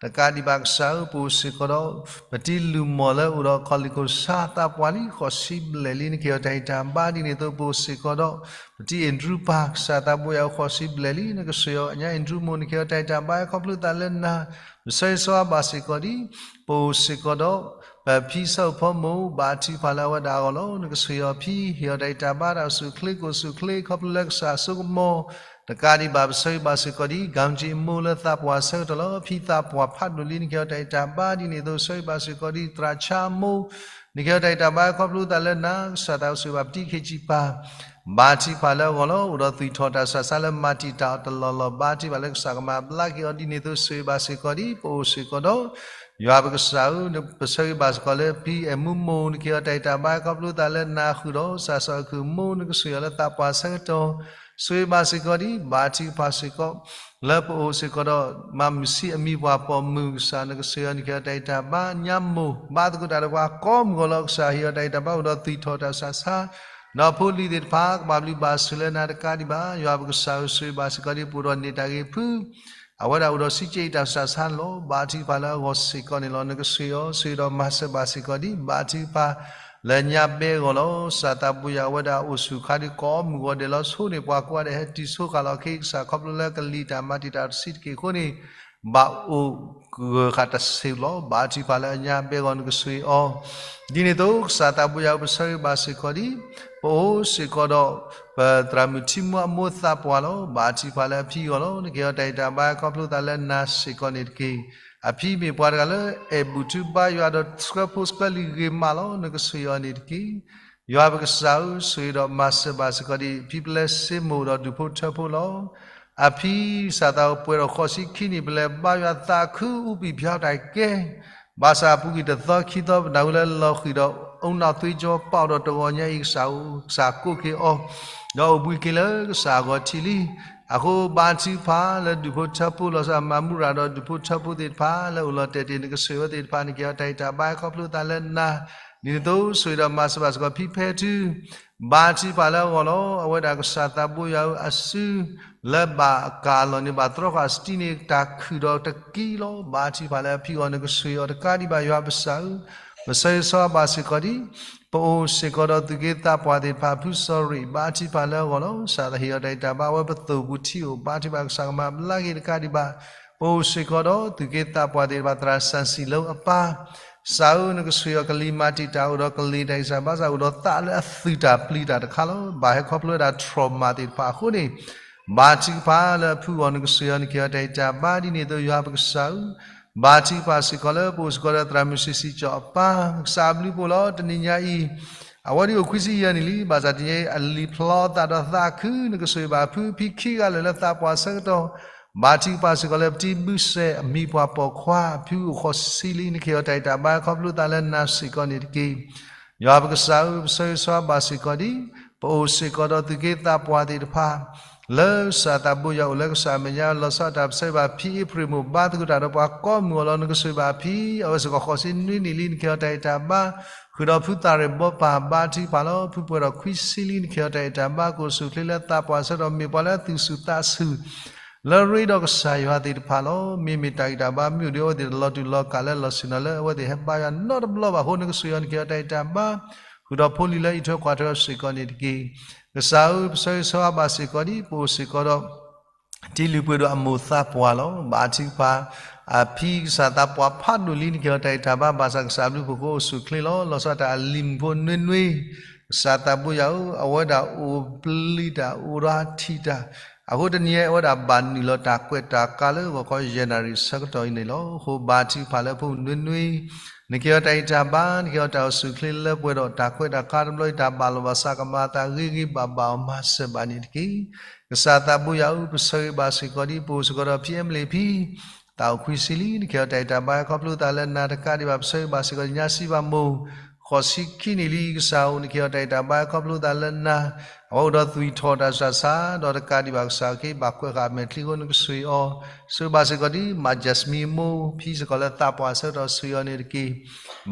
တကးဒံးဘၣ်ကစၢ်ဧၢ, ပအိၣ်စ့ၢ်ကီးဒီး ပတံၤလုၢ်မီၢ်လၢအိၣ်ဒီးခီၣ်လံၢ်ခိၣ်ဆါသးပှၢ်လံ ဃိးဆံဘျဲၣ်လံ နကဟ့ၣ်အီၤတၢ်ဂံၢ်တၢ်ဘါဒ်န့ၣ်အသိး ပအိၣ်စ့ၢ်ကီးဒီး ပတံၤအဲၣ်ဒရူပၢ် ကစၢ်သးဘိယွၤဧၢ ဃိးဆံဘျဲၣ်လံ နကဆိၣ်ဂ့ၤအီၤ ညါအဲၣ်ဒရူမိၢ် နကဟ့ၣ်အီၤတၢ်ဂံၢ်တၢ်ဘါ ခီဖျိသးလၢနၤ, ပဆၢဂ့ၤဆၢဝါဘၣ်စ့ၢ်ကီးဒ် ပအိၣ်စ့ၢ်ကီးဒီး ပဖံဆၢအိၣ်ဖီမိၢ် ဘါထုကဖၣ်လၢအဝဲဒၣ်အဂီၢ်လီၤ. နကဆိၣ်ဂ့ၤအီၤဖံ ဟ့ၣ်အီၤတၢ်ဂံၢ်တၢ်ဘါ တၢ်အိၣ်ဆူၣ်ချ့ ကအိၣ်ဆူၣ်ချ့ ခီဖျိလၢကစၢ်အစိကမီၤ, တကးဒံးဘၣ် ပဆၢဂ့ၤဘၣ်စ့ၢ်ကီးဒ် ဂၤကၠံအမိၢ်လၢသးပှၢ်ဆၢကတီၢ်လီၤ. ဖံသးပှၢ်ဖးဒိၣ်လံ နကဟ့ၣ်အီၤတၢ်ဂံၢ်တၢ်ဘါဒ်န့ၣ်အသိး ဆၢဂ့ၤဘၣ်စ့ၢ်ကီးဒ် သရၣ်ဆါအမိၢ် နကဟ့ၣ်အီၤတၢ်ဂံၢ်တၢ်ဘါ ခီဖျိသးလၢနၤ, ကစၢ်သးအိၣ်ဆူၣ်ဘၣ်ပတံၤခ့ၣ်ကၠံပၤ ဘါထုကဖၣ်လၢအဂီၢ်လီၤ. အိၣ်ဒီးသွံၣ်ထီၣ်တၢ်ဆူးတၢ်ဆါလၢမၤတံာ်တာ်အီၤတလီၢ်လီၢ် ဘါထုကဖၣ်လၢကစၢ်ကမၤဘျါက့ၤအီၤဒ်န့ၣ်အသိး ဆိၣ်ဂ့ၤဘၣ်စ့ၢ်ကီးဒ် ပအိၣ်စ့ၢ်ကီးဒီး ယွၤပကစၢ်ဧၢ, ပဆၢဂ့ၤဘၣ်စ့ၢ်ကီးလၢ ဖံအဲၣ်မူမိၢ် နကဟ့ၣ်အီၤတၢ်ဂံၢ်တၢ်ဘါ ခီဖျိသးလၢနၤဃုာ်ဒီး ကစၢ်စီၤအကုၢ်အမိၢ် နကဆိၣ်ဂ့ၤအီၤလၢသးပှၢ်ဆၢကတီၢ်, ဆိၣ်ဂ့ၤဘၣ်စ့ၢ်ကီးဒ် ဘါထုကဖၣ်စ့ၢ်ကီး လၢပအိၣ်စ့ၢ်ကီးဒီး မၤမုာ်ဆံးအမံၤပှၢ်ပိာ်မုၣ် ကစၢ်နကဆိၣ်ဂ့ၤအီၤ နကဟ့ၣ်အီၤတၢ်ဂံၢ်တၢ်ဘါ ညါမိၢ် ဘါသကိးတၢ်ဒီးပှၤကိးမုၢ်ဂီၢ်လီၤ. ကစၢ်ဟ့ၣ်အီၤတၢ်ဂံၢ်တၢ်ဘါ အိၣ်ဒီးသွံၣ်ထီၣ်တၢ်ဆူးတၢ်ဆါ ဒီးဖိလံၤသ့ၣ်တဖၣ် ကဘၣ်ဘျုးဘၣ်ဆိၣ်လၢနၤတကးဒံးဘၣ် ယွၤပကစၢ်ဧၢ, ဆိၣ်ဂ့ၤဘၣ်စ့ၢ်ကီးဒ် ပအိၣ်ဒီးန့ၢ်တၢ်ဂ့ၤဖု အဝဲဒၣ်အိၣ်ဒီးဆံးကဲအံၤတၢ်ဆူးတၢ်ဆါန့ၣ်လီၤ. ဘါထုကဖၣ်လၢအဂီၢ်စ့ၢ်ကီးန့ၣ်လီၤ. နကဆိၣ်ဂ့ၤအီၤ ဆိၣ်ဂ့ၤဒီးမၤစၢၤဘၣ်စ့ၢ်ကီးဒ် ဘါထုကဖၣ်လၢညါဘဲအဂီၢ်လီၤ. ကစၢ်သးဘိယွၤ အဝဲဒၣ်အိၣ်ဆူၣ်ခါဒ်ကိးမုၢ်ဂီၢ်ဒဲးလီၤ. ဆိန့ၢ်ပှၤကိးဂၤဒဲး ဟဲတုၤဆိဃာ်လီၤအခံ ကစၢ်ခီဖျိလၢကလံၤတၢ်မၤတံာ်တာ်တဆံးတက့ၢ်အဃိန့ၣ် ဘၣ်အိၣ်ဂၢၢ်ဃာ်တစ့ၢ်လီၤ. ဘါထုကဖၣ်လၢအညါဘဲအဂီၢ် နကဆိၣ်ဂ့ၤအီၤ ဒ်န့ၣ်အသိး ကစၢ်သးဘိယွၤဧၢ, ပဆၢဂ့ၤဘၣ်စ့ၢ်ကီးဒ် ပအိၣ်စ့ၢ်ကီးဒီး ပသရၣ်မုၣ်ထံမူအမိၢ်သးပှၢ်လီၤ. ဘါထုကဖၣ်လၢအဖံအဂီၢ်လီၤ. နကဟ့ၣ်အီၤတၢ်ဂံၢ်တၢ်ဘါ ခီဖျိသးလၢနၤစ့ၢ်ကီးန့ၣ်တက့ၢ်. အဖံမ့ၢ်ပှၤတဂၤလၢ အဲၣ်ဘူၣ်ထုဘါယွၤဒီးဆှၢဖိဆှၢလံာ်ဂ့ၤမးလီၤ. နကဆိၣ်ဂ့ၤအီၤန့ၣ်တက့ၢ်. ယွၤပကစၢ်ဧၢ, ဆိၣ်ဂ့ၤဒီးမၤစၢၤဘၣ်စ့ၢ်ကီးဒ် ဖံပျဲစ့မိၢ်ဒီးဒူၣ်ဖိထၢဖိလီၤ. အဖံ ကစၢ်သးအိၣ်ပှဲၤဒီးဃိးဆံခံနံၣ် ပလဲၤဘါယွၤသးခု အူပံာ်ဖျါတၢ်ကဲ ဘၣ်ဆၣ်အပူၤကွံာ်တသီခံသီ ပနၢ်ဟူလၢလီၤဃံၤဒီး အူနီၣ်သွ့ကၠီပာ်အီၤဒီးတဂီၤညါအံၤ ကစၢ်ဧၢ, ကစၢ်ကိးက့ၤအီၤ ဒီးအိၣ်ဘှံးက့ၤလၢကစၢ်အဂီၤထံးလံ. အဃိဘါထုကဖၣ်လၢဒူၣ်ဖိထၢဖိ လီၤဆီဒၣ်တၢ်မၤမူရၤဒီးဒူၣ်ဖိထၢဖိသ့ၣ်တဖၣ် လၢအိၣ်လီၤတဲာ်တ့ၢ် နကဆိၣ်ဂ့ၤအဝဲသ့ၣ်တဖၣ် နကဟ့ၣ်အီၤတၢ်ဂံၢ်တၢ်ဘါ ခီဖျိသးလၢနၤ ဒ်န့ၣ်အသိး ဆိၣ်ဂ့ၤဒီးမၤစၢၤဘၣ်စ့ၢ်ကီးဖံဖဲထု ဘါထုကဖၣ်လၢအဂီၢ်လီၤ. အဝဲဒၣ်ကစၢ်သးဘိယွၤဧၢ, အစုလၢဘၣ်ကၢ်အလီၢ်န့ၣ် ဘၣ်တြီဃာ်စတံန့ၣ် တၢ်ခုၣ်ဒီးတကံလီၤ. ဘါထုကဖၣ်လၢအဖံအဂီၢ် နကဆိၣ်ဂ့ၤအီၤတကးဒံးဘၣ် ယွၤပကစၢ်ဧၢ, ပဆၢဂ့ၤဆၢဝါဘၣ်စ့ၢ်ကီးဒ် ပအိၣ်စ့ၢ်ကီးဒီးသူၣ်က့သးပှၢ်သ့ၣ်တဖၣ် ဖုစီၤရံး ဘါထုကဖၣ်လၢအဂီၢ်လီၤ. ကစၢ်သးဟ့ၣ်အီၤတၢ်ဂံၢ်တၢ်ဘါ အဝဲပသိၣ်ပူၤထံအိၣ် ဘါထုကဖၣ် ကစၢ်ကမၤဘျါက့ၤတကးဒံးဘၣ် ပအိၣ်စ့ၢ်ကီးဒီးသူၣ်က့သးပှၢ်သ့ၣ်တဖၣ် သရၣ်စၣ်စံၣ်လၢအပၢ် ကစၢ်ဧၢ, နကဆိၣ်ဂ့ၤအီၤကလံၤမၤတံာ်တာ်အိၣ်ဒီးကလံၤတၢ်အံၣ်စၢ်ဘါစၢ် အိၣ်ဒီးသးလၢအသုးတၢ်ပျံၤတၢ်တခါလီၤ. ဘၣ်ဟဲခီဖျိဝဲဒၣ် trauma သ့ၣ်တဖၣ်အဃိန့ၣ် ဘါထုကဖၣ်လၢအဖုအဂီၢ် နကဆိၣ်ဂ့ၤအီၤ နကဟ့ၣ်အီၤတၢ်ဂံၢ်တၢ်ဘါဒ်န့ၣ်အသိး ယွၤပကစၢ်ဧၢ, ဘါထုကဖၣ်စ့ၢ်ကီးလၢပအိၣ်စ့ၢ်ကီးဒီးသရၣ်မုၣ်စံးစံးကၠီအပၢ် ကစၢ်အဘျုးပှဲၤလီၤ. တနံၤညါအံၤ အဝဲဒၣ်အိၣ်ခွံဆံယဲၢ်နံၣ်လံ, ဘၣ်ဆၣ်တနံၤညါအံၤ အလံၤဖျီသးဒီးသးခု နကဆိၣ်ဂ့ၤဘၣ်ဖုဖံခံဂၤလၢာ်လၢသးပှၢ်ဆၢကတီၢ်, ဘါထုကဖၣ်စ့ၢ်ကီးလၢပတံၤဘုစဲးအမံၤပှၢ်ပိာ်ခွါ ဖုအိၣ်ဃိးဆံလံ နကဟ့ၣ်အီၤတၢ်ဂံၢ်တၢ်ဘါ ခီဖျိသးလၢနၤစ့ၢ်ကီးန့ၣ်တက့ၢ်. ယွၤပကစၢ်ဧၢ, ပဆၢဂ့ၤဆၢဝါဘၣ်စ့ၢ်ကီးဒ် ပအိၣ်စ့ၢ်ကီးဒီးသူၣ်က့သးပှၢ်သ့ၣ်တဖၣ် လၢကစၢ်သးဘိယွၤအိၣ်လၢကစၢ်အမဲာ်ညါ လီၤဆီဒၣ်တၢ် ပဆၢဂ့ၤဘၣ်ဖံအ့ဖြ့ၣ်မိၢ် ဘါသကိးတၢ်ဒီးပှၤကိးမုၢ်ဂီၢ်လီၤ. နကဆိၣ်ဂ့ၤဘၣ်ဖံ အဝဲစ့ၢ်ကီးဃိးဆံနွံနံၣ်လံ နကဟ့ၣ်အီၤတၢ်ဂံၢ်တၢ်ဘါ, ဃုာ်ဒီးဖုသၣ်ရ့ၣ်ဘီပၢ် ဘါထုကဖၣ်လီၤ. ဖုပှဲၤဒီးခွံဆံလံ နကဟ့ၣ်အီၤတၢ်ဂံၢ်တၢ်ဘါ ကအိၣ်ဆူၣ်ချ့လၢသးပှၢ်ဆၢကတီၢ် မ့ၢ်ပှၤလၢအသူၣ်ဆူၣ်သးဆူၣ် လၢရ့ဒီးကစၢ်ယွၤသ့ၣ်တဖၣ်လီၤ. မ့မ့ၢ်တၢ်ဂံၢ်တၢ်ဘါမ့ၢ်အိၣ်ဒီးအဝဲသ့ၣ်တလီၤတူာ်လီၤကာ်လၢလီၤဆ့ၣ်နီၤလၢအဝဲသ့ၣ်ဟဲဘါယွၤနီတဘျီဘၣ်အဃိ နကဆိၣ်ဂ့ၤအီၤ နကဟ့ၣ်အီၤတၢ်ဂံၢ်တၢ်ဘါ, ဃုာ်ဒီးဖိလံၤလၢအံးထွဲကွၢ်ထွဲအီၤစ့ၢ်ကီးန့ၣ်တက့ၢ်. ကစၢ်ဧၢ, ပဆၢဂ့ၤဆၢဝါဘၣ်စ့ၢ်ကီးဒ် ပအိၣ်စ့ၢ်ကီးဒီး တံၤလုၢ်ပှ့ၤဒိၣ်အမိၢ်သးပှၢ်လီၤ. ဘါထုကဖၣ် အဖံကစၢ်သးပှၢ်ဖးဒိၣ်လံ နကဟ့ၣ်အီၤတၢ်ဂံၢ်တၢ်ဘါ ဘၣ်ဆၣ်ကစၢ်အဘျုးအဖှိၣ်အဃိအိၣ်ဆူၣ်ချ့လီၤ. လီၤဆီဒၣ်တၢ်အလံၤမုၣ်ဖိနွ့နွ့ ကစၢ်သးဘိယွၤဧၢ, အဝဲဒၣ်အိၣ်ပျံၤတၢ်အိၣ်ဒီးအထံၣ်တၢ်, အဃိတနံၤအံၤ အဝဲဒၣ်ဘၣ်နုာ်လီၤတၢ်ကွဲးတၢ်ကါလၢဂီၤခီယဲၢ်နၣ်ရံၣ်ဆၢကတီၢ်အံၤန့ၣ်လီၤ. အဃိဘါထုကဖၣ်လၢဖိမုၣ်နွ့နွ့ နကဟ့ၣ်အီၤတၢ်ဂံၢ်တၢ်ဘါ, နကဟ့ၣ်အီၤတၢ်အိၣ်ဆူၣ်ချ့လၢပှဲၤဒီးတၢ်ကွဲးတၢ်ကါတဘျီအံၤ တၢ်ဘၣ်လီၤဘၣ်စးကမၤအသးဂ့ၤဂ့ၤဘၣ်ဘၣ်အီၤမၤစၢၤဘၣ်န့ၣ်တက့ၢ်. ကစၢ်သးဘိယွၤဧၢ, ပဆၢဂ့ၤဘၣ်စ့ၢ်ကီးဒ် ပအိၣ်စ့ၢ်ကီးဒီးဖံအဲမလ့းဖံ သးအိၣ်ခွံဆံလံ နကဟ့ၣ်အီၤတၢ်ဂံၢ်တၢ်ဘါ ခီဖျိသးလၢနၤ တကးဒံးဘၣ် ပဆၢဂ့ၤဘၣ်စ့ၢ်ကီး ညါစံးဘၣ်မိၢ် ဃိးဆံခံနံၣ်လံ ကစၢ်ဧၢ နကဟ့ၣ်အီၤတၢ်ဂံၢ်တၢ်ဘါ ခီဖျိသးလၢနၤ အဝဲအိၣ်ဒီးသွံၣ်ထီၣ်တၢ်ဆူးတၢ်ဆါ ဒီးတကးဒံးဘၣ် ကစၢ်ဧၢ ကဟ့ၣ်ဘၣ်ကွဲးဃာ်အမဲာ်ချံအဃိ နကဆိၣ်ဂ့ၤအီၤ ဆိၣ်ဂ့ၤဘၣ်စ့ၢ်ကီးဒ် မါ Jasmine အမိၢ် ဖံစ့ၢ်ကီးလၢသးပှၢ်ဆၢကတီၢ် ဆိၣ်ဂ့ၤအီၤန့ၣ်တက့ၢ်.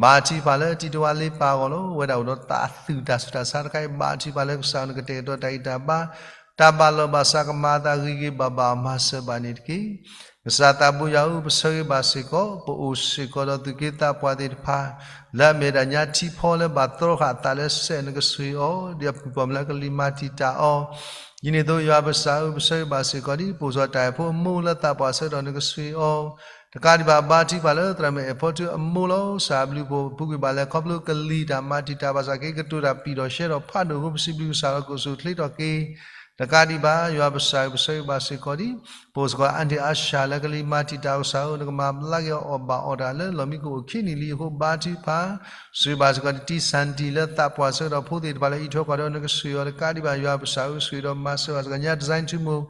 ဘါထုကဖၣ်လၢတံၤတဝါလ့ပၢ်အဂီၢ်လီၤ. အဝဲဒၣ်အိၣ်ဒီးသးအသွံၣ်တၢ်ဆူးတၢ်ဆါတခါအံၤ ဘါထုကဖၣ်လၢကစၢ်ဧၢ နကတဲာ်ကတီၤတၢ်ဂံၢ်တၢ်ဘါ တၢ်ဘၣ်လီၤဘၣ်စး ကမၤအသးဂ့ၤဂ့ၤဘၣ်ဘၣ်အီၤ မၤစၢၤဘၣ်န့ၣ်တက့ၢ်. ကစၢ်သးဘိယွၤဧၢ ပဆၢဂ့ၤဘၣ်စ့ၢ်ကီး ပအိၣ်စ့ၢ်ကီးဒီးသူၣ်က့သးပှၢ်သ့ၣ်တဖၣ် လၢအမ့ၢ်ဝဲဒၣ်ညါထံဖီလၢဘၣ်သြီဃာ်အသးလၢစဲး နကဆိၣ်ဂ့ၤအီၤ ဒ်အပုၢ်ပှၢ်မုၣ်လၢကလံၤမၤတံာ်တာ်အီၤ ဒ်န့ၣ်အသိး ယွၤပကစၢ်ဧၢ ပဆၢဂ့ၤဘၣ်စ့ၢ်ကီးဒ် ပအိၣ်စ့ၢ်ကီးတၢ်အဲၣ်ဖိအမိၢ်လၢသးပှၢ်ဆၢကတီၢ် နကဆိၣ်ဂ့ၤအီၤ တကးဒံးဘၣ် ဘါထုကဖၣ်လၢသရၣ်မုၣ်အဲၣ်ဖီထုအမိၢ်လီၤ. ကစၢ်အဘျုးအဖှိၣ် ပူၤကွံာ်ဘၣ်လဲၣ် ခီဖျိကလံၤတၢ်မၤတံာ်တာ်ဘၣ်ဆၣ်က့ ကတိၤတၢ်ပံာ်ဒီးရှဲဒီးဖးဒိၣ်အဃိ ပစံးဘျုးကစၢ်လီၤ ကအိၣ်ဆူၣ်အိၣ်ချ့ထီၣ်က့ၤ တကးဒံးဘၣ် ယွၤပကစၢ်ဧၢ ပဆၢဂ့ၤဘၣ်စ့ၢ်ကီးဒ် ပအိၣ်စ့ၢ်ကီး Aunty Asha လၢကလံၤမၤတံာ်တာ် ကစၢ်ဧၢ နကမၤဘျါက့ၤအီၤ အီၣ်ဘၣ်အီၣ်တၢ်လၢလီၢ်မံခိၣ်အိၣ်ခံနံၣ်လံအဃိ ဘါထုကဖၣ် ဆိၣ်ဂ့ၤဘၣ်စ့ၢ်ကီး တံၤစၣ်တံၤလၢသးပှၢ်ဆၢကတီၢ် ဖိသ့ၣ်တဖၣ်လၢအအံးထွဲကွၢ်ထွဲ နကဆိၣ်ဂ့ၤအီၤ တကးဒံးဘၣ် ယွၤပကစၢ်ဧၢ ဆိၣ်ဂ့ၤဒီးမၤစၢၤဘၣ်စ့ၢ်ကီး ညါ Design ထူမိၢ်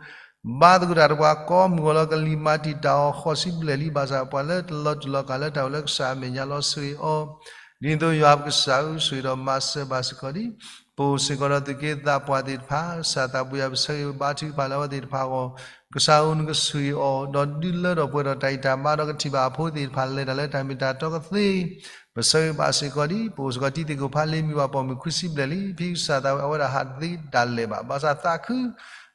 ဘါသကိးတၢ်ဒီးပှၤကိးမုၢ်ဂီၤလီၤ ကလံၤမၤတံာ်တာ်အီၤ ဃိးဆံဘျဲၣ်လံ ဘၣ်ဆၣ်ပှၤလၢတလီၤတူာ်လီၤကာ်လၢတၢ်အိၣ်လၢကစၢ်အမဲာ်ညါလီၤ ဆိၣ်ဂ့ၤအီၤ ဒ်န့ၣ်အသိး ယွၤပကစၢ်ဧၢ ဆိၣ်ဂ့ၤဒီးမၤစၢၤဘၣ်စ့ၢ်ကီးဒ် ပအိၣ်စ့ၢ်ကီးဒီးသူၣ်က့သးပှၢ်သ့ၣ်တဖၣ် ကစၢ်သးဘိယွၤ ပဆၢဂ့ၤဘါထုကဖၣ်လၢအဝဲသ့ၣ်တဖၣ်အဂီၢ် ကစၢ်ဧၢ နကဆိၣ်ဂ့ၤအီၤ ဒီးဒုးလၢထီၣ်ပှဲၤထီၣ်တၢ်ဂံၢ်တၢ်ဘါ ဒီးကထံၣ်ဘၣ်အဖိသ့ၣ်တဖၣ် လဲၤတၢ်လၢတၢ်မ့ၢ်တၢ်တီကသ့ ပဆၢဂ့ၤဘၣ်စ့ၢ်ကီးဒ် ပအိၣ်စ့ၢ်ကီးတံၤသကိးဖးလ့ မံၤပှၤပိာ်မုၣ်ခွံဆံဘျဲၣ်လံ ဖံကစၢ်သးဝဲ အဝဲဒၣ်ဟးတသ့ဒၣ်လဲာ်ဘၣ် ဘၣ်ဆၣ်သးခု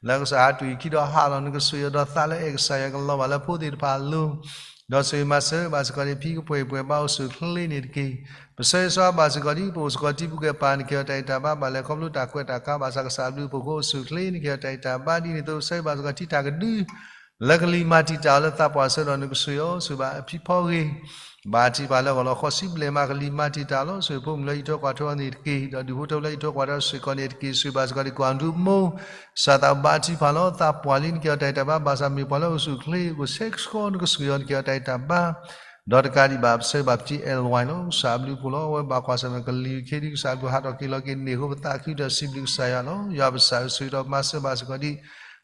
လၢကစၢ်ဟးတွံၢ်ခံဒီးဟးလီၤ နကဆိၣ်ဂ့ၤအီၤ ဒီးသးလၢအဲၣ်ကစၢ်ယွၤကလီၤဘၣ်လၢဖိသ့ၣ်တဖၣ်အလိၤ ဒီးဆိၣ်ဂ့ၤမၤစၢၤဘၣ်စ့ၢ်ကီးန့ၣ် ဖံကပှဲၤပှဲၤဘါအိၣ်ဆူၣ်အိၣ်ချ့န့ၣ်တက့ၢ်. ပဆၢဂ့ၤဆၢဝါဘၣ်စ့ၢ်ကီးဒ် ပအိၣ်စ့ၢ်ကီးတံၤဖိကဲပၤ နကဟ့ၣ်အီၤတၢ်ဂံၢ်တၢ်ဘါ ဘၣ်လဲၤခီဖျိတၢ်ကွဲးတၢ်ကါ ဘၣ်ဆၣ်ကစၢ်အဘျုးအဖှိၣ်အဃိ အိၣ်ဆူၣ်အိၣ်ချ့ နကဟ့ၣ်အီၤတၢ်ဂံၢ်တၢ်ဘါ ဒ်န့ၣ်အသိး ပဆၢဂ့ၤဘၣ်စ့ၢ်ကီးထံတၢ်ကဒု လၢကလံၤမၤတံာ်တာ်အီၤလၢသးပှၢ်ဆၢကတီၢ် နကဆိၣ်ဂ့ၤအီၤ ဆိၣ်ဂ့ၤဘၣ်အဖံဖီဂ့ၤ ဘါထုကဖၣ်လၢအဂီၢ်လီၤ ဃိးဆံဘျဲၣ်မး ကလံၤမၤတံာ်တာ်လီၤ ဆိၣ်ဂ့ၤဖိမုၣ်လၢအံးထွဲကွၢ်ထွဲအီၤန့ၣ်တက့ၢ် ဒီးဒူၣ်ဖိထၢဖိလၢအံးထွဲကွၢ်ထွဲအီၤစ့ၢ်ကီးန့ၣ်တက့ၢ် ဆိၣ်ဂ့ၤဘၣ်စ့ၢ်ကီးဒ် ကွၢ်ဒူမိၢ် ကစၢ်သးဘါထုကဖၣ်လီၤ သးပှၢ်လံ နကဟ့ၣ်အီၤတၢ်ဂံၢ်တၢ်ဘါ ဘၣ်ဆၣ်မ့ၢ်ပှၤလၢအိၣ်ဆူၣ်အိၣ်ချ့ အိၣ်ဆဲးကဆှီ နကဆိၣ်ဂ့ၤအီၤ နကဟ့ၣ်အီၤတၢ်ဂံၢ်တၢ်ဘါ ဒီးတကးဒံးဘၣ် ပဆၢဂ့ၤဘၣ်ပတံၤ L Y လီၤ ကစၢ်အဘျုးအဖှိၣ်လီၤ အဝဲဘၣ်ကွၢ်ဆၢၣ်မဲာ်ကလံၤအခံဒ် ကစၢ်အဘျုးဟးထီၣ်က့ၤလီၤက့ၤန့ၢ်အဃိ ပသးခုဒီးစံးဘျုးကစၢ်ယွၤလီၤ ယွၤပကစၢ်ဧၢ ဆိၣ်ဂ့ၤဒီးမၤစၢၤဘၣ်စ့ၢ်ကီးဒ်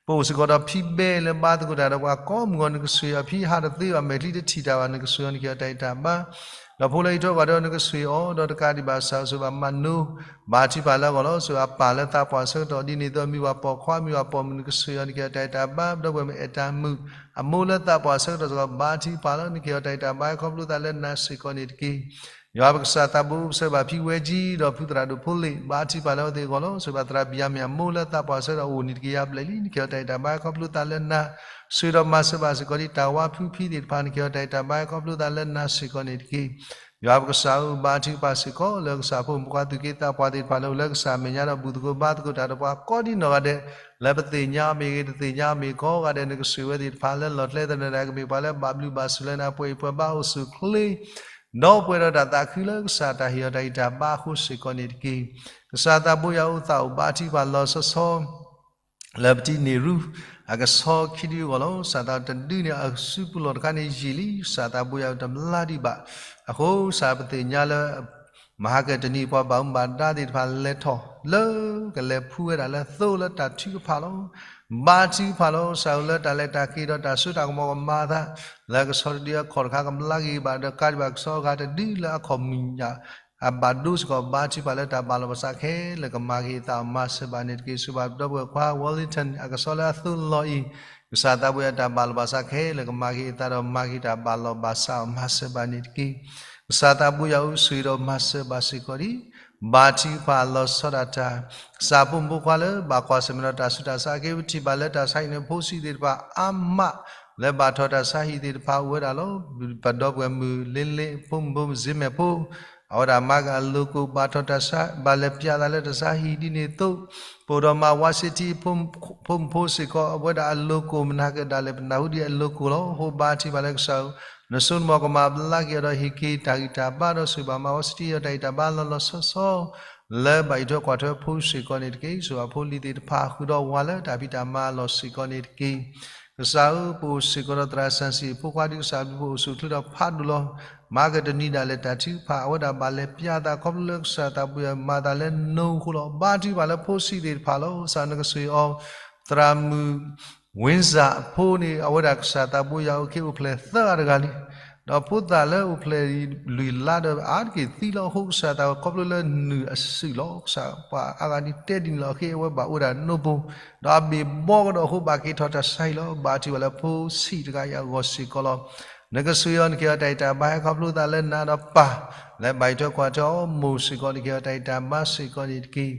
ပအိၣ်စ့ၢ်ကီးဒီးဖံဘဲလၢဘါသကိးတၢ်ဒီးပှၤကိးမုၢ်ဂီၤ နကဆိၣ်ဂ့ၤအီၤ ဖံဟးတသ့ဘၣ် မဲာ်ချံတထံၣ်တၢ်ဘၣ် နကဆိၣ်ဂ့ၤအီၤ နကဟ့ၣ်အီၤတၢ်ဂံၢ်တၢ်ဘါ ဒီးဖိလၢအံးထွဲကွၢ်ထွဲအီၤ နကဆိၣ်ဂ့ၤအီၤ ဒီးတကးဒံးဘၣ် ကစၢ်ဧၢ ဆိၣ်ဂ့ၤဘၣ်မၤနိ ဘါထုကဖၣ်လၢအဂီၢ်လီၤ ဆိၣ်ဂ့ၤအပၢ်လၢသးပှၢ်ဆၢကတီၢ် ဒ်န့ၣ်အသိး အမံၤပှၤပိာ်ခွါ အမံၤပှၤပိာ်မုၣ် နကဆိၣ်ဂ့ၤအီၤ နကဟ့ၣ်အီၤတၢ်ဂံၢ်တၢ်ဘါ ဒီပုၢ်ဝဲၢ်မုၣ်အဲၣ်တၢ်မုၣ် အမိၢ်လၢသးပှၢ်ဆၢကတီၢ်စ့ၢ်ကီး ဘါထုကဖၣ်လီၤ နကဟ့ၣ်အီၤတၢ်ဂံၢ်တၢ်ဘါ ခီဖျိသးလၢနၤစ့ၢ်ကီးန့ၣ်တက့ၢ်. ယွၤပကစၢ်သးဘိ ပဆၢဂ့ၤဘၣ်ဖံဝဲကၠံ ဒီးဖုသရၣ်ဒိၣ်ဖိလ့ၣ် ဘါထုကဖၣ်လၢအဝဲသ့ၣ်အဂီၢ်လီၤ ဆိၣ်ဂ့ၤဘၣ်သရၣ်ဘံၣ်ယၤမ့ၣ် အမိၢ်လၢသးပှၢ်ဆၢကတီၢ် အိၣ်နံၣ်တကယၤဘျဲၣ်လံ နကဟ့ၣ်အီၤတၢ်ဂံၢ်တၢ်ဘါ ခီဖျိသးလၢနၤ ဆိၣ်ဂ့ၤဒီးမၤစၢၤဘၣ်စ့ၢ်ကီးဒ်တၢ်ဝါ ဖုဖံသ့ၣ်တဖၣ် နကဟ့ၣ်အီၤတၢ်ဂံၢ်တၢ်ဘါ ခီဖျိသးလၢနၤစ့ၢ်ကီးန့ၣ်တက့ၢ်. ယွၤပကစၢ်ဧၢ ဘါထုကဖၣ်စ့ၢ်ကီး လၢကစၢ်ဖိမုၣ်ဖိခွါသူၣ်က့သးပှၢ်သ့ၣ်တဖၣ်လၢအိၣ်လၢကစၢ်အမဲာ်ညါဒီး ဘူၣ်သကိးဘါသကိးတၢ်ဒီးပှၤကိးဒ်နီၢ်ဂၤဒဲး လၢပသ့ၣ်ညါအီၤမ့ၢ်ဂ့ၤ တသ့ၣ်ညါအီၤမ့ၢ်ဂ့ၤ ကိးဂၤဒဲး နကဆိၣ်ဂ့ၤဝဲသ့ၣ်တဖၣ်လၢလီၢ်ကျဲသနၢၣ်ဒၣ် ကမ့ၢ်ပှၤလၢဘၣ်ဘျုးဘၣ်ဆိၣ်လၢနၤ ပှဲၤအံၤပှဲၤဘါအိၣ်ဆူၣ်အိၣ်ချ့ ဒီးပှဲၤဒီးတၢ်သးခုလၢကစၢ်တၢ်ဟ့ၣ်အီၤ တၢ်ဂံၢ်တၢ်ဘါအဃိစ့ၢ်ကီးန့ၣ်တက့ၢ်. ကစၢ်သးဘိယွၤဧၢ သးအိၣ်ဘါထုကဖၣ်လီၤဆီဆီ လၢပတံၤန့ၢ်ရူ အကဆီခံဒုအဂီၢ်လီၤ. ကစၢ်သးတဒုန့ၣ် အစုပူၤလီၢ်တခါန့ၣ်ယံာ်လံ ကစၢ်သးဘိယွၤတမျၢ်ဒံးဘၣ်. အဃိကစၢ်ပသ့ၣ်ညါလၢ မဟါကတနံၤ ပှၤဘၣ်မူဘၣ်ဒါသ့ၣ်တဖၣ်လဲၤထီၣ် လၢကလဲၤဖှူဝဲဒၣ်လၢသိလၢတၢ်ထုကဖၣ်လီၤ. ဘါထုကဖၣ်လီၤ ကစၢ်ဧၢ လၢတၢ်လဲၤတၢ်က့ၤဒီးတၢ်စိတၢ်ကမီၤကမၤအသး လၢကဆီတဒုအခီၣ်တခါကမျၢ်က့ၤဘၣ် ဒီးကးဒံးဘၣ်ကဆီအဂၤတဒုလၢအခီၣ်မုၢ်ညၣ် အဘၣ်ဒိစ့ၢ်ကီး ဘါထုကဖၣ်လၢတၢ်ဘၣ်လီၤဘၣ်စးခဲလၢာ်ကမၤက့ၤအသးအီၤ မၤစၢၤဘၣ်န့ၣ်တက့ၢ်. ဆိၣ်ဂ့ၤဘၣ်ဒီပုၢ်ဝဲၢ်ခွါ Wellington အကဆီလၢအသိလီၤအံၤ ကစၢ်သးဘိယွၤတၢ်ဘၣ်လီၤဘၣ်စးခဲလၢာ်ကမၤက့ၤအသးဒီးမၤက့ၤတၢ်ဘၣ်လီၤဘၣ်စးအီၤ မၤစၢၤဘၣ်န့ၣ်တက့ၢ်. ကစၢ်သးဘိယွၤဧၢ ဆိၣ်ဂ့ၤဒီးမၤစၢၤဘၣ်စ့ၢ်ကီးဒ် ဘါထုကဖၣ်လီၤဆီဒၣ်တၢ် ကစၢ်ဖိမုၣ်ဖိခွါလၢဘၣ်ကွၢ်ဆၢၣ်မဲာ်ဒီးတၢ်ဆူးတၢ်ဆါက့ၤ ပထံၣ်ဘၣ်လၢတၢ်ဆါဟံၣ်န့ၣ် ဖိဆံးသ့ၣ်တဖၣ်အါမး လၢဘၣ်ထီၣ်တၢ်ဆါဟံၣ်သ့ၣ်တဖၣ်အိၣ်ဝဲဒၣ်လီၤ. ပဒီပုၢ်ဝဲၢ်မုၣ်လ့လ့ ဖိမုၣ်ဖိမုၣ်စ့မဲာ်ဖိ အဝဲဒၣ်မၤက့ၤအလိၤကိၣ် ဘၣ်ထီၣ်တၢ်ဆါ ဘၣ်လဲၤပျးသးလၢတၢ်ဆါဟံၣ်ဒ်န့ၣ်အသိး ပအိၣ်ဒီးမါ Varsity ဖိမုၣ်ဖိစ့ၢ်ကီး အဝဲဒၣ်အလိၤကိၣ် မနၤကဒါလဲၣ် ပနၢ်ဟူဒ်အလိၤကိၣ်လီၤ. အဃိဘါထုကဖၣ်လၢကစၢ်ဧၢ နစိနမီၤကမၤဘျါက့ၤအီၤဒီးဟ့ၣ်က့ၤတၢ်ဂံၢ်တၢ်ဘါဒီးဆိၣ်ဂ့ၤဘၣ်မါ Varsity အီၤတၢ်ဂံၢ်တၢ်ဘါလီၤလီၤဆီဆီ လၢဘၣ်အံးထွဲကွၢ်ထွဲဖိစ့ၢ်ကီးန့ၣ်တက့ၢ်. ဆိၣ်ဂ့ၤဘၣ်ဖိလံၤသ့ၣ်တဖၣ် ဃုာ်ဒီးဝၤလၢတၢ်ဖံးတၢ်မၤအလီၢ်စ့ၢ်ကီးန့ၣ်တက့ၢ်. ကစၢ်ဧၢ ပအိၣ်စ့ၢ်ကီးဒီးသရၣ်စၣ်စံၣ်အဖိခွါ ဒ်ကစၢ်အဘျုးအဖှိၣ်အိၣ်ဆူၣ်အိၣ်ချ့ဒီးဖးဒိၣ်လီၤ. မၤကတနံၤဒၣ်လဲာ်တၢ်ထုကဖၣ် အဝဲဒၣ်ဘၣ်လဲၤပျးသးခီဖျိလၢကစၢ်သးဘိယွၤမၤသးလၢနၤအဃိလီၤ. ဘါထုကဖၣ်လၢဖိဆံးသ့ၣ်တဖၣ်လီၤ. ကစၢ်နကဆိၣ်ဂ့ၤအီၤ သရၣ်မုၣ် ဝ့စၢအဖိန့ၣ် အဝဲဒၣ်ကစၢ်သးဘိယွၤအိၣ်ခ့အိၣ်ဖျဲၣ်သၢဂၤတဂၤလံ. ဒီးဖိသၣ်လၢအိၣ်ဖျဲၣ်လွံၢ်လါဒီးအါတက့ၢ်သံလီၤ. အဃိကစၢ်သးဝဲ ခီဖျိလၢနုာ်အစုၣ်လီၤ. ကစၢ်ပှၤအါဂၤဒ်တဲဒ်န့ၣ်လီၤ. အဃိအဝဲဘၣ်အိၣ်ဒၣ်နိၢ်ပူၤ, ဒီးအဘ့ၣ်ဘီကဒီးအဃိ ဘၣ်က့ၤထီၣ်တၢ်ဆါဟံၣ်လီၤ. ဘါထုကဖၣ်လၢဖိဆံးတဂၤအံၤအဂီၢ်စ့ၢ်ကီးလီၤ. နကစၢ်ယွၤနကဟ့ၣ်အီၤတၢ်ဂံၢ်တၢ်ဘါ ဟဲခီဖျိသးလၢနၤဒီးပၢ် လၢဘၣ်အံးထွဲကွၢ်ထွဲအီၤ မိၢ်စ့ၢ်ကီး နကဟ့ၣ်အီၤတၢ်ဂံၢ်တၢ်ဘါစ့ၢ်ကီးန့ၣ်တက့ၢ်.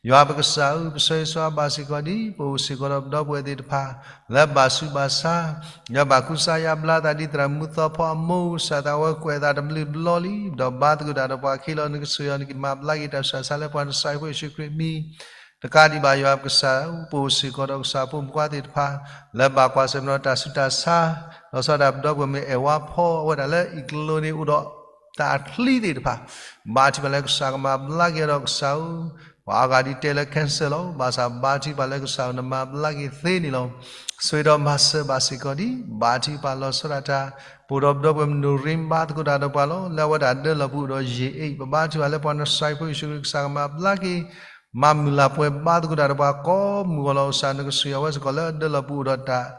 ယွၤပကစၢ်ဧၢ, ပဆၢဂ့ၤဆၢဝါဘၣ်စ့ၢ်ကီးဒံး ပအိၣ်စ့ၢ်ကီးဒီးပဒီပုၢ်ဝဲၢ်သ့ၣ်တဖၣ် လၢဘၣ်ဆူးဘၣ်ဆါ ဒီးဘၣ်ကူစါယါဘျါသးဒ်သရၣ်မုၣ်သီဖီအမိၢ် ကစၢ်သးဝဲကွဲးသးတဘျုးဘျီလံ ဒီးဘါသကိးတၢ်ဒီးပှၤခံလီၤ. နကစၢ်ယွၤနကမၤဘျါက့ၤ တၢ်ဆူးတၢ်ဆါလၢပှၤနစၢ်ဖိယ့ၣ်ၡူးခရံာ်အမံၤ တကးဒံးဘၣ် ယွၤပကစၢ်ဧၢ, ပအိၣ်စ့ၢ်ကီးဒီးကစၢ်ဖိမုၣ်ဖိခွါသ့ၣ်တဖၣ် လၢဘၣ်ကွၢ်ဆၢၣ်မဲာ်ဒီးတၢ်ဆူးတၢ်ဆါ, လီၤဆီဒၣ်တၢ်ပဒီပုၢ်ဝဲၢ်မ့ၢ်အဲၣ်ဝါဖီ အဝဲဒၣ်လၢအံၣ်ကလိၤန့ၣ်အိၣ်ဒီးတၢ်အချံသ့ၣ်တဖၣ်, ဘါထုကဖၣ်လၢကစၢ်ကမၤဘျါက့ၤအီၤဒီးကစၢ်ဧၢ, ပှၤအါဂၤဒ်တဲလၢ cancer လီၤ. ဘၣ်ဆၣ်ဘါထုကဖၣ်လၢကစၢ်ဧၢ နမၤဘျါက့ၤသ့န့ၣ်လီၤ. ဆိၣ်ဂ့ၤဒီးမၤစၢၤဘၣ်စ့ၢ်ကီးဒံး ဘါထုကဖၣ်လီၤဆီဒၣ်တၢ် ပအိၣ်ဒီးပဒီပုၢ်ဝဲၢ်မုၣ် Noreen ဘါသကိးတၢ်ဒီးပှၤလီၤ. လၢအဝဲဒၣ်ဒၢလီၢ်ပူၤအိၣ်ဒီးယ့ၣ်အ့ၣ် ပဘါထုကဖၣ်လၢပှၤနစၢ်ဖိယ့ၣ်ၡူးခရံာ် ကစၢ်ကမၤဘျါက့ၤ မၤမုၢ်လၢ်ပှဲၤဘါသကိးတၢ်ဒီးပှၤကိးမုၢ်ဂီၤလီၤ. ကစၢ်နကစၢ်ယွၤဝဲစ့ၢ်ကီးလၢဒၢလီၢ်ပူၤအိၣ်ဒီးတၢ်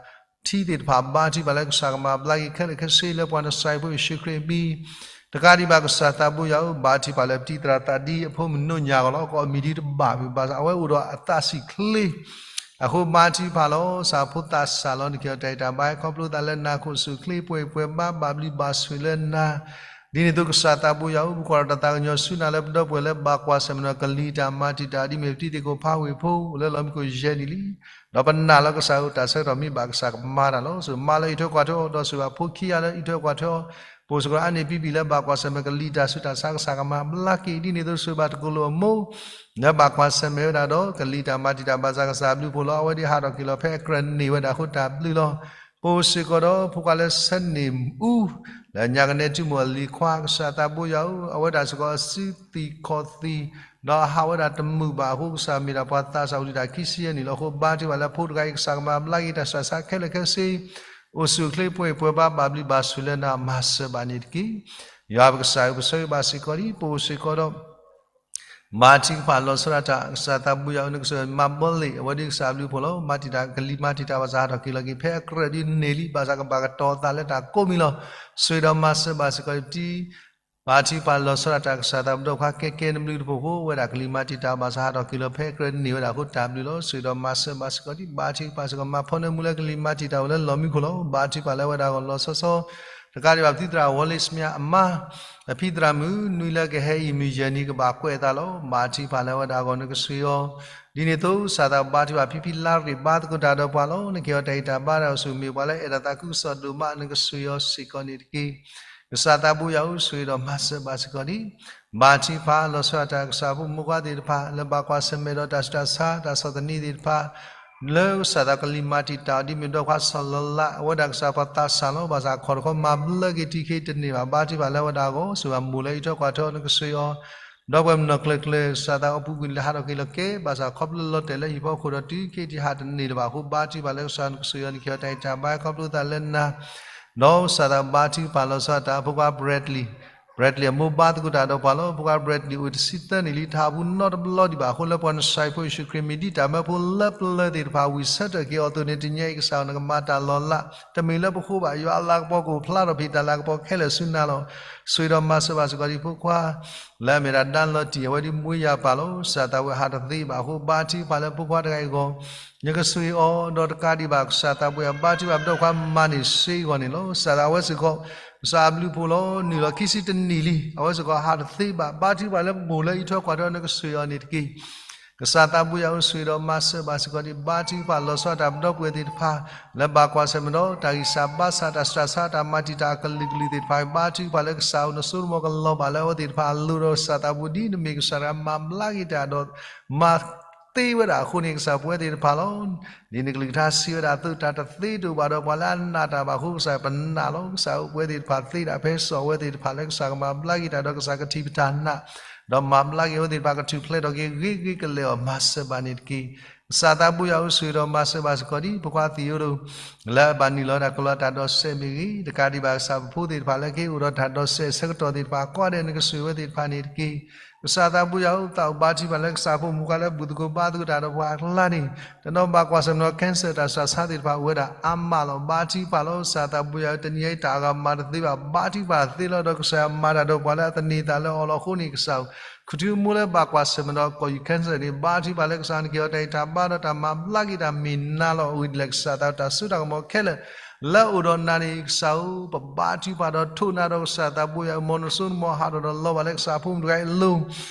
ထံသ့ၣ်တဖၣ် ဘါထုကဖၣ်လၢကစၢ်ကမၤဘျါက့ၤခဲလၢာ်ခဲဆ့ လၢပှၤနစၢ်ဖိယ့ၣ်ၡူးခရံာ်အမံၤ တကးဒံးဘၣ် ကစၢ်သးဘိယွၤဧၢ, ဘါထုကဖၣ်လၢပတံၤသရၣ်သးဒ်အဖိမုၣ်နိညၣ်အဂီၢ်လီၤ. ကီၢ်အမံၤဒ်တဘၣ်မုၢ် ဘၣ်ဆၣ်အဝဲအိၣ်ဒီးအသးဆံးချ့ အဃိဘါထုကဖၣ်လီၤ. ကစၢ်ဖိသးစၢ်လီၤ. နကဟ့ၣ်အီၤတၢ်ဂံၢ်တၢ်ဘါ ဟဲခီဖျိသးလၢနၤ ခိၣ်ဆူၣ်ချ့ ပှဲၤပှဲၤဘါ ဘၣ်ဘျုးဘၣ်ဆိၣ်လၢနၤ ဒ်န့ၣ်အသိး ကစၢ်သးဘိယွၤဧၢ, ပကွၢ်ဒီးတၢ်သးကညီၤဆူနၤလၢပဒီပုၢ်ဝဲၢ်လၢဘၣ်ကွၢ်ဆၢၣ်မဲာ်ဒီး ကလံၤတၢ်မၤတံာ်တာ် ဒ်မ့ၢ်ပတံၤသကိးဖးဝ့ၢ်ဖိ အိၣ်လၢလီၢ်မံခိၣ်ယဲၢ်နံၣ်လံ. ဒီးပနာ်လီၤကစၢ်ဧၢ, တၢ်ဆၢကတီၢ်မ့ၢ်ဘၣ် ကစၢ်ကမၤတၢ်လီၤ. ဆိၣ်မၤလၢအံးထွဲကွၢ်ထွဲအီၤ, ဒီးဆိၣ်ဂ့ၤဘၣ်ဖိခံဂၤလၢအံးထွဲကွၢ်ထွဲအီၤ, ပအိၣ်စ့ၢ်ကီးအါန့ၢ်ပံပံၣ်လၢဘၣ်ကွၢ်ဆၢၣ်မဲာ် ကလံၤတၢ်ဆူးတၢ်ဆါ ကစၢ်ကမၤဘျါက့ၤ ဒ်န့ၣ်အသိး ဆိၣ်ဂ့ၤဘၣ်တကိးလိာ်အမိၢ် လၢဘၣ်ကွၢ်ဆၢၣ်မဲာ်ဝဲဒၣ်ဒီး ကလံၤတၢ်မၤတံာ်တာ် ဘၣ်ဆၣ်ကစၢ်အဘျုးအဖှိၣ်လီၤ. အဝဲဒၣ်ဟးထီၣ်က့ၤလီၤ ဖဲအကြၢးန့ၢ်ဝဲဒၣ်အဃိ တၢ်ဘျုးလီၤ. ပအိၣ်စ့ၢ်ကီးဒီးဖိခွါလၢဆၢန့ၣ်အူ လၢညါကနဲထူမိၢ်အလံၤခွါ ကစၢ်သးဘိယွၤဧၢ, အဝဲဒၣ်စ့ၢ်ကီးအစုသံၣ်ခီၣ်သံၣ် ဒီးအဟးဝဲဒၣ်တမုာ်ဘၣ်အဃိ ကစၢ်မ့ၢ်ဒၣ်ပှၤသးစၢ်အိၣ်ဒံးတၢ်ခံဆံယဲၢ်နံၣ်လီၤ. အဃိဘါထုကဖၣ်လၢဖိတဂၤအံၤ ကစၢ်ကမၤဘျါက့ၤတၢ်ဆူးတၢ်ဆါခဲလၢာ်ခဲဆ့ အိၣ်ဆူၣ်အိၣ်ချ့ ပှဲၤပှဲၤဘါ ဘၣ်ဘျုးဘၣ်ဆိၣ်လၢနၤ မၤစၢၤဘၣ်န့ၣ်တက့ၢ်. ယွၤပကစၢ်ဧၢ, ပဆၢဂ့ၤဘၣ်စ့ၢ်ကီးဒံး ပအိၣ်စ့ၢ်ကီးဒီး ဘါထုကဖၣ်လီၤဆီဒၣ်တၢ် ကစၢ်သးဘိယွၤဧၢ, နကစၢ်မၤဘီလ့ၣ် အဝဲဒ်ကစၢ်အဘျုးအဖှိၣ်လီၤ. မၤတံာ်တာ် ကလံၤမၤတံာ်တာ် ဘၣ်ဆၣ်ဟးထီၣ်က့ၤလီၤက့ၤ ဖဲအကြၢးဒ်န့ၣ်လံ ဘၣ်ဆၣ်ကဘၣ်ကတီၤသးလၢတၢ်ကိးမံၤလီၤ. ဆိၣ်ဂ့ၤဒီးမၤစၢၤဘၣ်စ့ၢ်ကီးဒံး ဘါထုကဖၣ်လီၤဆီဒၣ်တၢ် ကစၢ်သးဘိယွၤဧၢ, ပဒီပုၢ်ဝဲၢ်ခဲကဲနဘျုးတဖှိၣ်အဃိ အဝဲဒၣ်ကလံၤမၤတံာ်တာ် ဘၣ်ဆၣ်ဟးထီၣ်က့ၤလီၤ ဖဲအကြၢးဒ်န့ၣ်ဝဲဒၣ်အဃိ တၢ်ဘျုးလီၤ. ဆိၣ်ဂ့ၤဒီးမၤစၢၤဘၣ်စ့ၢ်ကီးဒံး ဘါထုကဖၣ်စ့ၢ်ကီး မၤဖီနၢမူလၢကလံၤမၤတံာ်တာ်အိၣ်လၢလီၢ်မံခိၣ်လီၤ. ဘါထုကဖၣ်လၢအဝဲဒၣ်အဂီၢ်လီၤဆီဆီ တကးဒံးဘၣ် ပတံၤသရၣ် ဝီလ့ၡမံအမါ အဖံသရၣ်မုၣ်နွံလၢကဟဲအံၤ မုၢ်ယဲၢ်နံၤကဘၣ်ကွဲးအသးလီၤ. ဘါထုကဖၣ်လၢအဝဲဒၣ်အဂီၢ် နကစၢ်ဧၢ, ဒ်န့ၣ်အသိး ကစၢ်သးဘိယွၤ ဖံဖံလါရ့ၣ် ဘါသကိးတၢ်ဒီးပှၤလီၤ. နကဟ့ၣ်အီၤတၢ်ဂံၢ်တၢ်ဘါဒီး အစိၣ်မ့ၢ်ပှၤလၢအဲၣ်တၢ်သးခုကစီၣ်ဒိၣ်မး နကစၢ်ဧၢစ့ၢ်ကီးန့ၣ်တက့ၢ်. ကစၢ်သးဘိယွၤဧၢ, ဆိၣ်ဂ့ၤဒီးမၤစၢၤဘၣ်စ့ၢ်ကီးဒံး ဘါထုကဖၣ်လီၤဆီဒၣ်တၢ် ကစၢ်ဖိမုၣ်ဖိခွါသ့ၣ်တဖၣ် လၢဘၣ်ကွၢ်ဆၢၣ်မဲာ်ဒီးတၢ်ဆူးတၢ်ဆါ တၢ်ဆီၣ်သနံးသ့ၣ်တဖၣ် လၢကစၢ်သးကလံၤမၤတံာ်တာ် ဒ်မ့ၢ်ဒီးပှၤစီၤလီၤလး အဝဲဒၣ်ကစၢ်ပှၤသးစၢ်လီၤ. ဘၣ်ဆၣ်အခီၣ်တခီ မၤဘျါက့ၤတံၢ်က့ၤတန့ၢ်ဘၣ်. ဘါထုကဖၣ်လၢအဝဲဒၣ်အဂီၢ် ဆိၣ်ဂ့ၤဘၣ်မိၢ်လၢအံးထွဲကွၢ်ထွဲ နကစၢ်ဧၢ, ဒီပုၢ်ဝဲၢ်နီၢ်ကျၢၤကျၢၤ ကစၢ်သးအပူၤကွံာ်လၢဟးထီၣ်က့ၤလီၤက့ၤ ဘၣ်ဆၣ်ခီဖျိလီၤတဲာ်လၢဟံၣ်ဖီခိၣ်ဒီးတုၤက့ၤတဟးတန့ၢ်လၢၤဘၣ်အဃိ ဘါထုကဖၣ်လၢကစၢ်နကစၢ်ဧၢ နကဟ့ၣ်အီၤတၢ်ဂံၢ်တၢ်ဘါ ခီဖျိသးလၢနၤ ဒီးကစၢ်သးဘါထုကဖၣ်လီၤဆီဒၣ်တၢ် အဖိခွါ Bradley, Bradley အမိၢ်ဘါသကိးတၢ်ဒီးပှၤလီၤ. အဖိခွါ Bradley အိၣ်တဆံသၢနံၣ်လံ တဟးဘူးနီတဘျီဒံးဘၣ်အဃိ လၢပှၤနစၢ်ဖိယ့ၣ်ၡူးခရံာ်မံၤ ဒ်တၢ်မၢဖိလၢပျၢၤသ့ၣ်တဖၣ် ဝံၣ်ဆၢထၢၣ်က့ၤအီၤအသိးန့ၣ် တနံၤအံၤ ကစၢ်ဧၢ နကမၤတၢ်လီၤလး တမ့ၢ်လၢပဃိဘၣ် ယွၤအလၤကပီၤကအိၣ်ဖျါထီၣ်ဖဲ တၢ်လၤကပီၤခဲလၢာ်ဆူနၤလီၤ. ဆိၣ်ဂ့ၤဒီးမၤစၢၤဘၣ်စ့ၢ်ကီးဒံးဖိခွါ လၢအမ့ၢ်ဒၣ် ဒၢလီၤတံၢ် အဝဲဒ်မူယၤပၢ်လီၤ. ကစၢ်သးဝဲဟးတသ့ဘၣ်အဃိ ဘါထုကဖၣ်လၢဖိခွါတဂၤအံၤအဂီၢ် နကစၢ်ဧၢဒီးတကးဒံးဘၣ် ကစၢ်သးဘိယွၤ ဘါထုကဖၣ်ပဒီပုၢ်ဝဲၢ်ခွါမၤန့ၢ်စ့အဂီၢ်န့ၣ်လီၤ. ကစၢ်သးဝဲစ့ၢ်ကီး ကစၢ်အဘျုးအဖှိၣ်လီၤ. နုာ်လီၤခံဆံတနံၣ်လံ အဝဲစ့ၢ်ကီးဟးတသ့ဘၣ်. ဘါထုကဖၣ်လၢမိၢ်လၢအံးထွဲကွၢ်ထွဲ နကစၢ်အီၤန့ၣ်တက့ၢ်. ကစၢ်သးဘိယွၤဧၢ ဆိၣ်ဂ့ၤဒီးမၤစၢၤဘၣ်စ့ၢ်ကီးဒံး ဘါထုကဖၣ်လီၤဆီဒၣ်တၢ် ပဒီပုၢ်ဝဲၢ်သ့ၣ်တဖၣ် လၢဘၣ်ကွၢ်ဆၢၣ်မဲာ်ဒီး တၢ်ဂံၢ်စၢ်ဘါစၢ် တၢ်ဆူးတၢ်ဆါ တၢ်မၤတံာ်တာ်အကလုာ်ကလုာ်သ့ၣ်တဖၣ် ဘါထုကဖၣ်လၢကစၢ်ဧၢ နစိတမီၤကလီၤဘၣ်လၢအဝဲသ့ၣ်တဖၣ်အလိၤဒီး ကစၢ်သးဘိ ဒ်နမ့ၢ်ကစၢ်တဂၤမၤဘျါက့ၤတၢ်ဒီး မၤသ့ဝဲဒၣ်အဃိန့ၣ် ကစၢ်ပဝဲသ့ၣ်တဖၣ်လီၤ. ဒ်နကလုၢ်ကထါစံးဝဲဒၣ်အသိး တၢ်တသ့တအိၣ်ဘၣ်ဒီးပှၤလၢအနာ်တၢ်ဘၣ်အဃိ ကစၢ်ပနာ်လီၤ. ကစၢ်ဧၢ ပဝဲသ့ၣ်တဖၣ်သ့ဒၣ်ဖဲစီၤဝဲသ့ၣ်တဖၣ်လၢကစၢ်ကမၤဘျါက့ၤတၢ်ဒီး ကစၢ်ကထံၣ်ပတၢ်နာ် ဒီးမၤဘျါက့ၤအဝဲသ့ၣ်တဖၣ် ကထူၣ်ဖျဲးထီၣ်က့ၤဂ့ၤဂ့ၤကလဲာ်အီၤ မၤစၢၤဘၣ်န့ၣ်တက့ၢ်. ကစၢ်သးဘိယွၤဧၢ ဆိၣ်ဂ့ၤဒီးမၤစၢၤဘၣ်စ့ၢ်ကီးဒံး ဖိခွါသံၣ်ဧိၤဒီး လၢအဘၣ်နုာ်လီၤဝဲဒၣ်ကလီတၢ်ဒိးစဲးမ့ၢ်ဂ့ၤ တကးဒံးဘၣ် ကစၢ်ပဖိသ့ၣ်တဖၣ်လၢ ကဟဲအိၣ်ဒီးတၢ်ဒိးစဲးအဆၢကတီၢ်သ့ၣ်တဖၣ် ကိးဂၤဒဲး နကဆိၣ်ဂ့ၤဝဲသ့ၣ်တဖၣ်န့ၣ်တက့ၢ်. ကစၢ်သးဘိယွၤဧၢ, သးအိၣ်ဘါထုကဖၣ်လၢကစၢ်ဖိမုၣ်ဖိခွါလၢဘူၣ်သကိးဘါသကိးတၢ်ဒီးပှၤအကျါန့ၣ်, တနီၤဘၣ်ကွၢ်ဆၢၣ်မဲာ်ဒီး cancer တၢ်စှၤဆါသ့ၣ်တဖၣ်အိၣ်ဝဲဒၣ်အါမးလီၤ. ဘါထုကဖၣ်လီၤ. ကစၢ်သးဘိယွၤဧၢ, တနံၤအံၤတၢ်အဂၤမၤတသ့ဘၣ်, ဘါထုကဖၣ်သ့လီၤ. ဒီးကစၢ်ယွၤမၤတၢ်ဒီးပှၤလၢအသန့ၤသးလၢအီၤလီၤ. အဃိန့ၣ် ကစၢ်ဧၢ, ခူၣ်ထူမိၢ်လၢဘၣ်ကွၢ်ဆၢၣ်မဲာ်ဒီး ကီၢ်ယူၢ် cancer န့ၣ်, ဘါထုကဖၣ်လၢကစၢ်နကဟ့ၣ်အီၤတၢ်ဂံၢ်တၢ်ဘါ ဒီးတၢ်မၤဘျါက့ၤတၢ်မ့ၢ်နၤလီၤ. အဂ့ၢ်ဒ်လဲၣ်, ကစၢ်သးဘိယွၤဧၢ, တၢ်စိတၢ်ကမီၤခဲလၢာ် လၢအအိၣ်ဒီးနၤန့ၣ် ကစၢ်ဧၢ, ပဘါထုကဖၣ်ဒီးထိးနၤဒီး ကစၢ်သးဘိယွၤဧၢ, မ်နစိနမီၤဟးထီၣ်ဒီး လီၤဘၣ်လၢကစၢ်ဖိမုၣ်တဂၤအံၤအလိၤ,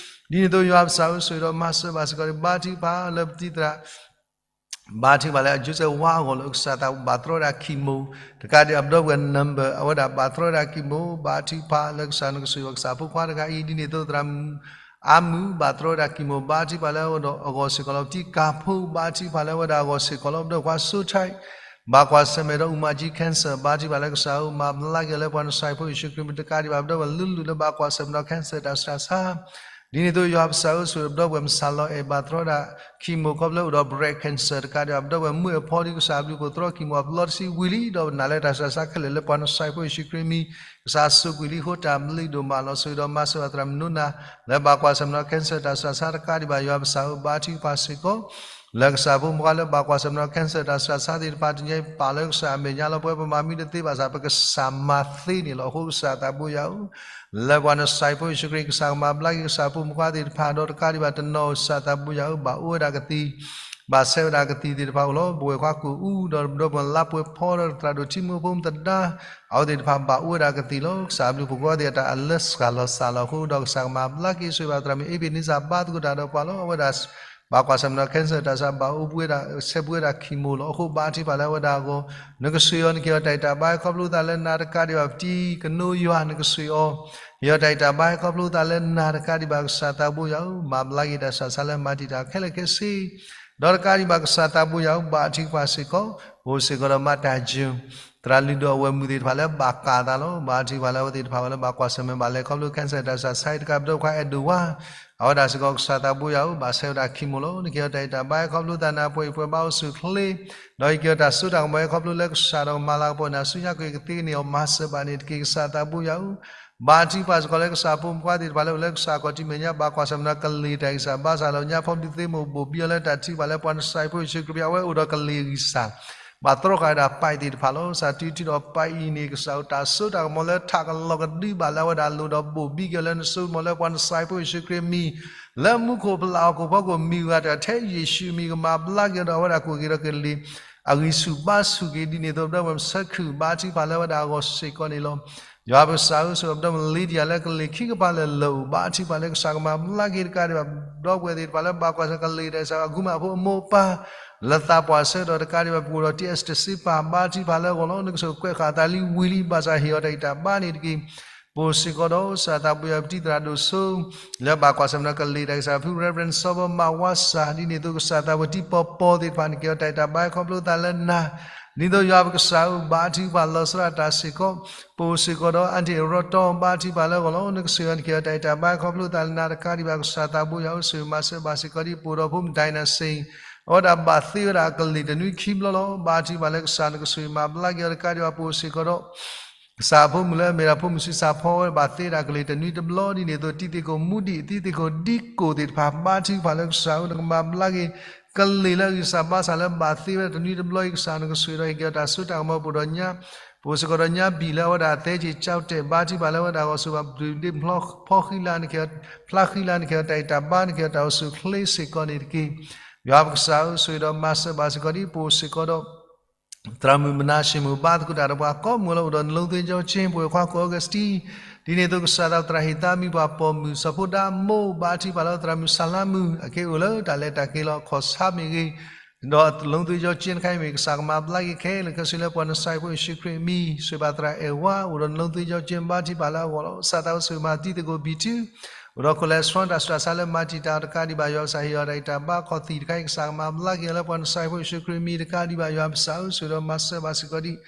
ဒ်န့ၣ်အသိး ယွၤပကစၢ်ဧၢ, ဆိၣ်ဂ့ၤဒီးမၤစၢၤဘၣ်စ့ၢ်ကီးန့ၣ်, ဘါထုကဖၣ်လၢပတံၤသရၣ် ဘါထုကဖၣ်လၢအ Joseph ဝါအဂီၢ်လၢ ကစၢ်သးဘိယွၤ ဘၣ်တြီဝဲဒၣ် chemo တကးဒံးဘၣ် ပဒီပုၢ်ဝဲၢ် number အဝဲဒၣ်ဘၣ်တြီဝဲဒၣ် chemo, ဘါထုကဖၣ်လၢကစၢ်နကဆိၣ်ဂ့ၤဘၣ်ကစၢ်ဖိခွါတဂၤအံၤ, ဒ်န့ၣ်အသိးသရၣ်မုၣ်အါမုၢ် ဘၣ်တြီဝဲဒၣ် chemo, ဘါထုကဖၣ်လၢအဂီၢ်စ့ၢ်ကီးလီၤ. ပတံၤကၢ်ဖိ ဘါထုကဖၣ်လၢအဝဲဒၣ်အဂီၢ်စ့ၢ်ကီးလီၤ. ပဒီပုၢ်ဝဲၢ်ခွါစိထၢၣ် ဘၣ်ကွၢ်ဆၢၣ်မဲာ်ဒီး အူမၤကၠံ cancer, ဘါထုကဖၣ်လၢကစၢ်ဧၢ, မၤဘျါက့ၤအီၤလၢပှၤနစၢ်ဖိယ့ၣ်ၡူးခရံာ်အမံၤ, တကးဒံးဘၣ် ပဒီပုၢ်ဝဲၢ်လုၢ်လုၢ်လၢဘၣ်ကွၢ်ဆၢၣ်မဲာ်ဒီး cancer တၢ်စှၤဆါ ဒ်န့ၣ်အသိး ယွၤပကစၢ်ဧၢ, ဆိၣ်ဂ့ၤဒီးပဒီပုၢ်ဝဲၢ် မုၢ်ဆၣ်လီၤအဲၣ် ဘၣ်တြီဝဲဒၣ် chemo ခီဖျိအိၣ်ဒီး breast cancer, တကးဒံးဘၣ် ပဒီပုၢ်ဝဲၢ်မုၣ်အဖီဒ် ကစၢ်အဘျုးအဖှိၣ်တြီ chemo အပလီတဆံဝံၤလံ, ဒီးပနာ်လၢတၢ်စှၤဆါခဲလၢာ်လၢပှၤနစၢ်ဖိယ့ၣ်ၡူးခရံာ်အမံၤ, ကစၢ်အစိာ်ကွံာ်လံအဃိ တၢ်ဘျုးဒိၣ်မးလီၤ. ဆိၣ်ဂ့ၤဒီးမၤစၢၤဘၣ်သရၣ်မုၣ်နိနၤ လၢဘၣ်ကွၢ်ဆၢၣ်မဲာ်ဒီး cancer တၢ်စှၤဆါတကးဒံးဘၣ် ယွၤပကစၢ်ဧၢ, ဘါထုကဖၣ်စ့ၢ်ကီး လၢကစၢ်ဖိမုၣ်ဖိခွါလၢဘၣ်ကွၢ်ဆၢၣ်မဲာ်ဒီး cancer တၢ်စှၤဆါသ့ၣ်တဖၣ်, တနံၤအံၤပာ်လၢကစၢ်အမဲာ်ညါလီၤ. ပဝဲပမၤမံတသ့ဘၣ်ဆၣ် ပကစၢ်မၤသ့န့ၣ်လီၤ. အဃိကစၢ်သးဘိယွၤဧၢ, လၢပှၤနစၢ်ဖိယ့ၣ်ၡူးခရံာ် ကစၢ်ကမၤဘျါက့ၤကစၢ်ဖိမုၣ်ဖိခွါသ့ၣ်တဖၣ်ဒီး တကးဒံးဘၣ်တနီၤ ကစၢ်သးဘိယွၤဧၢ, ဘၣ်အိၣ်ဝဲဒၣ်ကသံၣ် ဘၣ်ဆဲးဝဲဒၣ်ကသံၣ်သ့ၣ်တဖၣ်အိၣ်လီၤ. ပဝဲၢ်ခွါကိာ်အူဒီး ပဒီပုၢ်ဝဲၢ်လါပှဲၤဖီဒီး သရၣ်ဒိၣ်ထံမိဖိမသဒါ အဝဲသ့ၣ်တဖၣ်ဘၣ်အိၣ်ဝဲဒၣ်ကသံၣ်လီၤ. ကစၢ်အဘျုးအဖှိၣ်ကိးဂၤဒဲး အတၢ်အလၢစှၤလီၤစှၤလီၤအဃိဒီး ကစၢ်ကမၤဘျါက့ၤဆိၣ်ဂ့ၤဘၣ်သရၣ်မုၣ်အ့ဘ့းနံစၢ် ဘါသကိးတၢ်ဒီးပှၤလီၤ. အဝဲဒၣ် ဘၣ်ကွၢ်ဆၢၣ်မဲာ်ဒီး cancer တၢ်စှၤ ဘၣ်အိၣ်ဘှံးဝဲဒၣ် ဆဲးဘှံးဝဲဒၣ် chemo လီၤ. အဃိဘါထုကဖၣ်လၢအဝဲဒၣ်အဂီၢ် နကဆိၣ်ဂ့ၤအီၤ နကဟ့ၣ်အီၤတၢ်ဂံၢ်တၢ်ဘါ ခီဖျိသးလၢနၤတကးဒံးဘၣ် ပတံၤကနိယွၤ နကဆိၣ်ဂ့ၤအီၤ ဟ့ၣ်အီၤတၢ်ဂံၢ်တၢ်ဘါ ခီဖျိသးလၢနၤတကးဒံးဘၣ် ကစၢ်သးဘိယွၤဧၢ, မၤဘျါက့ၤတၢ်စှၤဆါလၢမၤတံာ်တာ်ခဲလၢာ်ခဲဆ့ ဒီးတကးဒံးဘၣ်ကစၢ်သးဘိယွၤဧၢ, ဘါထုကဖၣ်စ့ၢ်ကီး ပအိၣ်စ့ၢ်ကီးဒီးမၤတၢ်ယုၢ် သရၣ်လုၢ်ဒိၣ်အဝဲၢ်မုၣ်သ့ၣ်တဖၣ်လၢဘၣ်ကးသးလီၤ. ဘါထုကဖၣ်လၢအဝဲသ့ၣ်တဖၣ်ဝဲလၢဘၣ်ကွၢ်ဆၢၣ်မဲာ်ဘၣ်လဲၤခီဖျိ cancer တၢ်စှၤဆါအံၤတကး ပဒီပုၢ်ဝဲၢ်ခွါအဲၣ်ဒိၣ်ဝါ အဝဲဒၣ်စ့ၢ်ကီးကစၢ်သးဘိယွၤဧၢ, ဘၣ်ဆဲးဝဲဒၣ် chemo လီၤ. နကဟ့ၣ်အီၤတၢ်ဂံၢ်တၢ်ဘါ ခီဖျိသးနၤပှဲၤအံၤပှဲၤဘါအိၣ်ဆူၣ်ချ့ ဒီးဟ့ၣ်က့ၤအီၤတၢ်စိတၢ်ကမီၤ ခီဖျိလၢကစၢ်ဒီးကမၤလၤကပီၤန့ၣ် အစုညါကွံာ်ကသ့န့ၢ်အီၤ မၤစၢၤဘၣ်န့ၣ်တက့ၢ် ကစၢ်သးဘိယွၤဧၢ, ဘါထုကဖၣ်စ့ၢ်ကီးလၢကစၢ်ဖိမုၣ်ဖိခွါသ့ၣ်တဖၣ်လၢအိၣ်လၢကစၢ် ကီၢ်ထံမဲာ်ညါ ဘၣ်ကွၢ်ဆၢၣ်မဲာ်ဒီးကလံၤတၢ်ဂံၢ်စၢ်ဘါစၢ်လီၤ. ညါဖီဒုးသ့မိၢ်ဘိၣ်ဘံအီၤလၢတၢ်ထုကဖၣ်လၢပှၤနစၢ်ဖိယ့ၣ်ၡူးခရံာ် အဝဲအိၣ်ဒီးကလံၤဂံၢ်စၢ် ဘၣ်တြီဃာ်ဝဲဒၣ် pipe သ့ၣ်တဖၣ်လီၤ. ကစၢ်တုၤထံၣ်ဒီး pipe အံၤန့ၣ် ကစၢ်အိၣ်တၢ်စိတၢ်ကမီၤလၢထးကလီၤကဒုဘၣ်လၢအဝဲဒၣ်အလိၤဒီးဘိၣ်ဘံက့ၤအီၤလၢနစိကမီၤလၢပှၤနစၢ်ဖိယ့ၣ်ၡူးခရံာ်အမံၤ လၢမူခိၣ်ပလၢ်ဟီၣ်ခိၣ်ဖီခိၣ်မံၤဂၤတဂၤထဲယ့ၣ်ၡူးအမံၤ ကမၤဘျါက့ၤဒီးအဝဲဒၣ်ကွၢ်က့ၤဒီးကလံၤ အဂံၢ်ဆူၣ်ဘါဆူၣ်က့ၤဒ်န့ၣ်အသိး ပဒီပုၢ်ဝဲၢ်မုၣ်ဆၢခုၣ် ဘါထုကဖၣ်လၢအဝဲဒၣ်အဂီၢ်စ့ၢ်ကီးန့ၣ်လီၤ. ယွၤပကစၢ်ဧၢ ဆိၣ်ဂ့ၤပဒီပုၢ်ဝဲၢ်မုၣ် Lydia လၢကလံၤခံကပၤလၢာ်လၢာ်အိၣ် ဘါထုကဖၣ်လၢကစၢ်ကမၤဘျါက့ၤတကးဒံးဘၣ် ပဒီပုၢ်ဝဲၢ်သ့ၣ်တဖၣ်လၢဘၣ်ကွၢ်ဆၢၣ်ကလံၤတၢ်ဂံၢ်စၢ် အကူမးဖိအမိၢ်အပၢ် လၢသးပှၢ်ဆၢကတီၢ်တကးဒံးဘၣ် ပအိၣ်ဒီး T S တစ့ပၢ် ဘါထုကဖၣ်လၢအဂီၢ်လီၤ. နကဆိၣ်ဂ့ၤကွဲးဃာ်အသးလံဝံၤလံ ဘၣ်ဆၣ်ဟ့ၣ်အီၤတၢ်ဂံၢ်တၢ်ဘါန့ၣ်တက့ၢ်. ပအိၣ်စ့ၢ်ကီးဒီးကစၢ်သးဘိယွၤပတံၤသရၣ်ဒိၣ်စိ လၢဘၣ်ကွၢ်ဆၢၣ်မဲာ်ဒီးကလံၤတၢ်ဂံၢ်စၢ် ဖု Reverend စီၤဘီမးဝါစၢ် ဒ်န့ၣ်အသိး ကစၢ်သးဝံၤတံၤပီၤပီၤသ့ၣ်တဖၣ် နကဟ့ၣ်အီၤတၢ်ဂံၢ်တၢ်ဘါခီဖျိသးလၢနၤ ဒ်သိးယွၤပကစၢ်ဧၢ ဘါထုကဖၣ်လီၤစရၣ်တၢ်စ့ၢ်ကီး ပအိၣ်စ့ၢ်ကီးဒီး အၣ်တံၣ်ရီတီ ဘါထုကဖၣ်လၢအဂီၢ်လီၤ. နကဆိၣ်ဂ့ၤအီၤနကဟ့ၣ်အီၤတၢ်ဂံၢ်တၢ်ဘါခီဖျိသးလၢနၤတကးဒံးဘၣ် ကစၢ်သးဘိယွၤဧၢ ဆိၣ်ဂ့ၤမၤစၢၤဘၣ်စ့ၢ်ကီးဒ် ပအိၣ်ဒီးဖိမုၣ်ဒိၣ်နၢ်စ့ၣ် အဝဲဒၣ်ဘၣ်သ့ဝဲဒၣ်အကလံၤတနွံခံဘျီလီၤ. ဘါထုကဖၣ်လၢကစၢ်နကဆိၣ်ဂ့ၤမၤဘျါက့ၤအီၤတကးဒံးဘၣ် ပအိၣ်စ့ၢ်ကီးဒီး ကစၢ်ဖိမုၣ်လၢအမ့ၢ်ဒၣ်ဖိမုၣ်ဆံးစၢ်ဖီဝဲ ဘၣ်သ့ဝဲဒၣ်ကလံၤတနွံတဘျီဒ်န့ၣ်အသိး တံၤသကိးမူဒံး တံၤသကိးဒံကိၢ်သ့ၣ်တဖၣ် ဘါထုကဖၣ်လၢကစၢ်ဧၢ နကမၤဘျါက့ၤ ကလံၤလၢအဂံၢ်စၢ်ဘါစၢ်လၢဘၣ်သ့ဝဲဒၣ်တနွံတဘျီအံၤ ကစၢ်နကဆိၣ်ဂ့ၤဒီးဟ့ၣ်က့ၤအီၤတၢ်စိတၢ်ကမီၤ ပအိၣ်ဒီးညါ ပအိၣ်စ့ၢ်ကီးဒီးညါဘံၣ်လၢအဝဲဒၣ်အသဲက့ၤကၠီတဲာ် ဘါထုကဖၣ်လၢအဝဲဒၣ်အဂီၢ် ဆိၣ်ဂ့ၤဘၣ်ဘျုးဒ့ၣ်ဖျီဃံလၤ ဖျါဃံလၤ နကဟ့ၣ်အီၤတၢ်ဂံၢ်တၢ်ဘါ နကဟ့ၣ်အီၤတၢ်အိၣ်ဆူၣ်အိၣ်ချ့စ့ၢ်ကီးန့ၣ်တက့ၢ်. ယွၤပကစၢ်ဧၢ ဆိၣ်ဂ့ၤဒီးမၤစၢၤဘၣ်စ့ၢ်ကီးဒ် ပအိၣ်စ့ၢ်ကီးဒီး သရၣ်မုၣ်မနၤၡ့ၣ်မိၢ် ဘါသကိးတၢ်ဒီးပှၤကိးမုၢ်လၢအိၣ်ဒီး နလိသ့ကၠီကၠ့ ပဝဲၢ်ခွါကိးအီကူးစတံ ဒ်န့ၣ်အသိး ကစၢ်သးဝံၤသရၣ်ဟ့ၣ်သါမံၤပှၤပိာ်မုၣ် စီၤဖိဒါမိၢ် ဘါထုကဖၣ်လၢသရၣ်မုၣ်စၢ်လါမုၣ် အက့ၢ်အိၣ်လၢတၢ်လဲၤတၢ်က့ၤလီၤ အခီၣ်ဆါမ့ၢ်ဂ့ၤ ဒီးနလိသ့ကၠီကၠ့တခါအံၤမ့ၢ် ကစၢ်ကမၤဘျါက့ၤခဲလၢာ်ခဲဆ့လၢပှၤနစၢ်ဖိယ့ၣ်ၡူးခရံာ်အမံၤ ဆိၣ်ဂ့ၤဘၣ်သရၣ်အဲၣ်ဝါ အိၣ်ဒီးနလိသ့ကၠီကၠ့ ဘါထုကဖၣ်လၢအဂီၢ်လီၤ. ကစၢ်သးဝံၤဆိၣ်ဂ့ၤမၤတံၤသကိးဘံၣ်ထု အိၣ်ဒီး cholesterol တၢ်ဆူးတၢ်ဆါလၢမၤတံာ်တာ်အီၤတကးဒံးဘၣ် ယွၤပကစၢ်ဟ့ၣ်အီၤတၢ်ဂံၢ်တၢ်ဘါခီၣ်သံၣ်တခါအံၤ ကစၢ်ကမၤဘျါက့ၤအီၤလၢပှၤနစၢ်ဖိယ့ၣ်ၡူးခရံာ်အမံၤတကးဒံးဘၣ် ယွၤပကစၢ်ဧၢ ဆိၣ်ဂ့ၤဒီးမၤစၢၤဘၣ်စ့ၢ်ကီးဒ်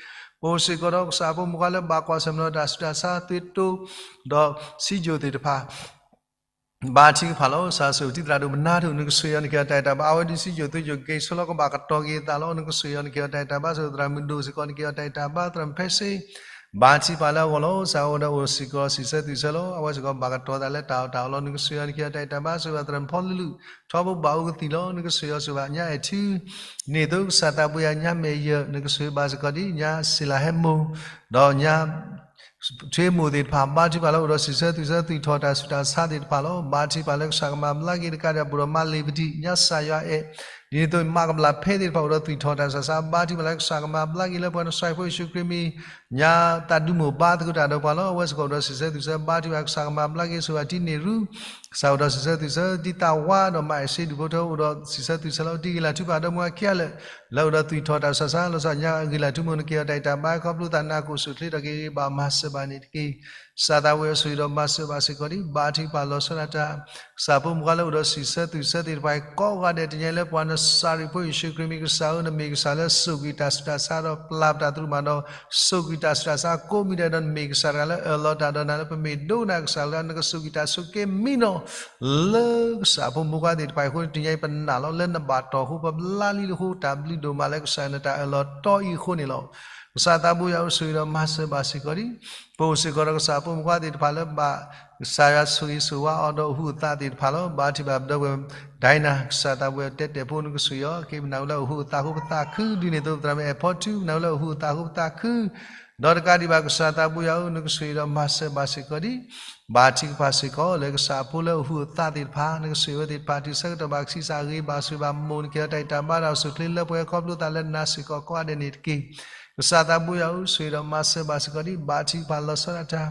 ပအိၣ်စ့ၢ်ကီးဒီးကစၢ်ဖိမုၣ်ခွါလၢဘၣ်ကွၢ်ဆၢၣ်မဲာ်ဒီးတၢ်ဆူးတၢ်ဆါ သွေးတိုး ဒီးဆီးချိုသ့ၣ်တဖၣ် ဘါထုကဖၣ်လီၤ. ကစၢ်ဆိၣ်ဂ့ၤတံၤသရၣ်ဒိၣ်မနါဒိၣ် နကဆိၣ်ဂ့ၤအီၤ နကဟ့ၣ်အီၤတၢ်ဂံၢ်တၢ်ဘါ အဝဲဒုးဆီးချို သွေးချို က့ၤဆိလီၤကဘၣ်ကတီၤက့ၤအသးလီၤ. နကဆိၣ်ဂ့ၤအီၤ နကဟ့ၣ်အီၤတၢ်ဂံၢ်တၢ်ဘါ ဆိၣ်ဂ့ၤသရၣ်မုၣ်ဒိၣ်စ့ၢ်ကီး နကဟ့ၣ်အီၤတၢ်ဂံၢ်တၢ်ဘါ သရၣ်မုၣ်ဖဲစ့ ဘါထုကဖၣ်လၢအဂီၢ်လီၤ. စးအိၣ်ဒီးအိၣ်စ့ၢ်ကီးစံးဆၢသွံၣ်ဆၢလီၤ. အဝဲစ့ၢ်ကီးဘၣ်ကတီၤသးလၢတၢ်အီၣ်တၢ်အီလီၤ. နကစၢ်ယွၤနက့ၤအီၤတၢ်အံၣ်တၢ်ဘါ စၢၤဘၣ်သရၣ်မုၣ်ဖီလံလူး ထီဘိဘၣ်အိၣ်ကသံၣ်လီၤ. နကစၢ်ယွၤစၢၤဘၣ်ညါအဲၣ်ထူ န့ၣ်သိးကစၢ်သးပှ့ၤယၤညါမဲာ်ယၢၢ် နကစၢ်ဘၣ်စ့ၢ်ကီးဒ်ညါစ့လၤဟဲမိၢ် ဒီးညါ ထွ့မိၢ်သ့ၣ်တဖၣ် ဘါထုကဖၣ်လၢအိၣ်ဒီးစံးဆၢသွံၣ်ဆၢ သွံၣ်ထီၣ်တၢ်ဆူးတၢ်ဆါသ့ၣ်တဖၣ်လီၤ. ဘါထုကဖၣ်လၢကစၢ်ကမၤဘျါက့ၤတကးဒံး ပအိၣ်ဒီးမါလ့ၤပတံၢ် ညါစၢ်ယွၤအဲၣ် ဒ်န့ၣ်သိးမါကဘျၣ်ဖဲသ့ၣ်တဖၣ်အိၣ်ဒီးသွံၣ်ထီၣ်တၢ်ဆူးတၢ်ဆါ ဘါထုကဖၣ်လၢကစၢ်ကမၤဘျါက့ၤလၢပှၤနစၢ်ဖိယ့ၣ်ၡူးခရံာ်မံၤ ညါသးဒူမိၢ်ဘါသကိးတၢ်ဒီးပှၤလီၤ. အဝဲစ့ၢ်ကီးအိၣ်ဒီးစံးဆၢသွံၣ်ဆၢ ဘါထုကဖၣ်ကစၢ်ကမၤဘျါက့ၤ စၢၤဘၣ်တံၤန့ၣ်ရူ ကစၢ်အိၣ်ဒီးစံးဆၢသွံၣ်ဆၢ တံၤသးဝါဒီးမါအဲၣ်စ့ဒူၣ်ဖိထၢအိၣ်ဒီးစံးဆၢသွံၣ်ဆၢလီၤ. တံၤဂ့ၤလၢ်ထူပၢ်ဒီမါခံဂၤလၢာ် လၢအိၣ်ဒီးသွံၣ်ထီၣ်တၢ်ဆူးတၢ်ဆါ လီၤဆီညါဂ့ၤလၢ်ထူမိၢ် နက့ၤအီၤတၢ်အံၣ်တၢ်ဘါ ခီဖျိသးနၢ်ကိၣ်ဆူၣ်ချ့ထီၣ်က့ၤဂ့ၤ ဘၣ်မၤစၢၤဘၣ်န့ၣ်တက့ၢ်. ကစၢ်သးပှ့ၤအီၤဆိၣ်ဂ့ၤဒီးမၤစၢၤဘၣ်စ့ၢ်ကီးဒံး ဘါထုကဖၣ်လီၤဆီဒၣ်တၢ် ကစၢ်ဖိမုၣ်ဖိလၢအိၣ်ဒီးစံးဆၢသွံၣ်ဆၢသ့ၣ်တဖၣ်အံၤ ကိးဂၤဒဲးတနံၤအံၤလၢပှၤနစၢ်ရံၣ်ဖိယ့ၣ်ၡူးခရံာ်မံၤ ကစၢ်ဧၢ နမ့ၢ်ကစၢ်လၢစိာ်ကွံာ်တၢ်ဆူးတၢ်ဆါဒီးပျၢ်ပတၢ်သရူးမးဒီး စိာ်ကွံာ်တၢ်ဆူးတၢ်ဆါကိးမံၤဒဲးဒီး နမ့ၢ်ကစၢ်တဂၤလၢအၢၣ်လီၤတၢ်ဒီးနၤလၢပမ့ၢ်ဒိကနၣ်ကစၢ်လၢ နကစိာ်ကွံာ်တၢ်ဆိးက့မံနီၤ လၢကစၢ်ဖိမုၣ်ဖိခွါသ့ၣ်တဖၣ်အံၤအဃိန့ၣ် တနံၤအံၤပနာ်လီၤလၢနဘၣ်တီၢ်အဃိ ပဘျါလံတဃိ တၢ်ဘျုးဒိၣ်မးလၢကစၢ်နတၢ်အၢၣ်လီၤတီအံၤအဃိန့ၣ်လီၤ. ကစၢ်သးပှ့ၤအီၤဆိၣ်ဂ့ၤဒီးမၤစၢၤဘၣ်စ့ၢ်ကီးဒံး ပအိၣ်စ့ၢ်ကီးဒီးကစၢ်ဖိမုၣ်ဖိခွါသ့ၣ်တဖၣ်လၢဘၣ် ကစၢ်ယွၤဆိၣ်ဂ့ၤဆိၣ်ဝါအီၤဒီးအိၣ်ဟုးအသးသ့ၣ်တဖၣ်လီၤ. ဘါထုကဖၣ်ပဒီပုၢ်ဝဲၢ် ဒိၣ်နၤ ကစၢ်သးပှ့ၤအီၤတဲတဲာ်ဖိ နကဆိၣ်ဂ့ၤအီၤ က့ၤပနၢ်ဟူလၢအိၣ်ဟုးအသးအဃိပသးခု ဒ်န့ၣ်သိးပသရၣ်မုၣ်အဲၣ်ဖီထူ ပနၢ်ဟူလၢအိၣ်ဟုးအသးအဃိပသးခု ဒီးတကးဒံးဘၣ် ကစၢ်သးပှ့ၤယၤဧၢ နကဆိၣ်ဂ့ၤဒီးမၤစၢၤဘၣ်စ့ၢ်ကီးဒံး ဘါထုကဖၣ်စ့ၢ်ကီးလၢကစၢ်အဖိလၢအိၣ်ဟုးအသးသ့ၣ်တဖၣ် နကဆိၣ်ဂ့ၤဝဲသ့ၣ်တဖၣ် တုၤဆၢကတီၢ်ဘၣ်ကဆံးစၢ်အဂ့ၤ ဘၣ်ဆိၣ်ဘၣ်မိၢ် နက့ၤအီၤတၢ်အံၣ်တၢ်ဘါဒီးအိၣ်ဆူၣ်ချ့လၢပှဲၤခီဖျိသးလၢနၤစ့ၢ်ကီးကိးဂၤဒဲးန့ၣ်တက့ၢ်. ကစၢ်သးပှ့ၤယၤဧၢ ဆိၣ်ဂ့ၤဒီးမၤစၢၤဘၣ်စ့ၢ်ကီးဒံး ဘါထုကဖၣ်လီၤဆီဒၣ်တၢ်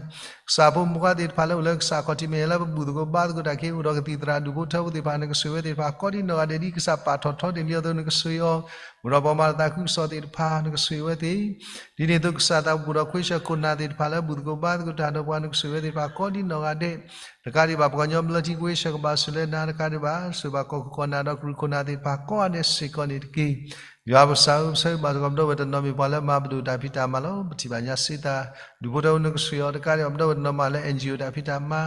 ကစၢ်ဖိမုၣ်ဖိခွါသ့ၣ်တဖၣ်လၢအိၣ်လၢကစၢ်ခီၣ်ထံးမဲာ်ညါလၢ ပဘူၣ်သကိးဘါသကိးတၢ်က့ၤ အိၣ်ဒီးကသံၣ်သရၣ်ဒူၣ်ဖိထၢဖိသ့ၣ်တဖၣ် နကဆိၣ်ဂ့ၤဝဲသ့ၣ်တဖၣ် ကိးဒံနီၢ်ဂၤဒဲး ဒ်ကစၢ်ပာ်ထီၣ်ထီတ့ၢ်လံအသိး နကဆိၣ်ဂ့ၤအီၤ အိၣ်ဒီးပှၤမၤလီၤသးခုကစီၣ်သ့ၣ်တဖၣ် နကဆိၣ်ဂ့ၤဝဲသ့ၣ် ဒ်န့ၣ်အသိးကစၢ်သးပှ့ၤဒီးခွ့ဆၢခိၣ်နၢ်သ့ၣ်တဖၣ်လၢ ဘူၣ်သကိးဘါသကိးတၢ်ဒီးပှၤ နကဆိၣ်ဂ့ၤဝဲသ့ၣ်တဖၣ် ကိးဒံနီၢ်ဂၤဒဲး တကးဒံးဘၣ် ပှၤကညီဘျၢထံကွ့ဆၢကဘၣ်ဆိၣ်လၢနၤ တကးဒံးဘၣ် ဆိၣ်ဘၣ်ကီၢ်ခိၣ်ကီၢ်နၢ်ဒီးကရူၢ်ခိၣ်နၢ်သ့ၣ်တဖၣ် ကိးဂၤဒဲးစ့ၢ်ကီးန့ၣ်တက့ၢ်. ယွၤပကစၢ်ဧၢ ပဆၢဂ့ၤဘၣ်စ့ၢ်ကီးပဒီပုၢ်ဝဲၢ်တနီၤမ့ၢ်ပှၤလၢမၤပဒိၣ်တၢ်ဖံးတၢ်မၤလီၤ. ပထံၣ်ဘၣ်ညါစ့တၢ် ဒူၣ်ဖိထၢဖိ နကဆိၣ်ဂ့ၤအီၤ တကးဒံးဘၣ် ပဒီပုၢ်ဝဲၢ်တနီၤမးလၢ NGO တၢ်ဖံးတၢ်မၤ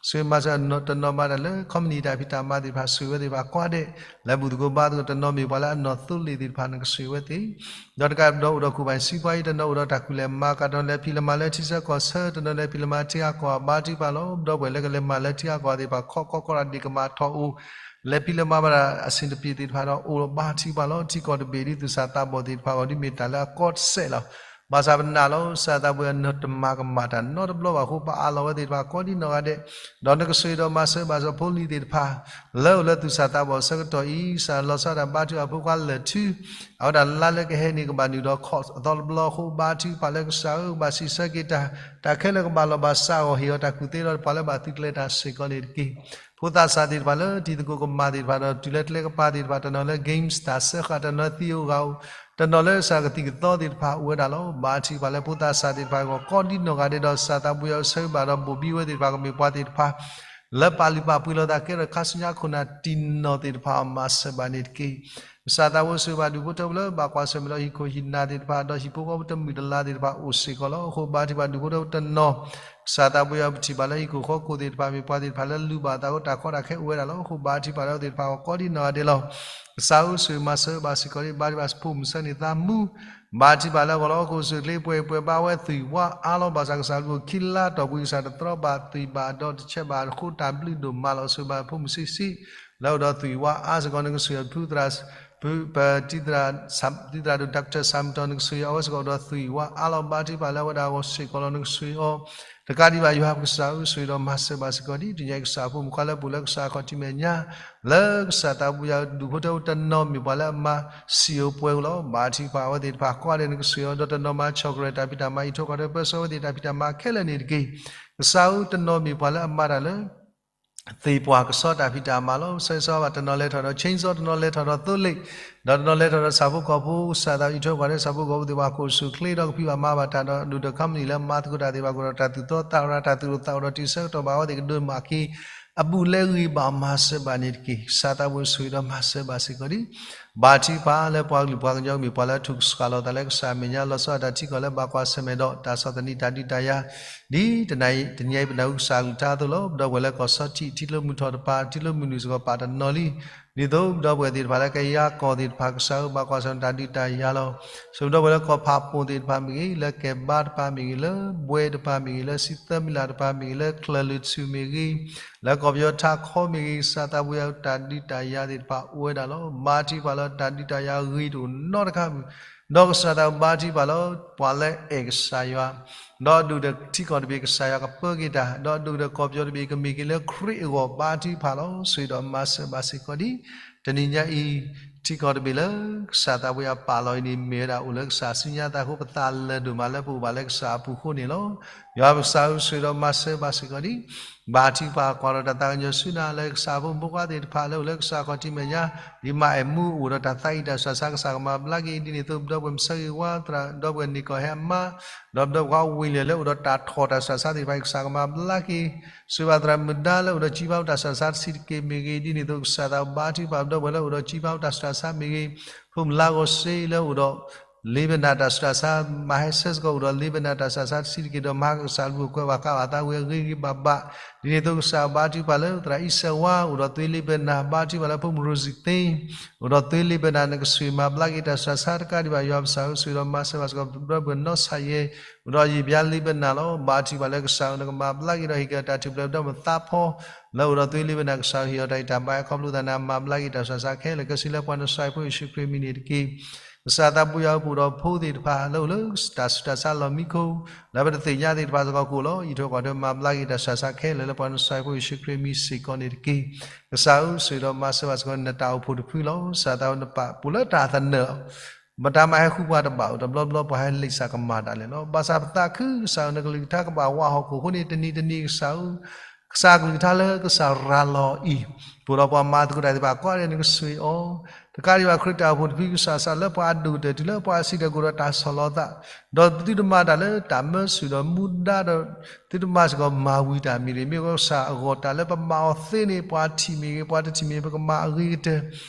ဆိၣ်ဂ့ၤမၤစၢၤတနီၤမးတၢ်လၢ ခီပနံၣ်တၢ်ဖံးတၢ်မၤသ့ၣ်တဖၣ် ဆိၣ်ဂ့ၤဝဲသ့ၣ်တဖၣ် ကိးဂၤဒဲး လၢဘူၣ်သကိးဘါသကိးတနီၤမ့ၢ်ပှၤလၢအနီၢ်သိလ့ၣ်သ့ၣ်တဖၣ် နကဆိၣ်ဂ့ၤဝဲသ့ၣ် ဒီးတကးဒီးအိၣ်ဒီးခိၣ်ပှၤစံးပှၤအံၤ တနီၤအိၣ်ဒီးတၢ်ကူၣ်လဲၤမၤ ကတနီၤလဲၤဖံးလဲၤမၤလၢထံဆၢကီၢ်ဆၢ တနီၤလဲၤဖံးလဲၤမၤထံဂၤကီၢ်ဂၤ ဘါထုကဖၣ်လီၤ. ပဒီပုၢ်ဝဲၢ်လၢကလဲၤမၤလၢထံဂၤကီၢ်ဂၤသ့ၣ်တဖၣ် ခီခီခီဒီးဒ့ၣ်ကမၤထီၣ်အိၣ် လဲၤဖံးလဲၤမၤဘၣ်တၢ်အဆင်တပြေသ့ၣ်တဖၣ်ဒီး အိၣ်ဘါထုကဖၣ်လီၤ. ထံကီၢ်တဘ့ၣ်ဒ်သူၣ်စၢ်သးဘီၣ်သ့ၣ်တဖၣ်အဂီၢ် ဒ်မ့ၢ်တၢ်လၢအကီတစဲးလီၤ. ဘၣ်ဆၣ်ပနာ်လီၤ ကစၢ်သးပှ့ၤအီၤ နတမၤကမၣ်တၢ်နီတဘျီဘၣ်အဃိ ပအးလီၤဝဲသ့ၣ်တဖၣ် ကိးဒံနီၢ်ဂၤဒဲး ဒီးနကဆိၣ်ဂ့ၤဒီးမၤစၢၤဘၣ်စ့ၢ်ကီးဖိလံၤသ့ၣ်တဖၣ် လၢအိၣ်လၢသူၣ်စၢ်သးဘီၣ်ဆၢကတီၢ်အံၤ ကစၢ်လီၤဆီဒၣ်တၢ်ဘါထုကဖၣ်ဖိခွါလၢာ်ထူ အဝဲဒၣ်လါလၢကဟဲန့ၣ် ကဘၣ်နုာ်ဒီးခီၣ်အသီတဘျီအဃိ ဘါထုကဖၣ်လၢကစၢ်ဧၢ ကဘၣ်စံးဆၢက့ၤတၢ် တၢ်ခဲလၢာ်ကဘၣ်လီၤဘၣ်စးအဂီၢ် ဟ့ၣ်အီၤတၢ်ကူၣ်သ့ဒီးပှၤလၢဘၣ်သုးကျဲၤတၢ်စ့ၢ်ကီးန့ၣ်တက့ၢ်. ဖိသးစၢ်သ့ၣ်တဖၣ်လၢတံၤသကိးကမၣ်သ့ၣ်တဖၣ်ဒီး တုၤလၢကျဲကပၤသ့ၣ်တဖၣ် တနီၤလၢ games တၢ်စၢဃာ် တနီၤလၢသံဧိၤဂၤဧိၤ တနီၤလၢကစၢ်ကသံၣ်ကသီသ့ၣ်တဖၣ်အိၣ်ဝဲဒၣ်လီၤ. ဘါထုကဖၣ်လၢဖိသးစၢ်သ့ၣ်တဖၣ်အဂီၢ် ကိးဒံနီၢ်ဂၤဒဲးဒီး ကစၢ်သးပှ့ၤအီၤဆၢဂ့ၤဘၣ်ဒီး ဘိၣ်ဘံဝဲသ့ၣ်တဖၣ် ကမ့ၢ်ပှၤသ့ၣ်တဖၣ် လၢပာ်လုၢ်ပာ်ပှ့ၤလိာ်သးကဲထီၣ်ခါဆူညါခိၣ်နၢ်တံၢ်နီၢ်သ့ၣ်တဖၣ် မၤစၢၤဘၣ်န့ၣ်တက့ၢ်. ကစၢ်သးပှ့ၤဆိၣ်ဂ့ၤဘၣ်ဒူၣ်ဖိထၢဖိလၢဘၣ်ကွၢ်ဆၢၣ်မဲာ်ဒီးဟံၣ်ခိၣ်ဟံၣ်နၢ်သ့ၣ်တဖၣ် ဒီးဟံၣ်ဖိဃီဖိတမုာ်တလၤသ့ၣ်တဖၣ်အိၣ်စ့ၢ်ကီးလီၤ. အဃိဘါထုကဖၣ်ဒူၣ်ဖိထၢဖိတနီၤ ကစၢ်သးပှ့ၤအီၤ ပထံၣ်ဘၣ်လၢဟံၣ်ခိၣ်ဃီခိၣ်သ့ၣ်တဖၣ် မ့ၢ်ပှၤသ့ၣ်တဖၣ်လၢလူၤဘၣ်အသးအဃိ တၢ်ကီတၢ်ခဲအိၣ်ဝဲဒၣ်လီၤ. အဃိဘါထုကဖၣ်လၢအဝဲသ့ၣ်တဖၣ်အဂီၢ် ကိးဒံနီၢ်ဂၤဒဲးလီၤ. ကစၢ်ဧၢဆိၣ်ဂ့ၤမၤစၢၤဘၣ်စ့ၢ်ကီး ဘါထုကဖၣ်ဖိမုၣ်ဆၢန့ၣ်သးမူ ဘါထုကဖၣ်လၢအဂီၢ်လီၤ. ဟီၣ်ခိၣ်စူၣ်ချ့ပှဲၤပှဲၤဘါဝဲသွံၣ်ဝါအါလီၤ. ဘၣ်ဆၣ်ကစၢ်လူၤခံလါတီၢ်ပူၤ ကစၢ်တတြီဘၣ်သွံၣ်ဘၣ်ဒီးတဆဲးဘၣ်အဃိ တၢ်ဘျုးဒိၣ်မးလီၤ. ဆိၣ်ဂ့ၤဘၣ်ဖိမုၣ်ဆံးဆံး လၢအိၣ်ဒီးသွံၣ်ဝါအါစ့ၢ်ကီး နကဆိၣ်ဂ့ၤအီၤ ပဖုသရၣ် ပတံၤသရၣ်ဒိၣ် Doctor စၢ်မုၢ်တီၢ် နကဆိၣ်ဂ့ၤအီၤ အဝဲစ့ၢ်ကီးအိၣ်ဒီးသွံၣ်ဝါအါလီၤ. ဘါထုကဖၣ်လၢအဝဲဒၣ်အဂီၢ်စ့ၢ်ကီးလီၤ. နကဆိၣ်ဂ့ၤအီၤ တကးဒံးဘၣ် ယွၤပကစၢ်ဧၢ ဆိၣ်ဂ့ၤဒီးမၤစၢၤဘၣ်စ့ၢ်ကီးဒ်တနံၤအံၤ ကစၢ်ဖိမုၣ်ခွါလၢပအိၣ်လၢကစၢ်အခီၣ်ထံးမဲာ်ညါ လၢကစၢ်သးပှ့ၤအီၤဒူၣ်ဖိထၢဖိတနီၤ မ့ၢ်ပှၤလၢအမၤစံၣ်ဧိၤပှဲၤဧိၤလီၤ. ဘါထုကဖၣ်အဝဲသ့ၣ်တဖၣ် ကိးဂၤဒဲး နကဆိၣ်ဂ့ၤအီၤ ဒီးတနီၤမၤဆီၣ်ကရဲၣ်တၢ်ဖံးတၢ်မၤ အံးထိၣ်ကီၢ်ထိၣ် ပၢဆှၢဝဲသ့ၣ်တၢ်ဖံးတၢ်မၤခဲလၢာ်န့ၣ်တက့ၢ်. ကစၢ်ဧၢ တနီၤမ့ၢ်ပှၤလၢအမၤတၢ်လၢ သ့ၣ်ပှၢ်ကစီတၢ်ဖံးတၢ်မၤလီၤ. ဆၢဂ့ၤဆၢဝါဘၣ် တနီၤလဲၤထီၣ်ဒီး chainsaw တနီၤလဲၤထီၣ်ဒီးသိလ့ၣ် ဒီးတနီၤလဲၤထီၣ်ဒီးဆၣ်ဖိကီၢ်ဖိ ကစၢ်သးအံးထိၣ်ကီၢ်ထိၣ် ဆၣ်ဖိကီၢ်ဖိသ့ၣ်တဖၣ် ဟီၣ်ခိၣ်စူၣ်ချ့ဒီးကဖံးဘၣ်မၤဘၣ်တၢ်ဒီး ဒိၣ်ဒီးခီပနံၣ်လၢမၤသကိးတၢ်သ့ၣ်တဖၣ် ကအိၣ်ဒီးတၢ်သူၣ်တီသးရၤ တၢ်သူၣ်အိၣ်သးအိၣ်ဒီးတုၤဆၢကတီၢ်ဘၣ် အဝဲသ့ၣ်ကဒိးန့ၢ်ဘၣ်က့ၤ အဘူးအလဲဂ့ၤ ဘၣ်မၤစၢၤဘၣ်န့ၣ်တက့ၢ်. ကစၢ်သးပှ့ၤဆိၣ်ဂ့ၤဒီးမၤစၢၤဘၣ်စ့ၢ်ကီးဒ် ဘါထုကဖၣ်လၢပှၤကလုာ်ပှၤကညီ မ့ၢ်ပှၤလၢထူၣ်ကဆှီလီၤသးလၢကစၢ်အမဲာ်ညါ လီၤဆီဒၣ်တၢ်ထံကီၢ်လၢဘၣ်ကွၢ်ဆၢၣ်မဲာ်ဒီး တၢ်ဆီၣ်သနံးတၢ်ဒုးတၢ်ယၤ ဒ်တနံၤအံၤ တနံၤအံၤပနၢ်ဟူကစၢ်အကလုၢ်ကထါအသိးလီၤ. ပဒီပုၢ်ဝဲၢ်လၢကီၢ်ဆီထံး ထံကျိမုၢ်ထီၣ်တပၤ ထံကျိမုၢ်နုာ်စ့ၢ်ကီးပာ်တနီၤလံ. ဒ်သိးပဒီပုၢ်ဝဲၢ်သ့ၣ်တဖၣ်လၢကယၤကီၢ်သ့ၣ်တဖၣ် ကစၢ်ဧၢ ဘၣ်ကွၢ်ဆၢၣ်မဲာ်တၢ်ဒုးတၢ်ယၤလီၤ. ဆိပဒီပုၢ်ဝဲၢ်လၢကီၢ်ဖးပိၣ်သ့ၣ်တဖၣ်မ့ၢ်ဂ့ၤ, လၢကဲဘါတဖၣ်မ့ၢ်ဂ့ၤ, လၢဘွဲတဖၣ်မ့ၢ်ဂ့ၤ, လၢစံၣ်သၢမံၤလးတဖၣ်မ့ၢ်ဂ့ၤ, လၢကၠဲၤလွံၢ်ထူၣ်မ့ၢ်ဂ့ၤ, လၢကီၢ်ပယီၤထးခိၣ်မ့ၢ်ဂ့ၤ, ကစၢ်သးဘိယွၤဧၢ တၢ်ဒုးတၢ်ယၤသ့ၣ်တဖၣ်အိၣ်ဝဲဒၣ်လီၤ. ဘါထုကဖၣ်လၢတၢ်ဒုးတၢ်ယၤအဂ့ၤတအိၣ်နီတခါမုၢ် ဒီးကစၢ်သးဘါထုကဖၣ်လၢ ပှၤလၢအဲၣ်ကစၢ်ယွၤ, ဒီးအဒိၣ်ဒီးထံကီၢ်တဘ့ၣ်ကစၢ်ယွၤကပၢက့ၤတၢ်, ဒီးအဒိၣ်ဒီးကီၢ်ပယီၤတဘ့ၣ်ကမ့ၢ်က့ၤလၢခရံာ်အဂီၢ် ဘါထုကဖၣ်လီၤ. ဆိၣ်ဂ့ၤဒီးမၤစၢၤဘၣ်စ့ၢ်ကီးဒံး တနံၤညါအံၤ ထံကီၢ်တဘ့ၣ်လၢကစၢ်သးဘိယွၤပာ်လီၤအံၤန့ၣ် မ့ၢ်ဝဲဒၣ်အိၣ်လၢကစၢ်စုညါသးအဃိ ပသးလၢာ်ဒိၣ်မးလၢပအိၣ်ဘၣ်လၢကစ�ၢ်အပူၤအဃိန့ၣ်လီၤ. ယွၤပကစၢ်ဧၢ ဆိၣ်ဂ့ၤဒီးမၤစၢၤဘၣ်စ့ၢ်ကီးဒံး ဘါထုကဖၣ်ကွၢ်ဒီးတၢ်သးကညီၤဆူနၤလၢကစၢ်ဖိမုၣ်ဖိခွါသ့ၣ်တဖၣ်လၢအိၣ်လၢကစၢ်ခီၣ်ထံးမဲာ်ညါ ဒ်မၤအဲၣ်မူအိၣ်ဒီးတၢ်သးအံၣ်တၢ်ဆူးတၢ်ဆါ ကစၢ်ကမၤဘျါက့ၤ ဒ်န့ၣ်အသိးပဒီပုၢ်ဝဲၢ်မုၣ်ဆၢဂ့ၤဝါ သရၣ်ဒီပုၢ်ဝဲၢ်န့ၢ်ကီၢ်ဟဲအမါ ဒီးပဒီပုၢ်ဝဲၢ်ခွါဝံၤလၢအိၣ်ဒီးတၢ်ထီၣ်တၢ်ဆူးတၢ်ဆါသ့ၣ်တဖၣ် ကစၢ်ကမၤဘျါက့ၤ ဆိၣ်ဂ့ၤဘၣ်သရၣ်မုၣ်ဒါလၢအိၣ်ဒီးကံဘါအိၣ်တၢ်ဆူးတၢ်ဆါတဆံးတက့ၢ်မ့ၢ်ဂ့ၤ ဒ်န့ၣ်အသိးကစၢ်သးဘါထုကဖၣ်ပဒီပုၢ်ဝဲၢ်လၢအိၣ်ဒီးကံဘါအိၣ်တၢ်ဆူးတၢ်ဆါမ့ၢ်ဂ့ၤ ဖိမုၣ်လါဂီၤစ့လၢအိၣ်ဒီး လ့ပနၢ်တၢ်ဆူးတၢ်ဆါ မၤဟဲဆၢစ့ၢ်ကီးအိၣ်ဒီးလ့ပနၢ်တၢ်ဆူးတၢ်ဆါတဆံးတက့ၢ် ဒီးမၤကစၢ်လူၤကွဲးဘၣ်ဃးဘၣ်သးဝံၤအဂ့ၤဂ့ၤဘၣ်ဘၣ် ဒ်န့ၣ်အသိးကစၢ်ဘါထုကဖၣ်လၢသရၣ်အံၣ်စဲးဝါ အိၣ်ဒီးသွ့လ့ပနၢ် ဘါထုကဖၣ်လၢဖိမုၣ်ရိၤစံၣ်သ့ အိၣ်ဒီးသွ့လ့ပနၢ် နကဆိၣ်ဂ့ၤမၤဘျါက့ၤတၢ်ဆူးတၢ်ဆါတကးဒံးဘၣ် ယွၤပကစၢ်ဧၢ ဆိၣ်ဂ့ၤဒီးမၤစၢၤဘၣ်စ့ၢ်ကီး ပဒီပုၢ်ဝဲၢ်နီၢ်ဆၣ်ယဲ အိၣ်ဒီးယံာ်ဘျါလ့ပနၢ်လီၤ. ဘါထုကဖၣ်လၢကစၢ်ဧၢ နကမၤဘျါက့ၤဒီးဟ့ၣ်က့ၤတၢ်ထူၣ်ဖျဲး ပဒီပုၢ်ဝဲၢ်သးဖီ လၢအိၣ်ဒီးသွ့လ့ပနၢ် ကစၢ်ဧၢ ဟ့ၣ်အီၤတၢ်အံၣ်တၢ်ဘါ ခီဖျိသးန့ၣ် မၤဘျါက့ၤတၢ်ဆူးတၢ်ဆါခဲလၢာ် ကစၢ်လၢပှၤနဆှၢဖိယ့ၣ်ၡူးခရံာ်မံၤန့ၣ်တက့ၢ်. ကစၢ်သးဘိယွၤဧၢ ပအိၣ်ဒီးဖိသ့ၣ်တဖၣ်လၢအိၣ်လၢတၢ်ဆူးတၢ်ဆါလီၢ်မံခိၣ် လၢပတသ့ၣ်ညါသ့ၣ်တဖၣ်စ့ၢ်ကီးကအိၣ်လီၤ. အံးထွဲကွၢ်ထွဲမၤဘျါက့ၤတၢ်ဆူးတၢ်ဆါခဲလၢာ်လၢပှၤနဆှၢဖိယ့ၣ်ၡူးခရံာ်မံၤစ့ၢ်ကီးန့ၣ်တက့ၢ်. ကစၢ်ဧၢ ဆိၣ်ဂ့ၤဒီးမၤစၢၤဘၣ်စ့ၢ်ကီး နတၢ်အိၣ်ဖှိၣ်တဖုလီၤ. ကစၢ်သးဘိယွၤ နပာ်ပူၤလၢတၢ်သနၢၣ် မတၤမၤဟဲဃုပှၤတဘၣ်အိၣ်တဘျီဘျီ ပှၤဟဲလံာ်စၢ်ကမၤတၢ်လဲာ်လီၤ. ဘၣ်ဆၣ်ပသးခုကစၢ်ဧၢ နကလုၢ်ကထါကဘၣ်ဝးဟီၣ်ခိၣ်အဃိန့ၣ် တနံၤတနံၤကစၢ်ဧၢ ကစၢ်ကလုၢ်ကထါလၢကစၢ်ရၤလီၤအံၤ ပအိၣ်ဒီးပှၤမၤသကိးတၢ်သ့ၣ်တဖၣ်ကိးဂၤဒဲး နကဆိၣ်ဂ့ၤအီၤ တကးဒံးဘၣ် ခရံာ်တၢ်အိၣ်ဖှိၣ်တဖုကစၢ် စးလၢပှၤအဒိၣ်ကတၢၢ်တုၤလၢပှၤအဆံးတၢၢ်ကအိၣ်ဒီးတၢ်ဆီၣ်လီၤသး ဒီးသုတမၤတၢ်လၢတၢ်မၢဆူၣ်ဒီးမူဒါဒီး သုတမၤစ့ၢ်ကီးမၤဝံၤတၢ်မ့ၢ်ဂ့ၤ မ့ၢ်ကစၢ်အဂီၢ် တၢ်လၢပမၤအီၤသ့န့ၣ် ပှၤထံၣ်မ့ၢ်ဂ့ၤ ပှၤတထံၣ်မ့ၢ်ဂ့ၤ ပကမၤအဂ့ၤကတၢၢ်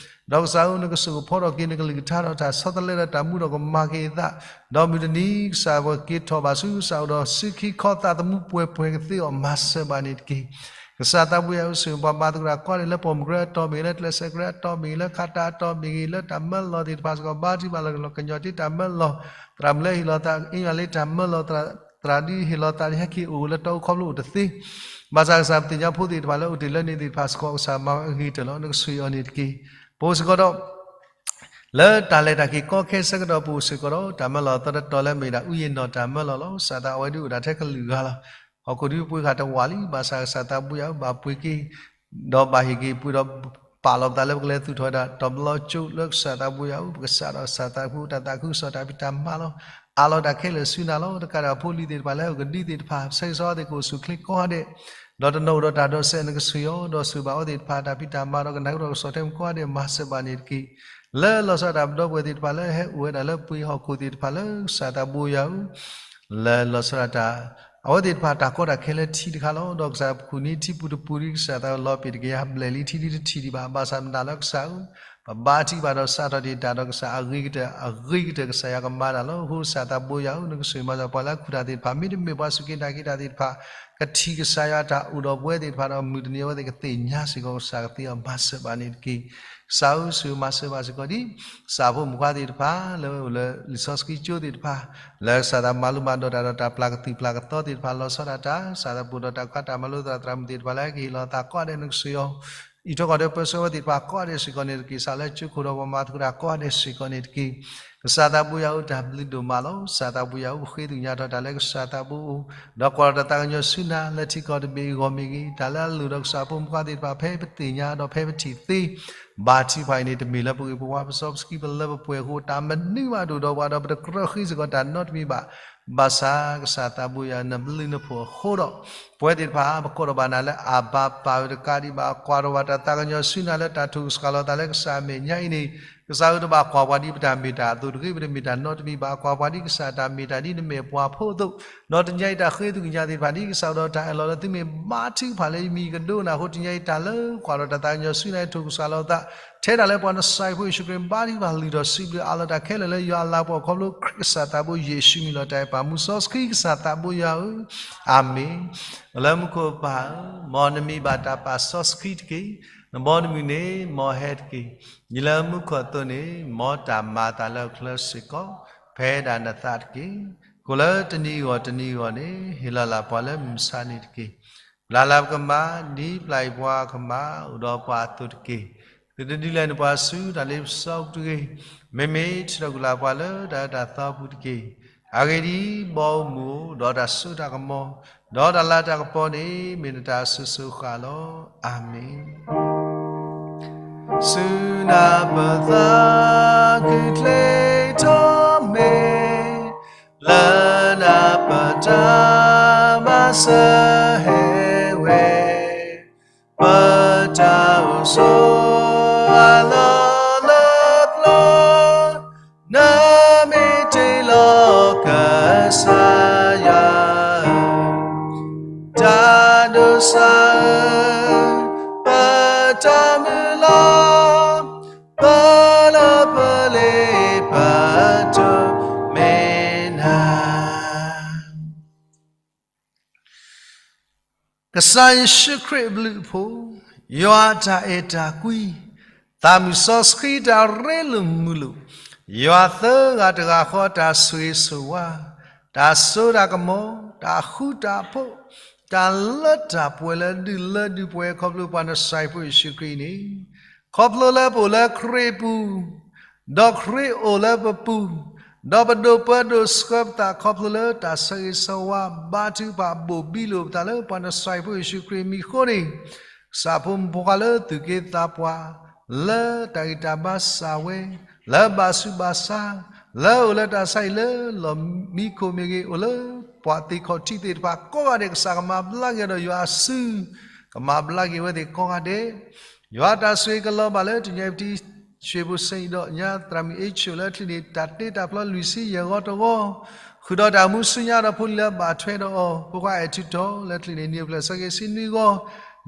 ဒီးကစၢ်ဧၢ နကစိာ်ကဖီထီၣ်က့ၤ နကလုၢ်ကထါဒီးတၢ်ဆီတလဲဒီးတၢ်မူဒီး ကမၤက့ၤအသး ဒီးမုၢ်တနံၤ ကစၢ်ပက့ၤထီၣ်ဘၣ်ဆူ ကစၢ်အိၣ်ဒီးစုခံခီသးသမူပှဲၤပှဲၤကသ့အီၤ မၤစၢၤဘၣ်န့ၣ်တက့ၢ်. ကစၢ်သးဘိယွၤဧၢ ဆိၣ်ဂ့ၤပှၤမၤသကိးတၢ်ကိးဂၤဒဲး လၢပိာ်မုၣ်ကရၢအတီၢ်မ့ၢ်ဂ့ၤ လၢကျဲးစၢးကရၢအတီၢ်မ့ၢ်ဂ့ၤ လၢခးတၢ်အတီၢ်မ့ၢ်ဂ့ၤ လၢတၢ်မၢလီၤသ့ၣ်တဖၣ်စ့ၢ်ကီး ဘါထုကဖၣ်လၢကညီၤတ့ၢ်တၢ်မၢလီၤ သရၣ်မုၣ်လၢဟ့ၣ်လီၤသး အ့ၣ်ယွၤလၢတၢ်မၢလီၤ သရၣ်ဒ်ဟ့ၣ်လီၤသးဒ်ဟဲက့ၤအိၣ်လၢ တီအူခီဖျိအိၣ်တသ့ ဘၣ်ဆၣ်ကစၢ်ပသ့ၣ်ညါဖိသ့ၣ်တဖၣ်လၢအိၣ်တ့ၢ်လၢန့ၣ်သ့ၣ်တဖၣ်စ့ၢ်ကီး ကစၢ်မၤအဂ့ၤကတၢၢ်လီၤ. နကဆိၣ်ဂ့ၤအီၤန့ၣ်တက့ၢ်. ပအိၣ်စ့ၢ်ကီးဒီး လၢတၢ်လဲၤတၢ်က့ၤကီခဲအဆၢကတီၢ် ပအိၣ်စ့ၢ်ကီးဒီး တၢ်မၢလီၤသီတတီၤလၢမ့ၢ်ဒၣ် ဦးရည်နောင် တၢ်မၢလီၤလီၤ. ကစၢ်သး အဝဲဒုးအိၣ်ဒၣ်ထဲကလုာ်ဂၤလီၤ. ဟီၣ်ခိၣ်ဒုးပှ့ၤဃာ်တဝာ်လံ, ဘၣ်ဆၣ်ကစၢ်သးဘိယွၤဧၢ ဘၣ်ပှ့ၤက့ၤ ဒီးဘၣ်ဟ့ၣ်က့ၤပှ့ၤဒီး ပာ်လီၤပသးလၢပကလဲၤသူၣ်ထီၣ်ဝဲဒၣ် တဘျီကၠိလၢကစၢ်သးဘိယွၤဧၢ ပကစၢ်ဒီးကစၢ်သးဘိ တၢ်သးခုကစီၣ်တၢ်ဖံးတၢ်မၤလီၤ. အးလီၤတၢ်ခဲလၢာ်ဆူနၤလီၤ. တကးဒံးဘၣ်ဖိလံၤသ့ၣ်တဖၣ်လၢဟဲအိၣ်ကဒုသ့ၣ်တဖၣ် ဆၢဂ့ၤဆၢဝါသ့ၣ်ကအိၣ်ဆူၣ်အိၣ်ချ့ကိးဂၤဒဲး ဒီးတနီၤအိၣ်ဒီးတၢ်ဒိးစဲး နကဆိၣ်ဂ့ၤအီၤ ဒီးဆိၣ်ဂ့ၤဘၣ်အဝဲသ့ၣ်တဖၣ် တၢ်ဖံးတၢ်မၤဒီးကနၣ်ကဒီးကစီၣ်ထဲမုၢ်ကိးဂၤဒဲး မၤစၢၤဘၣ်န့ၣ်တက့ၢ်. လၢလီၤဆီဒၣ်တၢ်ပဒီပုၢ်ဝဲၢ်သ့ၣ်တဖၣ်လၢဟဲအိၣ်ဝဲဒၣ်လၢပှ့ၤဟီၣ်ခိၣ်သ့ၣ်တဖၣ်လၢကစၢ်သးဘိယွၤဧၢ လၢလီၤဆီဒၣ်တၢ် အဝဲသ့ၣ်တဖၣ်တၢ်ကီတၢ်ခဲလၢထံတခါလီၤ. ဒီးကစၢ်ပခူၣ်န့ၢ်ထံပူၤတပူၤဒီး ကစၢ်သးလီၤပ့ၤတကယၤဘျဲၣ်လံ ထံဒ်တထံၣ်ဒံးဘၣ်. ဘၣ်ဆၣ်မတၤလၢကစၢ်ဧၢ ပဘါထုကဖၣ်ဒီးစးထီၣ်တ့ၢ်တၢ်ဒီးကစၢ်အဂ့ၤကတၢၢ် အဂ့ၤကတၢၢ်ကစၢ်ယွၤကမၤတၢ်လီၤ. အဃိကစၢ်သးဘိယွၤဧၢ နကဆိၣ်ဂ့ၤမၤစၢၤပှၤလၢအခူၣ်တၢ်သ့ၣ်တဖၣ် မ့တမ့ၢ်ပှၤစူၢ်က့ၤနာ်က့ၤတၢ်သ့ၣ်တဖၣ် ကထံၣ်ကစၢ်ယွၤတၢ်အိၣ်ဒီးပဝဲသ့ၣ်တဖၣ်ဒီး မုၢ်တနံၤအဝဲသ့ၣ်ကသ့ၣ်ညါစ့ၢ်ကီး ကစၢ်ကသ့အီၤ မၤစၢၤဘၣ်န့ၣ်တက့ၢ်. ကစၢ်ဧၢ ဆိၣ်ဂ့ၤမၤစၢၤဘၣ်စ့ၢ်ကီးဒ် ကစၢ်ဖိမုၣ်ခွါသ့ၣ်တဖၣ်လၢအိၣ်လၢလံာ်စီဆှံကၠိသ့ၣ်တဖၣ် လၢကစၢ်သးမၤလိမၤဒိးတၢ်ဒီးတၢ်ပျၢ်ကသုၣ်ပျၢ်ကသီသ့ၣ်တဖၣ် လီၤဆီဒၣ်တၢ် ကစၢ်သးပူၤဒီးတၢ်ခွါတၢ်မၤလိသရၣ်သရၣ်မုၣ်သ့ၣ်တဖၣ်လၢကဟ့ၣ်လီၤသးကိးဂၤဒဲး နကဆိၣ်ဂ့ၤအီၤ အံးထွဲကွၢ်ထွဲပၢဆှၢဝဲသ့ၣ်တဖၣ်ကိးဂၤဒဲးစ့ၢ်ကီးန့ၣ်တက့ၢ်. ကစၢ်လၢကၠိခိၣ်ဒီးပှၤမၤသကိးတၢ်ကိးဂၤဒဲးစ့ၢ်ကီးန့ၣ်တက့ၢ်. ကစၢ်သးဘိယွၤဧၢ တၢ်ဘျုးဒိၣ်မးလီၤ. ကစၢ်သးဘိယွၤဧၢ ပဃ့သ့ၣ်ညါထီၣ်တၢ်လၢကစၢ်သးဘိအအိၣ် ဒီးကွၢ်ဒီးတၢ်သးကညီၤဆူနၤလၢထံကီၢ်တဘ့ၣ်အဂီၢ်မ့ၢ်ဂ့ၤ တၢ်လၢအလိၣ်ဒီးကစၢ်ဖိမုၣ်ခွါသ့ၣ်တဖၣ် ဖဲပသ့ၣ်ညါဒီးဖဲပထံၣ်သ့ ဘါထုကဖၣ်အံၤန့ၣ် တမ့ၢ်လၢပဂ့ၢ်ပဝါပစီပစကံပလၢပပှဲၤအဃိ တၢ်မနုၤမးတအိၣ်ဒီးပှၤဒီး ပတကြၢးဃ့စ့ၢ်ကီးတၢ်နီတမံၤဘၣ်. ဘၣ်ဆၣ်ကစၢ်သးဘိယွၤ နဘျုးနဖှိၣ်အဃိဒီး ပဝဲသ့ၣ်တဖၣ် ပကိးထီၣ်ဘၣ်နၤလၢအဘၤပၢ်ဧၢ တကးဒံးဘၣ် ကွၢ်ထီၣ်ဘၣ်တၢ်သးကညီၤဆူနၤလၢတၢ်ထိၣ်ကစှၤလီၤသးလၢကစၢ်အမဲာ်ညါအံၤန့ၣ် ကစၢ်ဧၢ တဘၣ်ကွၢ်ပှၤဒ်ပတၢ်မ့ၢ်တၢ်အသိးတဂ့ၤ ပတမ့ၢ်တၢ်နီတမံၤဘၣ် ကွၢ်ပှၤဒ်ကစၢ်တၢ်မ့ၢ်တၢ်ဒ်နမဲာ်ပှၤဖိအသိး ဒီးတနံၤအံၤတၢ်ဃ့သ့ၣ်ညါသ့ၣ်တဖၣ် ဒ်ကစၢ်ဒီးတၢ်အၢၣ်လီၤလၢသုမ့ၢ်ဘါထုကဖၣ်လၢယမံၤကဒိကနၣ်အဃိ တနံၤအံၤတၢ်လၢကွၢ်ထီၣ်တၢ်သးကညီၤဆူနၤလၢထိၣ်ကစှၤလီၤသး ထဲတၢ်လၢပှၤနစဲးဖိယ့ၣ်ၡူးခရံာ် ဘါထုကဖၣ်လုၢ်ထီၣ်စံးဘျုးအးလီၤတၢ်ခဲလၢာ်လၢယွၤအလၤကပီၤ ခီဖျိခရံာ်ကစၢ်သးဘိယ့ၣ်ၡူးမံၤလီၤ တၢ်အဲၣ်ပၢ်မူစီဆှံကစၢ်သးဘိယွၤဧၢ အၤမ့ၣ်. လၢမူခိၣ်ပၢ်ဧၢ, မ်နမံၤဘၣ်တၢ်ပာ်စီဆှံတက့ၢ်. နဘီနမုၢ်န့ၣ် မ်ဟဲတက့ၢ်. ဒ်လၢမူခိၣ်အသိးန့ၣ် မ်တၢ်မၤအသးလၢအချၢစ့ၢ်ကီး ဖဲဒၣ်နသးတက့ၢ်. ကိးလၢတနံၤအဂီၢ်တနံၤအဂီၢ်န့ၣ် ဟ့ၣ်လီၤလၢ်ပှၤလၢမုၢ်မဆါတနံၤတက့ၢ်. ပျၢ်လၢ်ပကမၢ် ဒ်ပျၢ်အီၤပှၤအကမၢ် အိၣ်ဒီးပှၤအသိးတက့ၢ်. သုတဒုးလဲၤနပှၤဆူတၢ်လ့ပစီပူၤတဂ့ၤ. မ့မ့ၢ်ထုးထီၣ်ကွံာ်လၢ်ပှၤလၢတၢ်အၢတၢ်သီပူၤတက့ၢ်. အဂ့ၢ်ဒ်အံၤ, ဘီမုၢ်အိၣ်ဒီးတၢ်စိတၢ်ကမီၤ, ဒီးတၢ်လၤတၢ်ကပီၤန့ၣ် မ့ၢ်နတၢ်အစိၤစိၤအဃၣ်လီၤ. အၤမ့ၣ်. ဆူနၤပသးခုချ့ထီၣ်မ့ၢ်, လၢနၤပတၢ်မၤစၢၤဟဲဝဲ, ပတၢ်အိၣ်ဆိးအလီၢ်လၢပျၢၤ, နမ့ၢ်တ့ၢ်လီၤကစၢ်ယွၤဧၢ, တၢ်ဒိးစၢ်ဧၢ, ပတၢ်မုၢ်လၢ်, ပလီၢ်ပလ့ၤပတိၢ်မ့ၢ်နၤ. ကစၢ်ယ့ၣ်ၡူးခရံာ်အဘျုးအဖှိၣ်, ယွၤအတၢ်အဲၣ်တၢ်ကွံ, သးမုၢ်စီဆှံတၢ်ရ့လိာ်မုာ်လိာ်, ယွၤသၢဂၤတဂၤဃီတၢ်ဆိၣ်ဂ့ၤဆိၣ်ဝါ, တၢ်စိတၢ်ကမီၤ, တၢ်ဃူတၢ်ဖိး, တၢ်လၢတၢ်ပှဲၤလၢဒုၣ်လၢဒုၣ်ပှဲၤ ခီဖျိပှၤနစၢ်ဖိယ့ၣ်ၡူးခရံာ်န့ၣ်, ခီဖျိလၢပအိၣ်လၢခရံာ်ပူၤ, ဒီးခရံာ်အိၣ်လၢပပူၤ, ဒီးပဒိးပၢဒိးဆှၢပသးခီဖျိလၢတၢ်ဆၢဂ့ၤဆၢဝါ ဘါထုကဖၣ်ဘိၣ်ဘံလိာ်ပသးလၢပှၤနစၢ်ဖိယ့ၣ်ၡူးခရံာ်အမံၤအဃိန့ၣ်, ကစၢ်ဖိမုၣ်ဖိခွါလၢသူၣ်က့သးပှၢ်, လၢတၢ်ဂံၢ်တၢ်ဘါစၢ်ဝဲ, လၢဘၣ်ဆူးဘၣ်ဆါ, လၢအိၣ်လၢတၢ်ဆါဟံၣ်လၢလီၢ်မံခိၣ်မ့ၢ်ဂ့ၤ, အိၣ်လၢပှၤသ့ၣ်ခီၣ်ထံးသ့ၣ်တဖၣ်ကိးဂၤဒဲး ကစၢ်ကမၤဘျါက့ၤဒီးယွၤအစု, ကမၤဘျါက့ၤဝဲသ့ၣ်ကိးဂၤဒဲး, ယွၤတၢ်ဆိၣ်ဂ့ၤကလီၤဘၣ်လၢတနံၤအံၤ ပတံၤ ရွှ့ၣ်ဖိစဲအံၤဒီးညါ သရၣ်မုၣ်အ့ၣ်ဆိၣ်လၢချံးန့ၣ် တၢ်တ့တၢ်ဖျီလွံၢ်ဆံယဲၢ်ဂီၤတဂီၤ, ဃုာ်ဒီးတၢ်မူဆူညါဒီးဖိလံၤလၢဘၣ်ထွဲဒီးအီၤ, ဖိခွါအဲၣ်ထူတီလၢချံးန့ၣ် နံၣ်အိၣ်ဖျဲၣ်ဆၢက့ၤဆံနွံ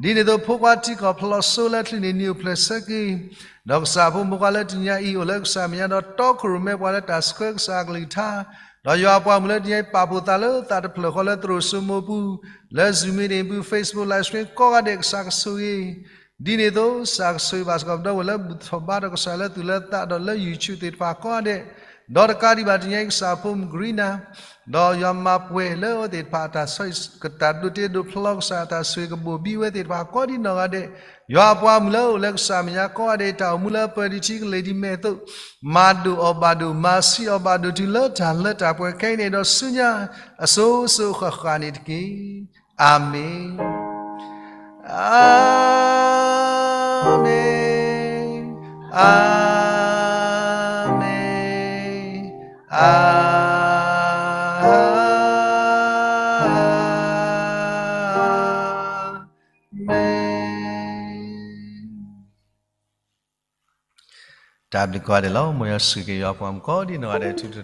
ဂီၤ, ဒ်န့ၣ်အသိးဖိခွါထံကီၢ်ဖျိးစိလၢချံးန့ၣ် နံၣ်အိၣ်ဖျဲၣ်ဆၢက့ၤ, ဒီးကစၢ်ဖိမုၣ်ဖိခွါလၢတနံၤအံၤ အိၣ်လၢကစၢ်မဲာ်ညါဒီးတီခိၣ်ရိၣ်မဲပှၤလၢတၢ်ဆှၢကစၢ်အကလုၢ်ကထါ, ဒီးယွၤအပှၤမုၣ်လၢတနံၤအံၤ ပာ်ဖှိၣ်သးလၢသးတဖျၢၣ်ဃီလၢသရိာ်စိမိးပူၤ, လၢ Zoom meeting ပူၤ Facebook live stream ကိးဂၤဒဲးကစၢ်ကဆိၣ်ဂ့ၤ ဒ်န့ၣ်အသိး ကစၢ်ကဆိၣ်ဂ့ၤဘၣ်စ့ၢ်ကီးပဒီပုၢ်ဝဲၢ်လၢဘူၣ်ထီၣ်ဘါထီၣ်ကစၢ်လၢသူၣ်လၢသးဒီးလၢ YouTube သ့ၣ်တဖၣ်ကိးဂၤဒဲး, ဒီးတကးဒံးဘၣ်တနံၤအံၤ ကစၢ်ဖိမုၣ်ကရံနၤ, ဒီးယွၤမၤပှဲၤလၢအဝဲသ့ၣ်တဖၣ်အတၢ်ဆိၣ်ဂ့ၤ ကတၢ်ဒိးတ့ဒိးဖျီကစၢ်အတၢ်ဆိၣ်ဂ့ၤကဘိၣ်ဘံဝဲသ့ၣ်တဖၣ်ကိးဒ်နီၢ်ဂၤဒဲး, ယွၤအပှၤမုၣ်လၢအိၣ်လၢကစၢ်မဲာ်ညါကိးဂၤဒဲး တၢ်အိၣ်မူလၢပၢၤဒံးထံကလဲၤဒံးမဲာ်အသိး, မၤဒိၣ်အီၤဘၣ်ဒိၣ် မၤဆံးအီၤဘၣ်ဒိၣ်တုၤလၢတၢ်လၢတၢ်ပှဲၤခဲအံၤန့ၣ်ဒီးဆူညါ အစိၤစိၤအဃၣ်ဃၣ်န့ၣ်တက့ၢ်. အၤမ့ၣ်, အၤမ့ၣ်, အၤမ့ၣ်, အၤမ့ၣ်. တၢ်ဘျုးကိးဂၤဒဲးလီၤ. မ်ယွၤဆိၣ်ဂ့ၤက့ၤယွၤပှၤမုၣ်ကိးဒ်နီၢ်ဂၤဒဲးထူထူ